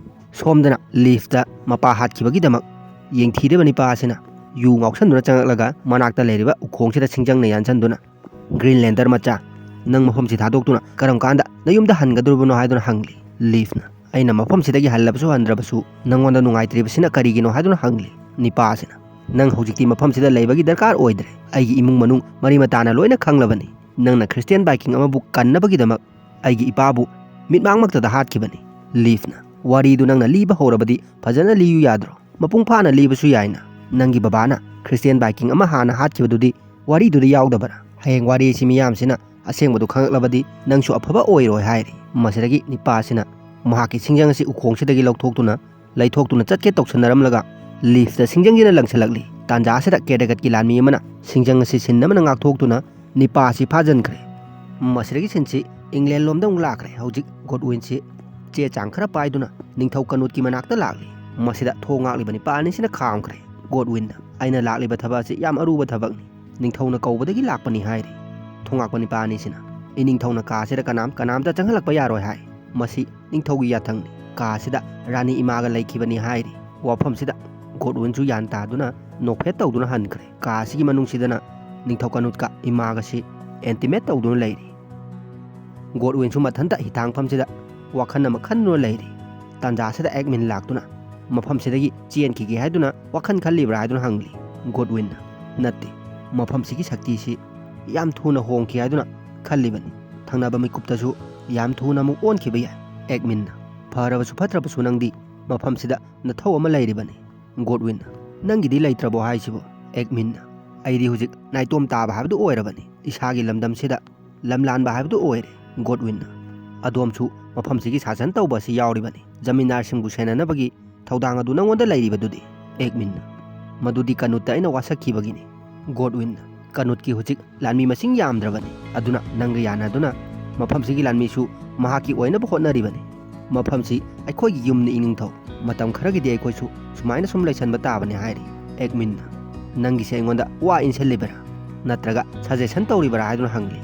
ꯁꯣꯝꯗꯅ ꯂꯤꯐꯇ ꯃꯄꯥ ꯍꯥꯠꯈꯤꯕꯒꯤꯗꯃꯛ ꯌꯦꯡꯊꯤꯔꯤꯕ ꯅꯤꯄꯥ ꯑꯁꯤꯅ ꯌꯨ ꯉꯥꯎꯁꯟꯗꯨꯅ ꯆꯪꯂꯛꯂꯒ ꯃꯅꯥꯛꯇ ꯂꯩꯔꯤꯕ ꯎꯈꯣꯡꯁꯤꯗ ꯁꯤꯡꯖꯪꯅ ꯌꯥꯟꯁꯤꯟꯗꯨꯅ, "ꯒ꯭ꯔꯤꯟꯂꯦꯟꯗꯔ ꯃꯆꯥ, ꯅꯪ ꯃꯐꯝꯁꯤ ꯊꯥꯗꯣꯛꯇꯨꯅ ꯀꯔꯝ ꯀꯥꯟꯗ ꯅꯌꯨꯝꯗ ꯍꯟꯒꯗꯧꯔꯤꯕꯅꯣ?" ꯍꯥꯏꯗꯨꯅ ꯍꯪꯂꯤ꯫ ꯂꯤꯐꯅ, "ꯑꯩꯅ ꯃꯐꯝꯁꯤꯗꯒꯤ ꯍꯜꯂꯕꯁꯨ ꯍꯟꯗ꯭ꯔꯕꯁꯨ ꯅꯪꯉꯣꯟꯗ ꯅꯨꯡꯉꯥꯏꯇ꯭ꯔꯤꯕꯁꯤꯅ ꯀꯔꯤꯒꯤꯅꯣ?" ꯍꯥꯏꯗꯨꯅ ꯍꯪꯂꯤ꯫ ꯅꯤꯄꯥ ꯑꯁꯤꯅ, "ꯅꯪ ꯍꯧꯖꯤꯛꯇꯤ ꯃꯐꯝꯁꯤꯗ ꯂꯩꯕꯒꯤ ꯗꯔꯀꯥꯔ ꯑꯣꯏꯗ꯭ꯔꯦ꯫ ꯑꯩꯒꯤ ꯏꯃꯨꯡ ꯃꯅꯨꯡ ꯃꯔꯤ ꯃꯇꯥꯅ ꯂꯣꯏꯅ ꯈꯪꯂꯕꯅꯤ꯫ ꯅꯪꯅ ꯈ꯭ꯔꯤꯁꯇꯤꯌꯥꯟ ꯕꯥꯏꯀꯤꯡ ꯑꯃꯕꯨ ꯀꯟꯅꯕꯒꯤꯗꯃꯛ ꯑꯩꯒꯤ ꯏꯄꯥꯕꯨ ꯃꯤꯠꯃꯥꯡꯃꯛꯇꯗ ꯍꯥꯠꯈꯤꯕꯅꯤ꯫" ꯂꯤꯐꯅ, "ꯋꯥꯔꯤꯗꯨ ꯅꯪꯅ ꯂꯤꯕ ꯍꯧꯔꯕꯗꯤ ꯐꯖꯅ ꯂꯤꯌꯨ ꯌꯥꯗ꯭ꯔꯣ? ꯃꯄꯨꯡ ꯐꯥꯅ ꯂꯤꯕꯁꯨ ꯌꯥꯏꯅ꯫ ꯅꯪꯒꯤ ꯕꯕꯥꯅ ꯈ꯭ꯔꯤꯁꯇꯤꯌꯥꯟ ꯕꯥꯏꯀꯤꯡ ꯑꯃ ꯍꯥꯟꯅ ꯍꯥꯠꯈꯤꯕꯗꯨꯗꯤ ꯋꯥꯔꯤꯗꯨꯗ ꯌꯥꯎꯗꯕꯔꯥ? ꯍꯌꯦꯡ ꯋꯥꯔꯤ ꯑꯁꯤ ꯃꯤꯌꯥꯝꯁꯤꯅ ꯑꯁꯦꯡꯕꯗꯨ ꯈꯪꯂꯛꯂꯕꯗꯤ ꯅꯪꯁꯨ ꯑꯐꯕ ꯑꯣꯏꯔꯣꯏ" ꯍꯥꯏꯔꯤ꯫ ꯃꯁꯤꯗꯒꯤ ꯅꯤꯄꯥ ꯑꯁꯤꯅ ꯃꯍꯥꯛꯀꯤ ꯁꯤꯡꯖꯪ ꯑꯁꯤ ꯎꯈꯣꯡꯁꯤꯗꯒꯤ ꯂꯧꯊꯣꯛꯇꯨꯅ ꯂꯩꯊꯣꯛꯇꯨꯅ ꯆꯠꯀꯦ ꯇꯧꯁꯟꯅꯔꯝꯂꯒ ꯂꯤꯐꯇ ꯁꯤꯡꯖꯪꯁꯤꯅ ꯂꯪꯁꯤꯜꯂꯛꯂꯤ꯫ ꯇꯥꯟꯖꯥ ꯑꯁꯤꯗ ꯀꯦꯗꯒꯠꯀꯤ ꯂꯥꯟꯃꯤ ꯑꯃꯅ ꯁꯤꯡꯖꯪ ꯑꯁꯤ ꯁꯤꯟ ꯑꯃꯅ ꯉꯥꯛꯊꯣꯛꯇꯨꯅ ꯅꯤꯄꯥ ꯑꯁꯤ ꯐꯥꯖꯤꯟꯈ꯭ꯔꯦ꯫ ꯃꯁꯤꯗꯒꯤ ꯁꯤꯟꯁꯤ ꯏꯪꯂꯦꯟ ꯂꯣꯝꯗ ꯑꯃꯨꯛ ꯂꯥꯛꯈ꯭ꯔꯦ꯫ ꯍꯧꯖꯤꯛ ꯒꯣꯗꯋꯤꯟꯁꯤ ꯆꯦ ꯆꯥꯡ ꯈꯔ ꯄꯥꯏꯗꯨꯅ ꯅꯤꯡꯊꯧ ꯀꯅꯨꯠꯀꯤ ꯃꯅꯥꯛꯇ ꯂꯥꯛꯂꯤ꯫ ꯃꯁꯤꯗ ꯊꯣꯡ ꯉꯥꯛꯂꯤꯕ ꯅꯤꯄꯥ ꯑꯅꯤꯁꯤꯅ ꯈꯥꯝꯈ꯭ꯔꯦ꯫ ꯒꯣꯗꯋꯤꯟꯅ, "ꯑꯩꯅ ꯂꯥꯛꯂꯤꯕ ꯊꯕꯛ ꯑꯁꯤ ꯌꯥꯝ ꯑꯔꯨꯕ ꯊꯕꯛꯅꯤ꯫ ꯅꯤꯡꯊꯧꯅ ꯀꯧꯕꯗꯒꯤ ꯂꯥꯛꯄꯅꯤ" ꯍꯥꯏꯔꯤ꯫ ꯊꯣꯡꯉꯥꯛꯄ ꯅꯤꯄꯥ ꯑꯅꯤꯁꯤꯅ, "ꯏꯅꯤꯡꯊꯧꯅ ꯀꯥ ꯑꯁꯤꯗ ꯀꯅꯥꯝ, ꯀꯅꯥꯝꯇ ꯆꯪꯍꯜꯂꯛꯄ ꯌꯥꯔꯣꯏ" ꯍꯥꯏ꯫ "ꯃꯁꯤ ꯅꯤꯡꯊꯧꯒꯤ ꯌꯥꯊꯪꯅꯤ꯫ ꯀꯥꯁꯤꯗ ꯔꯥꯅꯤ ꯏꯃꯥꯒ ꯂꯩꯈꯤꯕꯅꯤ ꯍꯥꯏꯔꯤ꯫ ꯋꯥꯐꯝꯁꯤꯗ ꯒꯣꯗꯋꯤꯟꯁꯨ ꯒ꯭ꯌꯥꯟ ꯇꯥꯗꯨꯅ ꯅꯣꯛꯐꯦꯠ ꯇꯧꯗꯨꯅ ꯍꯟꯈ꯭ꯔꯦ꯫ ꯀꯥ ꯑꯁꯤꯒꯤ ꯃꯅꯨꯡꯁꯤꯗꯅ ꯅꯤꯡꯊꯧ ꯀꯥꯅꯨꯠꯀ ꯏꯃꯥꯒꯁꯤ ꯑꯦꯟꯇꯤꯃꯦꯠ ꯇꯧꯗꯨꯅ ꯂꯩꯔꯤ꯫ ꯒꯣꯗꯋꯤꯟꯁꯨ ꯃꯊꯟꯇ ꯍꯤꯊꯥꯡꯐꯝꯁꯤꯗ ꯋꯥꯈꯜ ꯑꯃ ꯈꯟꯗꯨꯅ ꯂꯩꯔꯤ꯫ ꯇꯥꯟꯖꯥꯁꯤꯗ ꯑꯦꯛꯃꯤꯟ ꯂꯥꯛꯇꯨꯅ ꯃꯐꯝꯁꯤꯗꯒꯤ ꯆꯦꯟꯈꯤꯒꯦ ꯍꯥꯏꯗꯨꯅ ꯋꯥꯈꯜ ꯈꯜꯂꯤꯕ꯭ꯔꯥ ꯍꯥꯏꯗꯨꯅ ꯍꯪꯂꯤ꯫ ꯒꯣꯗꯋꯤꯟꯅ, "ꯅꯠꯇꯦ, ꯃꯐꯝꯁꯤꯒꯤ ꯁꯛꯇꯤꯁꯤ ꯌꯥꯝ ꯊꯨꯅ ꯍꯣꯡꯈꯤ ꯍꯥꯏꯗꯨꯅ ꯈꯜꯂꯤꯕꯅꯤ꯫ ꯊꯪꯅꯕ ꯃꯤꯀꯨꯞꯇꯁꯨ ꯌꯥꯝ ꯊꯨꯅ ꯑꯃꯨꯛ ꯑꯣꯟꯈꯤꯕ ꯌꯥꯏ꯫" ꯑꯦꯛꯃꯤꯟꯅ, "ꯐꯔꯕꯁꯨ ꯐꯠꯇ꯭ꯔꯕꯁꯨ ꯅꯪꯗꯤ ꯃꯐꯝꯁꯤꯗ ꯅꯊꯧ ꯑꯃ ꯂꯩꯔꯤꯕꯅꯤ꯫" ꯒꯣꯗꯋꯤꯟꯅ, "ꯅꯪꯒꯤꯗꯤ ꯂꯩꯇ꯭ꯔꯕꯣ ꯍꯥꯏꯁꯤꯕꯣ?" ꯑꯦꯛꯃꯤꯟꯅ, "ꯑꯩꯗꯤ ꯍꯧꯖꯤꯛ ꯅꯥꯏꯇꯣꯝ ꯇꯥꯕ ꯍꯥꯏꯕꯗꯨ ꯑꯣꯏꯔꯕꯅꯤ꯫ ꯏꯁꯥꯒꯤ ꯂꯝꯗꯝꯁꯤꯗ ꯂꯝꯂꯥꯟꯕ ꯍꯥꯏꯕꯗꯨ ꯑꯣꯏꯔꯦ꯫" ꯒꯣꯗꯋꯤꯟꯅ, "ꯑꯗꯣꯝꯁꯨ ꯃꯐꯝꯁꯤꯒꯤ ꯁꯥꯁꯟ ꯇꯧꯕ ꯑꯁꯤ ꯌꯥꯎꯔꯤꯕꯅꯤ꯫ ꯖꯃꯤꯟꯗꯥꯔꯁꯤꯡꯕꯨ ꯁꯦꯟꯅꯅꯕꯒꯤ ꯊꯧꯗꯥꯡ ꯑꯗꯨ ꯅꯪꯉꯣꯟꯗ ꯂꯩꯔꯤꯕꯗꯨꯗꯤ?" ꯑꯦꯛꯃꯤꯟꯅ, "ꯃꯗꯨꯗꯤ ꯀꯥꯅꯨꯠꯇ ꯑꯩꯅ ꯋꯥꯁꯛꯈꯤꯕꯒꯤꯅꯤ꯫" ꯒꯣꯗꯋꯤꯟꯅ, "ꯀꯥꯅꯨꯠꯀꯤ ꯍꯧꯖꯤꯛ ꯂꯥꯟꯃꯤ ꯃꯁꯤꯡ ꯌꯥꯝꯗ꯭ꯔꯕꯅꯤ꯫ ꯑꯗꯨꯅ ꯅꯪꯒ ꯌꯥꯅꯗꯨꯅ ꯃꯐꯝꯁꯤꯒꯤ ꯂꯥꯟꯃꯤꯁꯨ ꯃꯍꯥꯛꯀꯤ ꯑꯣꯏꯅꯕ ꯍꯣꯠꯅꯔꯤꯕꯅꯤ꯫ ꯃꯐꯝꯁꯤ ꯑꯩꯈꯣꯏꯒꯤ ꯌꯨꯝꯅꯤ, ꯏꯅꯤꯡꯊꯧ꯫ ꯃꯇꯝ ꯈꯔꯒꯤꯗꯤ ꯑꯩꯈꯣꯏꯁꯨ ꯁꯨꯃꯥꯏꯅ ꯁꯨꯝ ꯂꯩꯁꯟꯕ ꯇꯥꯕꯅꯤ," ꯍꯥꯏꯔꯤ꯫ ꯑꯦꯛꯃꯤꯟꯅ, "ꯅꯪꯒꯤꯁꯦ ꯑꯩꯉꯣꯟꯗ ꯋꯥ ꯏꯟꯁꯤꯜꯂꯤꯕꯔꯥ, ꯅꯠꯇ꯭ꯔꯒ ꯁꯖꯦꯁꯟ ꯇꯧꯔꯤꯕꯔꯥ?" ꯍꯥꯏꯗꯨꯅ ꯍꯪꯂꯤ꯫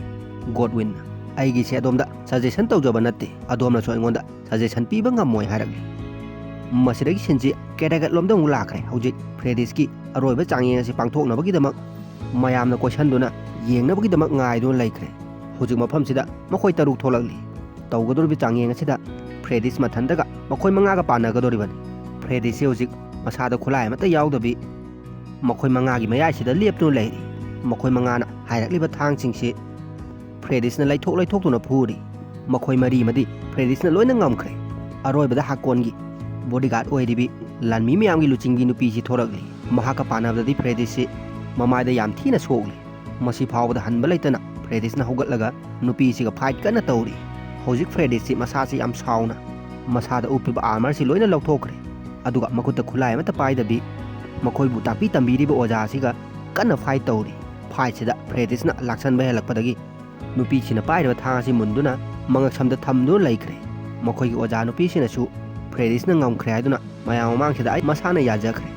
ꯒꯣꯗꯋꯤꯟꯅ, "ꯑꯩꯒꯤꯁꯦ ꯑꯗꯣꯝꯗ ꯁꯖꯦꯁꯟ ꯇꯧꯖꯕ ꯅꯠꯇꯦ꯫ ꯑꯗꯣꯝꯅꯁꯨ ꯑꯩꯉꯣꯟꯗ ꯁꯖꯦꯁꯟ ꯄꯤꯕ ꯉꯝꯃꯣꯏ," ꯍꯥꯏꯔꯛꯂꯤ꯫ ꯃꯁꯤꯗꯒꯤ ꯁꯤꯟꯁꯤ ꯀꯦꯔꯦꯒꯠꯂꯣꯝꯗ ꯑꯃꯨꯛ ꯂꯥꯛꯈ꯭ꯔꯦ꯫ ꯍꯧꯖꯤꯛ ꯐ꯭ꯔꯦꯗꯤꯁꯀꯤ ꯑꯔꯣꯏꯕ ꯆꯥꯡꯌꯦꯡ ꯑꯁꯤ ꯄꯥꯡꯊꯣꯛꯅꯕꯒꯤꯗꯃꯛ ꯃꯌꯥꯝꯅ ꯀꯣꯏꯁꯟꯗꯨꯅ ꯌꯦꯡꯅꯕꯒꯤꯗꯃꯛ ꯉꯥꯏꯗꯨꯅ ꯂꯩꯈ꯭ꯔꯦ꯫ ꯍꯧꯖꯤꯛ ꯃꯐꯝꯁꯤꯗ ꯃꯈꯣꯏ ꯇꯔꯨꯛ ꯊꯣꯛꯂꯛꯂꯤ꯫ ꯇꯧꯒꯗꯧꯔꯤꯕ ꯆꯥꯡꯌꯦꯡ ꯑꯁꯤꯗ ꯐ꯭ꯔꯦꯗꯤꯁ ꯃꯊꯟꯇꯒ ꯃꯈꯣꯏ ꯃꯉꯥꯒ ꯄꯥꯟꯅꯒꯗꯧꯔꯤꯕꯅꯤ꯫ ꯐ꯭ꯔꯦꯗꯤꯁꯁꯤ ꯍꯧꯖꯤꯛ ꯃꯁꯥꯗ ꯈꯨꯠꯂꯥꯏ ꯑꯃꯠꯇ ꯌꯥꯎꯗꯕꯤ ꯃꯈꯣꯏ ꯃꯉꯥꯒꯤ ꯃꯌꯥꯏꯁꯤꯗ ꯂꯦꯞꯇꯨꯅ ꯂꯩꯔꯤ꯫ ꯃꯈꯣꯏ ꯃꯉꯥꯅ ꯍꯥꯏꯔꯛꯂꯤꯕ ꯊꯥꯡꯁꯤꯡꯁꯤ ꯐ꯭ꯔꯦꯗꯤꯁꯅ ꯂꯩꯊꯣꯛ ꯂꯩꯊꯣꯛꯇꯨꯅ ꯐꯨꯔꯤ꯫ ꯃꯈꯣꯏ ꯃꯔꯤ ꯑꯃꯗꯤ ꯐ꯭ꯔꯦꯗꯤꯁꯅ ꯂꯣꯏꯅ ꯉꯝꯈ꯭ꯔꯦ꯫ ꯑꯔꯣꯏꯕꯗ ꯍꯥꯀꯣꯟꯒꯤ ꯕꯣꯗꯤꯒꯥꯔꯗ ꯑꯣꯏꯔꯤꯕꯤ ꯂꯥꯟꯃꯤ ꯃꯌꯥꯝꯒꯤ ꯂꯨꯆꯤꯡꯒꯤ ꯅꯨꯄꯤꯁꯤ ꯊꯣꯔꯛꯂꯤ꯫ ꯃꯍꯥꯛꯀ ꯄꯥꯟꯅꯕꯗꯗꯤ ꯐ꯭ꯔꯦꯗꯤꯁꯁꯤ ꯃꯃꯥꯏꯗ ꯌꯥꯝ ꯊꯤꯅ ꯁꯣꯛꯂꯤ꯫ ꯃꯁꯤ ꯐꯥꯎꯕꯗ ꯍꯟꯕ ꯂꯩꯇꯅ ꯐ꯭ꯔꯦꯗꯤꯁꯅ ꯍꯧꯒꯠꯂꯒ ꯅꯨꯄꯤꯁꯤꯒ ꯐꯥꯏꯠ ꯀꯟꯅ ꯇꯧꯔꯤ꯫ ꯍꯧꯖꯤꯛ ꯐ꯭ꯔꯦꯗꯤꯁꯁꯤ ꯃꯁꯥꯁꯤ ꯌꯥꯝ ꯁꯥꯎꯅ ꯃꯁꯥꯗ ꯎꯞꯄꯤꯕ ꯑꯥꯔꯃꯔꯁꯤ ꯂꯣꯏꯅ ꯂꯧꯊꯣꯛꯈ꯭ꯔꯦ꯫ ꯑꯗꯨꯒ ꯃꯈꯨꯠꯇ ꯈꯨꯠꯂꯥꯏ ꯑꯃꯠꯇ ꯄꯥꯏꯗꯕꯤ ꯃꯈꯣꯏꯕꯨ ꯇꯥꯛꯄꯤ ꯇꯝꯕꯤꯔꯤꯕ ꯑꯣꯖꯥ ꯑꯁꯤꯒ ꯀꯟꯅ ꯐꯥꯏꯠ ꯇꯧꯔꯤ꯫ ꯐꯥꯏꯠꯁꯤꯗ ꯐ꯭ꯔꯦꯗꯤꯁꯅ ꯂꯥꯛꯁꯟꯕ ꯍꯦꯜꯂꯛꯄꯗꯒꯤ ꯅꯨꯄꯤꯁꯤꯅ ꯄꯥꯏꯔꯤꯕ ꯊꯥꯡ ꯑꯁꯤ ꯃꯨꯟꯗꯨꯅ ꯃꯉꯛꯁꯝꯗ ꯊꯝꯗꯨꯅ ꯂꯩꯈ꯭ꯔꯦ꯫ ꯃꯈꯣꯏꯒꯤ ꯑꯣꯖꯥ ꯅꯨꯄꯤꯁꯤꯅꯁꯨ ꯐ꯭ꯔꯦꯗꯤꯁꯅ ꯉꯝꯈ꯭ꯔꯦ ꯍꯥꯏꯗꯨꯅ ꯃꯌꯥꯝ ꯃꯃꯥꯡꯁꯤꯗ ꯑꯩ ꯃꯁꯥꯅ ꯌꯥꯖꯈ꯭ꯔꯦ꯫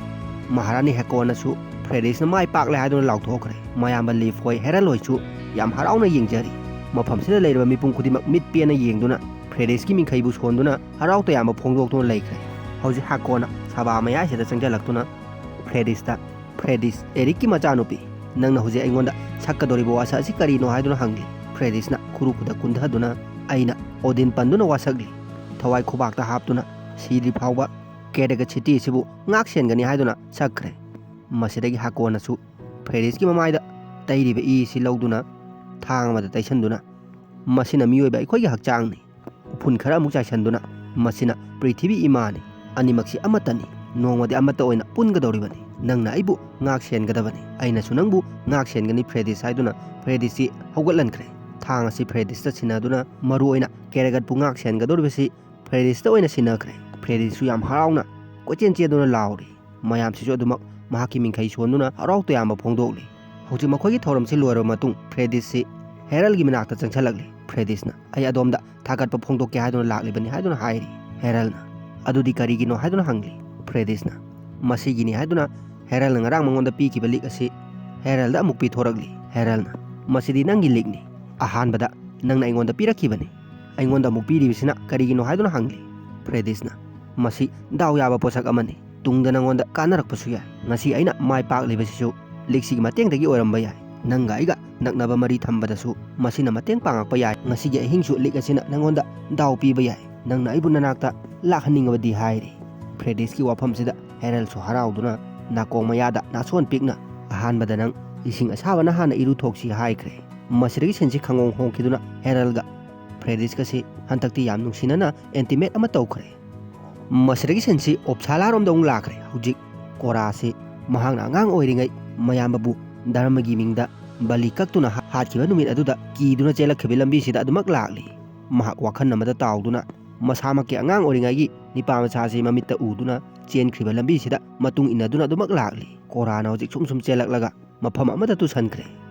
ꯃꯍꯥꯔꯥꯅꯤ ꯍꯦꯀꯣꯟꯅꯁꯨ ꯐ꯭ꯔꯦꯗꯤꯁꯅ ꯃꯥꯏ ꯄꯥꯛꯂꯦ ꯍꯥꯏꯗꯨꯅ ꯂꯥꯎꯊꯣꯛꯈ꯭ꯔꯦ꯫ ꯃꯌꯥꯝꯕ ꯂꯤꯐ ꯍꯣꯏ, ꯍꯦꯔꯜ ꯍꯣꯏꯁꯨ ꯌꯥꯝ ꯍꯔꯥꯎꯅ ꯌꯦꯡꯖꯔꯤ꯫ ꯃꯐꯝꯁꯤꯗ ꯂꯩꯔꯤꯕ ꯃꯤꯄꯨꯝ ꯈꯨꯗꯤꯡꯃꯛ ꯃꯤꯠ ꯄꯦꯟꯅ ꯌꯦꯡꯗꯨꯅ ꯐ꯭ꯔꯦꯗꯤꯁꯀꯤ ꯃꯤꯡꯈꯩꯕꯨ ꯁꯣꯟꯗꯨꯅ ꯍꯔꯥꯎ ꯇꯌꯥꯝꯕ ꯐꯣꯡꯗꯣꯛꯇꯨꯅ ꯂꯩꯈ꯭ꯔꯦ꯫ ꯍꯧꯖꯤꯛ ꯍꯥꯀꯣꯅ ꯁꯚꯥ ꯃꯌꯥꯏꯁꯤꯗ ꯆꯪꯁꯤꯜꯂꯛꯇꯨꯅ ꯐ꯭ꯔꯦꯗꯤꯁꯇ, "ꯐ꯭ꯔꯦꯗꯤꯁ, ꯑꯦꯔꯤꯛꯀꯤ ꯃꯆꯥꯅꯨꯄꯤ, ꯅꯪꯅ ꯍꯧꯖꯤꯛ ꯑꯩꯉꯣꯟꯗ ꯁꯛꯀꯗꯧꯔꯤꯕ ꯋꯥꯁꯛ ꯑꯁꯤ ꯀꯔꯤꯅꯣ?" ꯍꯥꯏꯗꯨꯅ ꯍꯪꯂꯤ꯫ ꯐ꯭ꯔꯦꯗꯤꯁꯅ ꯈꯨꯔꯨ ꯈꯨꯗ ꯀꯨꯟꯊꯗꯨꯅ, "ꯑꯩꯅ ꯑꯣꯗꯤꯟ ꯄꯟꯗꯨꯅ ꯋꯥꯁꯛꯂꯤ꯫ ꯊꯋꯥꯏ ꯈꯨꯕꯥꯛꯇ ꯍꯥꯞꯇꯨꯅ ꯁꯤꯗ꯭ꯔꯤ ꯐꯥꯎꯕ ꯀꯦꯔꯒꯠ ꯁꯤꯇꯤ ꯑꯁꯤꯕꯨ ꯉꯥꯛ ꯁꯦꯟꯒꯅꯤ" ꯍꯥꯏꯗꯨꯅ ꯁꯛꯈ꯭ꯔꯦ꯫ ꯃꯁꯤꯗꯒꯤ ꯍꯥꯀꯣꯟꯅꯁꯨ ꯐ꯭ꯔꯦꯗꯤꯁꯀꯤ ꯃꯃꯥꯏꯗ ꯇꯩꯔꯤꯕ ꯏ ꯑꯁꯤ ꯂꯧꯗꯨꯅ ꯊꯥꯡ ꯑꯃꯗ ꯇꯩꯁꯟꯗꯨꯅ, "ꯃꯁꯤꯅ ꯃꯤꯑꯣꯏꯕ ꯑꯩꯈꯣꯏꯒꯤ ꯍꯛꯆꯥꯡꯅꯤ꯫ ꯎꯐꯨꯟ ꯈꯔ ꯑꯃꯨꯛ ꯆꯥꯏꯁꯟꯗꯨꯅ, ꯃꯁꯤꯅ ꯄ꯭ꯔꯤꯊꯤꯕꯤ ꯏꯃꯥꯅꯤ꯫ ꯑꯅꯤꯃꯛꯁꯤ ꯑꯃꯠꯇꯅꯤ꯫ ꯅꯣꯡꯃꯗꯤ ꯑꯃꯠꯇ ꯑꯣꯏꯅ ꯄꯨꯟꯒꯗꯧꯔꯤꯕꯅꯤ꯫ ꯅꯪꯅ ꯑꯩꯕꯨ ꯉꯥꯛ ꯁꯦꯟꯒꯗꯕꯅꯤ꯫ ꯑꯩꯅꯁꯨ ꯅꯪꯕꯨ ꯉꯥꯛ ꯁꯦꯟꯒꯅꯤ, ꯐ꯭ꯔꯦꯗꯤꯁ" ꯍꯥꯏꯗꯨꯅ ꯐ꯭ꯔꯦꯗꯤꯁꯁꯤ ꯍꯧꯒꯠꯍꯟꯈ꯭ꯔꯦ꯫ ꯊꯥꯡ ꯑꯁꯤ ꯐ꯭ꯔꯦꯗꯤꯁꯇ ꯁꯤꯟꯅꯗꯨꯅ, ꯃꯔꯨ ꯑꯣꯏꯅ ꯀꯦꯔꯒꯠꯄꯨ ꯉꯥꯛ ꯁꯦꯟꯒꯗꯧꯔꯤꯕꯁꯤ ꯐ꯭ꯔꯦꯗꯤꯁꯇ ꯑꯣꯏꯅ ꯁꯤꯟꯅꯈ꯭ꯔꯦ꯫ ꯐ꯭ꯔꯦꯗꯤꯁꯁꯨ ꯌꯥꯝ ꯍꯔꯥꯎꯅ ꯀꯣꯏꯆꯦꯟ ꯆꯦꯟꯗꯨꯅ ꯂꯥꯎꯔꯤ꯫ ꯃꯌꯥꯝꯁꯤꯁꯨ ꯑꯗꯨꯃꯛ ꯃꯍꯥꯛꯀꯤ ꯃꯤꯡꯈꯩ ꯁꯣꯟꯗꯨꯅ ꯍꯔꯥꯎ ꯇꯌꯥꯝꯕ ꯐꯣꯡꯗꯣꯛꯂꯤ꯫ ꯍꯧꯖꯤꯛ ꯃꯈꯣꯏꯒꯤ ꯊꯧꯔꯝꯁꯤ ꯂꯣꯏꯔꯕ ꯃꯇꯨꯡ ꯐ꯭ꯔꯦꯗꯤꯁꯁꯤ ꯍꯦꯔꯜꯒꯤ ꯃꯅꯥꯛꯇ ꯆꯪꯁꯤꯜꯂꯛꯂꯤ꯫ ꯐ꯭ꯔꯦꯗꯤꯁꯅ, "ꯑꯩ ꯑꯗꯣꯝꯗ ꯊꯥꯒꯠꯄ ꯐꯣꯡꯗꯣꯛꯀꯦ ꯍꯥꯏꯗꯨꯅ ꯂꯥꯛꯂꯤꯕꯅꯤ" ꯍꯥꯏꯗꯨꯅ ꯍꯥꯏꯔꯤ꯫ ꯍꯦꯔꯜꯅ, "ꯑꯗꯨꯗꯤ ꯀꯔꯤꯒꯤꯅꯣ?" ꯍꯥꯏꯗꯨꯅ ꯍꯪꯂꯤ꯫ ꯐ꯭ꯔꯦꯗꯤꯁꯅ, "ꯃꯁꯤꯒꯤꯅꯤ" ꯍꯥꯏꯗꯨꯅ ꯍꯦꯔꯜꯅ ꯉꯔꯥꯡ ꯃꯉꯣꯟꯗ ꯄꯤꯈꯤꯕ ꯂꯤꯛ ꯑꯁꯤ ꯍꯦꯔꯜꯗ ꯑꯃꯨꯛ ꯄꯤꯊꯣꯔꯛꯂꯤ꯫ ꯍꯦꯔꯜꯅ, "ꯃꯁꯤꯗꯤ ꯅꯪꯒꯤ ꯂꯤꯛꯅꯤ꯫ ꯑꯍꯥꯟꯕꯗ ꯅꯪꯅ ꯑꯩꯉꯣꯟꯗ ꯄꯤꯔꯛꯈꯤꯕꯅꯤ꯫ ꯑꯩꯉꯣꯟꯗ ꯑꯃꯨꯛ ꯄꯤꯔꯤꯕꯁꯤꯅ ꯀꯔꯤꯒꯤꯅꯣ?" ꯍꯥꯏꯗꯨꯅ ꯍꯪꯂꯤ꯫ ꯐ꯭ꯔꯦꯗꯤꯁꯅ, "ꯃꯁꯤ ꯗꯥꯎ ꯌꯥꯕ ꯄꯣꯠꯁꯛ ꯑꯃꯅꯤ꯫ ꯇꯨꯡꯗ ꯅꯉꯣꯟꯗ ꯀꯥꯟꯅꯔꯛꯄꯁꯨ ꯌꯥꯏ꯫ ꯉꯁꯤ ꯑꯩꯅ ꯃꯥꯏ ꯄꯥꯛꯂꯤꯕꯁꯤꯁꯨ ꯂꯤꯛꯁꯤꯒꯤ ꯃꯇꯦꯡꯗꯒꯤ ꯑꯣꯏꯔꯝꯕ ꯌꯥꯏ꯫ ꯅꯪꯒ ꯑꯩꯒ ꯅꯛꯅꯕ ꯃꯔꯤ ꯊꯝꯕꯗꯁꯨ ꯃꯁꯤꯅ ꯃꯇꯦꯡ ꯄꯥꯡꯉꯛꯄ ꯌꯥꯏ꯫ ꯉꯁꯤꯒꯤ ꯑꯍꯤꯡꯁꯨ ꯂꯤꯛ ꯑꯁꯤꯅ ꯅꯉꯣꯟꯗ ꯗꯥꯎ ꯄꯤꯕ ꯌꯥꯏ꯫ ꯅꯪꯅ ꯑꯩꯕꯨ ꯅꯅꯥꯛꯇ ꯂꯥꯛꯍꯟꯅꯤꯡꯉꯕꯗꯤ" ꯍꯥꯏꯔꯤ꯫ ꯐ꯭ꯔꯦꯗꯤꯁꯀꯤ ꯋꯥꯐꯝꯁꯤꯗ ꯍꯦꯔꯜꯁꯨ ꯍꯔꯥꯎꯗꯨꯅ ꯅꯥꯀꯣꯡ ꯃꯌꯥꯗ ꯅꯥꯁꯣꯟ ꯄꯤꯛꯅ, "ꯑꯍꯥꯟꯕꯗ ꯅꯪ ꯏꯁꯤꯡ ꯑꯁꯥꯕꯅ ꯍꯥꯟꯅ ꯏꯔꯨꯊꯣꯛꯁꯤ" ꯍꯥꯏꯈ꯭ꯔꯦ꯫ ꯃꯁꯤꯗꯒꯤ ꯁꯤꯟꯁꯤ ꯈꯪꯍꯣꯡ ꯍꯣꯡꯈꯤꯗꯨꯅ ꯍꯦꯔꯜꯒ ꯐ꯭ꯔꯦꯗꯤꯁꯀꯁꯤ ꯍꯟꯗꯛꯇꯤ ꯌꯥꯝ ꯅꯨꯡꯁꯤꯅꯅ ꯏꯟꯇꯤꯃꯦꯠ ꯑꯃ ꯇꯧꯈ꯭ꯔꯦ꯫ ꯃꯁꯤꯗꯒꯤ ꯁꯤꯟꯁꯤ ꯑꯣꯞꯁꯥꯂꯥꯔꯣꯝꯗ ꯑꯃꯨꯛ ꯂꯥꯛꯈ꯭ꯔꯦ꯫ ꯍꯧꯖꯤꯛ ꯀꯣꯔꯥꯁꯤ ꯃꯍꯥꯛꯅ ꯑꯉꯥꯡ ꯑꯣꯏꯔꯤꯉꯩ ꯃꯌꯥꯝꯕꯕꯨ ꯙꯔꯃꯒꯤ ꯃꯤꯡꯗ ꯕꯂꯤ ꯀꯛꯇꯨꯅ ꯍꯥꯠꯈꯤꯕ ꯅꯨꯃꯤꯠ ꯑꯗꯨꯗ ꯀꯤꯗꯨꯅ ꯆꯦꯜꯂꯛꯈꯤꯕ ꯂꯝꯕꯤꯁꯤꯗ ꯑꯗꯨꯃꯛ ꯂꯥꯛꯂꯤ꯫ ꯃꯍꯥꯛ ꯋꯥꯈꯜ ꯑꯃꯗ ꯇꯥꯎꯗꯨꯅ ꯃꯁꯥꯃꯛꯀꯤ ꯑꯉꯥꯡ ꯑꯣꯏꯔꯤꯉꯩꯒꯤ ꯅꯤꯄꯥ ꯃꯆꯥꯁꯤ ꯃꯃꯤꯠꯇ ꯎꯗꯨꯅ ꯆꯦꯟꯈ꯭ꯔꯤꯕ ꯂꯝꯕꯤꯁꯤꯗ ꯃꯇꯨꯡ ꯏꯟꯅꯗꯨꯅ ꯑꯗꯨꯃꯛ ꯂꯥꯛꯂꯤ꯫ ꯀꯣꯔꯥꯅ ꯍꯧꯖꯤꯛ ꯁꯨꯝ ꯁꯨꯝ ꯆꯦꯜꯂꯛꯂꯒ ꯃꯐꯝ ꯑꯃꯗ ꯇꯨꯁꯟꯈ꯭ꯔꯦ꯫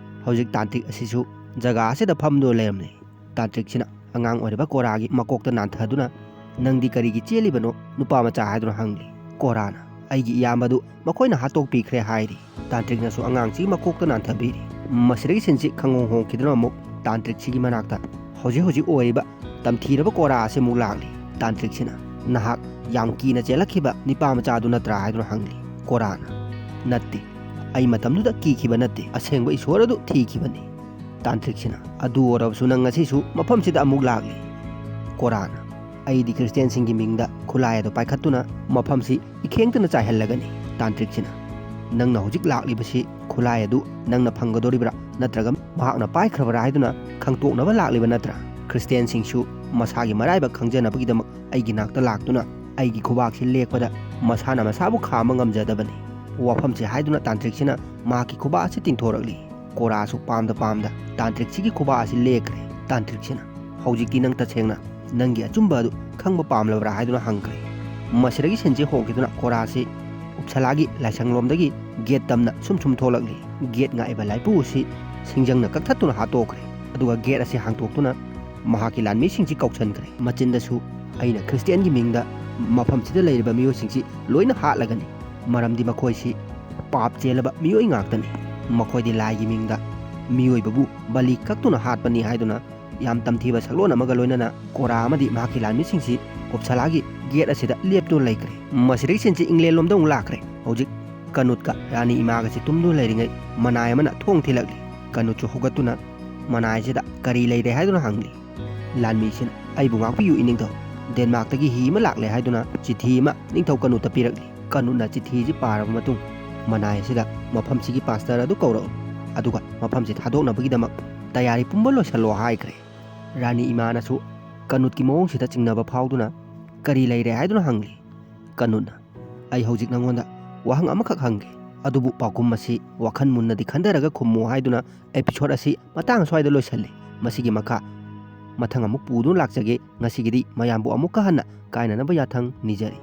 ꯍꯧꯖꯤꯛ ꯇꯥꯟꯇ꯭ꯔꯤꯛ ꯑꯁꯤꯁꯨ ꯖꯒꯥ ꯑꯁꯤꯗ ꯐꯝꯗꯨꯅ ꯂꯩꯔꯝꯂꯦ꯫ ꯇꯥꯟꯇ꯭ꯔꯤꯛꯁꯤꯅ ꯑꯉꯥꯡ ꯑꯣꯏꯔꯤꯕ ꯀꯣꯔꯥꯒꯤ ꯃꯀꯣꯛꯇ ꯅꯥꯟꯊꯗꯨꯅ, "ꯅꯪꯗꯤ ꯀꯔꯤꯒꯤ ꯆꯦꯜꯂꯤꯕꯅꯣ, ꯅꯨꯄꯥ ꯃꯆꯥ?" ꯍꯥꯏꯗꯨꯅ ꯍꯪꯂꯤ꯫ ꯀꯣꯔꯥꯅ, "ꯑꯩꯒꯤ ꯏꯌꯥꯝꯕꯗꯨ ꯃꯈꯣꯏꯅ ꯍꯥꯠꯇꯣꯛꯄꯤꯈ꯭ꯔꯦ" ꯍꯥꯏꯔꯤ꯫ ꯇꯥꯟꯇ꯭ꯔꯤꯛꯅꯁꯨ ꯑꯉꯥꯡꯁꯤꯒꯤ ꯃꯀꯣꯛꯇ ꯅꯥꯟꯊꯕꯤꯔꯤ꯫ ꯃꯁꯤꯗꯒꯤ ꯁꯤꯟꯁꯤ ꯈꯪꯍꯣꯡ ꯍꯣꯡꯈꯤꯗꯨꯅ ꯑꯃꯨꯛ ꯇꯥꯟꯇ꯭ꯔꯤꯛꯁꯤꯒꯤ ꯃꯅꯥꯛꯇ ꯍꯧꯖꯤꯛ ꯍꯧꯖꯤꯛ ꯑꯣꯏꯔꯤꯕ ꯇꯝꯊꯤꯔꯕ ꯀꯣꯔꯥ ꯑꯁꯤ ꯑꯃꯨꯛ ꯂꯥꯛꯂꯤ꯫ ꯇꯥꯟꯇ꯭ꯔꯤꯛꯁꯤꯅ, "ꯅꯍꯥꯛ ꯌꯥꯝ ꯀꯤꯅ ꯆꯦꯜꯂꯛꯈꯤꯕ ꯅꯤꯄꯥ ꯃꯆꯥꯗꯨ ꯅꯠꯇ꯭ꯔꯥ?" ꯍꯥꯏꯗꯨꯅ ꯍꯪꯂꯤ꯫ ꯀꯣꯔꯥꯅ, "ꯅꯠꯇꯦ, ꯑꯩ ꯃꯇꯝꯗꯨꯗ ꯀꯤꯈꯤꯕ ꯅꯠꯇꯦ, ꯑꯁꯦꯡꯕ ꯏꯁꯣꯔ ꯑꯗꯨ ꯊꯤꯈꯤꯕꯅꯤ꯫" ꯇꯥꯟꯇ꯭ꯔꯤꯛꯁꯤꯅ, "ꯑꯗꯨ ꯑꯣꯏꯔꯕꯁꯨ ꯅꯪ ꯉꯁꯤꯁꯨ ꯃꯐꯝꯁꯤꯗ ꯑꯃꯨꯛ ꯂꯥꯛꯂꯤ꯫" ꯀꯣꯔꯥꯅ, "ꯑꯩꯗꯤ ꯈ꯭ꯔꯤꯁꯇꯤꯌꯥꯟꯁꯤꯡꯒꯤ ꯃꯤꯡꯗ ꯈꯨꯠꯂꯥꯏ ꯑꯗꯨ ꯄꯥꯏꯈꯠꯇꯨꯅ ꯃꯐꯝꯁꯤ ꯏꯈꯦꯡꯇꯅ ꯆꯥꯏꯍꯜꯂꯒꯅꯤ꯫" ꯇꯥꯟꯇ꯭ꯔꯤꯛꯁꯤꯅ, "ꯅꯪꯅ ꯍꯧꯖꯤꯛ ꯂꯥꯛꯂꯤꯕꯁꯤ ꯈꯨꯠꯂꯥꯏ ꯑꯗꯨ ꯅꯪꯅ ꯐꯪꯒꯗꯧꯔꯤꯕ꯭ꯔꯥ ꯅꯠꯇ꯭ꯔꯒ ꯃꯍꯥꯛꯅ ꯄꯥꯏꯈ꯭ꯔꯕ꯭ꯔꯥ ꯍꯥꯏꯗꯨꯅ ꯈꯪꯇꯣꯛꯅꯕ ꯂꯥꯛꯂꯤꯕ ꯅꯠꯇ꯭ꯔꯥ? ꯈ꯭ꯔꯤꯁꯇꯤꯌꯥꯟꯁꯤꯡꯁꯨ ꯃꯁꯥꯒꯤ ꯃꯔꯥꯏꯕꯛ ꯈꯪꯖꯅꯕꯒꯤꯗꯃꯛ ꯑꯩꯒꯤ ꯅꯥꯛꯇ ꯂꯥꯛꯇꯨꯅ ꯑꯩꯒꯤ ꯈꯨꯕꯥꯛꯁꯤ ꯂꯦꯛꯄꯗ ꯃꯁꯥꯅ ꯃꯁꯥꯕꯨ ꯈꯥꯝꯕ ꯉꯝꯖꯗꯕꯅꯤ꯫" ꯋꯥꯐꯝꯁꯤ ꯍꯥꯏꯗꯨꯅ ꯇꯥꯟꯇ꯭ꯔꯤꯛꯁꯤꯅ ꯃꯍꯥꯛꯀꯤ ꯈꯨꯕꯥꯛ ꯑꯁꯤ ꯇꯤꯡꯊꯣꯔꯛꯂꯤ꯫ ꯀꯣꯔꯥꯁꯨ ꯄꯥꯝꯗ ꯄꯥꯝꯗ ꯇꯥꯟꯇ꯭ꯔꯤꯛꯁꯤꯒꯤ ꯈꯨꯕꯥꯛ ꯑꯁꯤ ꯂꯦꯛꯈ꯭ꯔꯦ꯫ ꯇꯥꯟꯇ꯭ꯔꯤꯛꯁꯤꯅ, "ꯍꯧꯖꯤꯛꯇꯤ ꯅꯪ ꯇꯁꯦꯡꯅ ꯅꯪꯒꯤ ꯑꯆꯨꯝꯕ ꯑꯗꯨ ꯈꯪꯕ ꯄꯥꯝꯂꯕ꯭ꯔꯥ?" ꯍꯥꯏꯗꯨꯅ ꯍꯪꯈ꯭ꯔꯦ꯫ ꯃꯁꯤꯗꯒꯤ ꯁꯤꯟꯁꯤ ꯍꯣꯡꯈꯤꯗꯨꯅ ꯀꯣꯔꯥꯁꯤ ꯎꯞꯁꯥꯂꯥꯒꯤ ꯂꯥꯏꯁꯪꯂꯣꯝꯗꯒꯤ ꯒꯦꯠ ꯇꯝꯅ ꯁꯨꯝ ꯁꯨꯝ ꯊꯣꯛꯂꯛꯂꯤ꯫ ꯒꯦꯠ ꯉꯥꯛꯏꯕ ꯂꯥꯏꯄꯨ ꯑꯁꯤ ꯁꯤꯡꯖꯪꯅ ꯀꯛꯊꯠꯇꯨꯅ ꯍꯥꯠꯇꯣꯛꯈ꯭ꯔꯦ꯫ ꯑꯗꯨꯒ ꯒꯦꯠ ꯑꯁꯤ ꯍꯥꯡꯗꯣꯛꯇꯨꯅ ꯃꯍꯥꯛꯀꯤ ꯂꯥꯟꯃꯤꯁꯤꯡꯁꯤ ꯀꯧꯁꯟꯈ꯭ꯔꯦ꯫ ꯃꯆꯤꯟꯗꯁꯨ, "ꯑꯩꯅ ꯈ꯭ꯔꯤꯁꯇꯤꯌꯥꯟꯒꯤ ꯃꯤꯡꯗ ꯃꯐꯝꯁꯤꯗ ꯂꯩꯔꯤꯕ ꯃꯤꯑꯣꯏꯁꯤꯡꯁꯤ ꯂꯣꯏꯅ ꯍꯥꯠꯂꯒꯅꯤ, ꯃꯔꯝꯗꯤ ꯃꯈꯣꯏꯁꯤ ꯄꯥꯞ ꯆꯦꯜꯂꯕ ꯃꯤꯑꯣꯏ ꯉꯥꯛꯇꯅꯤ꯫ ꯃꯈꯣꯏꯗꯤ ꯂꯥꯏꯒꯤ ꯃꯤꯡꯗ ꯃꯤꯑꯣꯏꯕꯕꯨ ꯕꯂꯤ ꯀꯛꯇꯨꯅ ꯍꯥꯠꯄꯅꯤ" ꯍꯥꯏꯗꯨꯅ ꯌꯥꯝ ꯇꯝꯊꯤꯕ ꯁꯛꯂꯣꯟ ꯑꯃꯒ ꯂꯣꯏꯅꯅ ꯀꯣꯔꯥ ꯑꯃꯗꯤ ꯃꯍꯥꯛꯀꯤ ꯂꯥꯟꯃꯤꯁꯤꯡꯁꯤ ꯎꯞꯁꯥꯂꯥꯒꯤ ꯒꯦꯠ ꯑꯁꯤꯗ ꯂꯦꯞꯇꯨꯅ ꯂꯩꯈ꯭ꯔꯦ꯫ ꯃꯁꯤꯗꯒꯤ ꯁꯤꯟꯁꯤ ꯏꯪꯂꯦꯟ ꯂꯣꯝꯗ ꯑꯃꯨꯛ ꯂꯥꯛꯈ꯭ꯔꯦ꯫ ꯍꯧꯖꯤꯛ ꯀꯅꯨꯠꯀ ꯔꯥꯅꯤ ꯏꯃꯥꯒꯁꯤ ꯇꯨꯝꯗꯨꯅ ꯂꯩꯔꯤꯉꯩ ꯃꯅꯥꯏ ꯑꯃꯅ ꯊꯣꯡ ꯊꯤꯜꯂꯛꯂꯤ꯫ ꯀꯅꯨꯠꯁꯨ ꯍꯧꯒꯠꯇꯨꯅ ꯃꯅꯥꯏꯁꯤꯗ ꯀꯔꯤ ꯂꯩꯔꯦ ꯍꯥꯏꯗꯨꯅ ꯍꯪꯂꯤ꯫ ꯂꯥꯟꯃꯤꯁꯤꯅ, "ꯑꯩꯕꯨ ꯉꯥꯛꯄꯤꯌꯨ ꯏꯅꯤꯡꯊꯧ, ꯗꯦꯟꯃꯥꯔꯛꯇꯒꯤ ꯍꯤ ꯑꯃ ꯂꯥꯛꯂꯦ" ꯍꯥꯏꯗꯨꯅ ꯆꯤꯊꯤ ꯑꯃ ꯅꯤꯡꯊꯧ ꯀꯅꯨꯠꯇ ꯄꯤꯔꯛꯂꯤ꯫ ꯀꯅꯨꯠꯅ ꯆꯤꯊꯤꯁꯤ ꯄꯥꯔꯕ ꯃꯇꯨꯡ, "ꯃꯅꯥꯏ ꯑꯁꯤꯗ ꯃꯐꯝꯁꯤꯒꯤ ꯄꯥꯁꯇꯔ ꯑꯗꯨ ꯀꯧꯔꯛꯎ, ꯑꯗꯨꯒ ꯃꯐꯝꯁꯤ ꯊꯥꯗꯣꯛꯅꯕꯒꯤꯗꯃꯛ ꯇꯌꯥꯔꯤ ꯄꯨꯝꯕ ꯂꯣꯏꯁꯤꯜꯂꯣ" ꯍꯥꯏꯈ꯭ꯔꯦ꯫ ꯔꯥꯅꯤ ꯏꯃꯥꯅꯁꯨ ꯀꯅꯨꯠꯀꯤ ꯃꯑꯣꯡꯁꯤꯗ ꯆꯤꯡꯅꯕ ꯐꯥꯎꯗꯨꯅ, "ꯀꯔꯤ ꯂꯩꯔꯦ?" ꯍꯥꯏꯗꯨꯅ ꯍꯪꯂꯤ꯫ ꯀꯅꯨꯠꯅ, "ꯑꯩ ꯍꯧꯖꯤꯛ ꯅꯉꯣꯟꯗ ꯋꯥꯍꯪ ꯑꯃꯈꯛ ꯍꯪꯒꯦ, ꯑꯗꯨꯕꯨ ꯄꯥꯎꯈꯨꯝ ꯑꯁꯤ ꯋꯥꯈꯜ ꯃꯨꯟꯅꯗꯤ ꯈꯟꯊꯔꯒ ꯈꯨꯝꯃꯨ" ꯍꯥꯏꯗꯨꯅ ꯑꯦꯄꯤꯁꯣꯗ ꯑꯁꯤ ꯃꯇꯥꯡ ꯑꯁ꯭ꯋꯥꯏꯗ ꯂꯣꯏꯁꯤꯜꯂꯤ꯫ ꯃꯁꯤꯒꯤ ꯃꯈꯥ ꯃꯊꯪ ꯑꯃꯨꯛ ꯄꯨꯗꯨꯅ ꯂꯥꯛꯆꯒꯦ꯫ ꯉꯁꯤꯒꯤꯗꯤ ꯃꯌꯥꯝꯕꯨ ꯑꯃꯨꯛꯀ ꯍꯟꯅ ꯀꯥꯏꯅꯅꯕ ꯌꯥꯊꯪ ꯅꯤꯖꯔꯤ꯫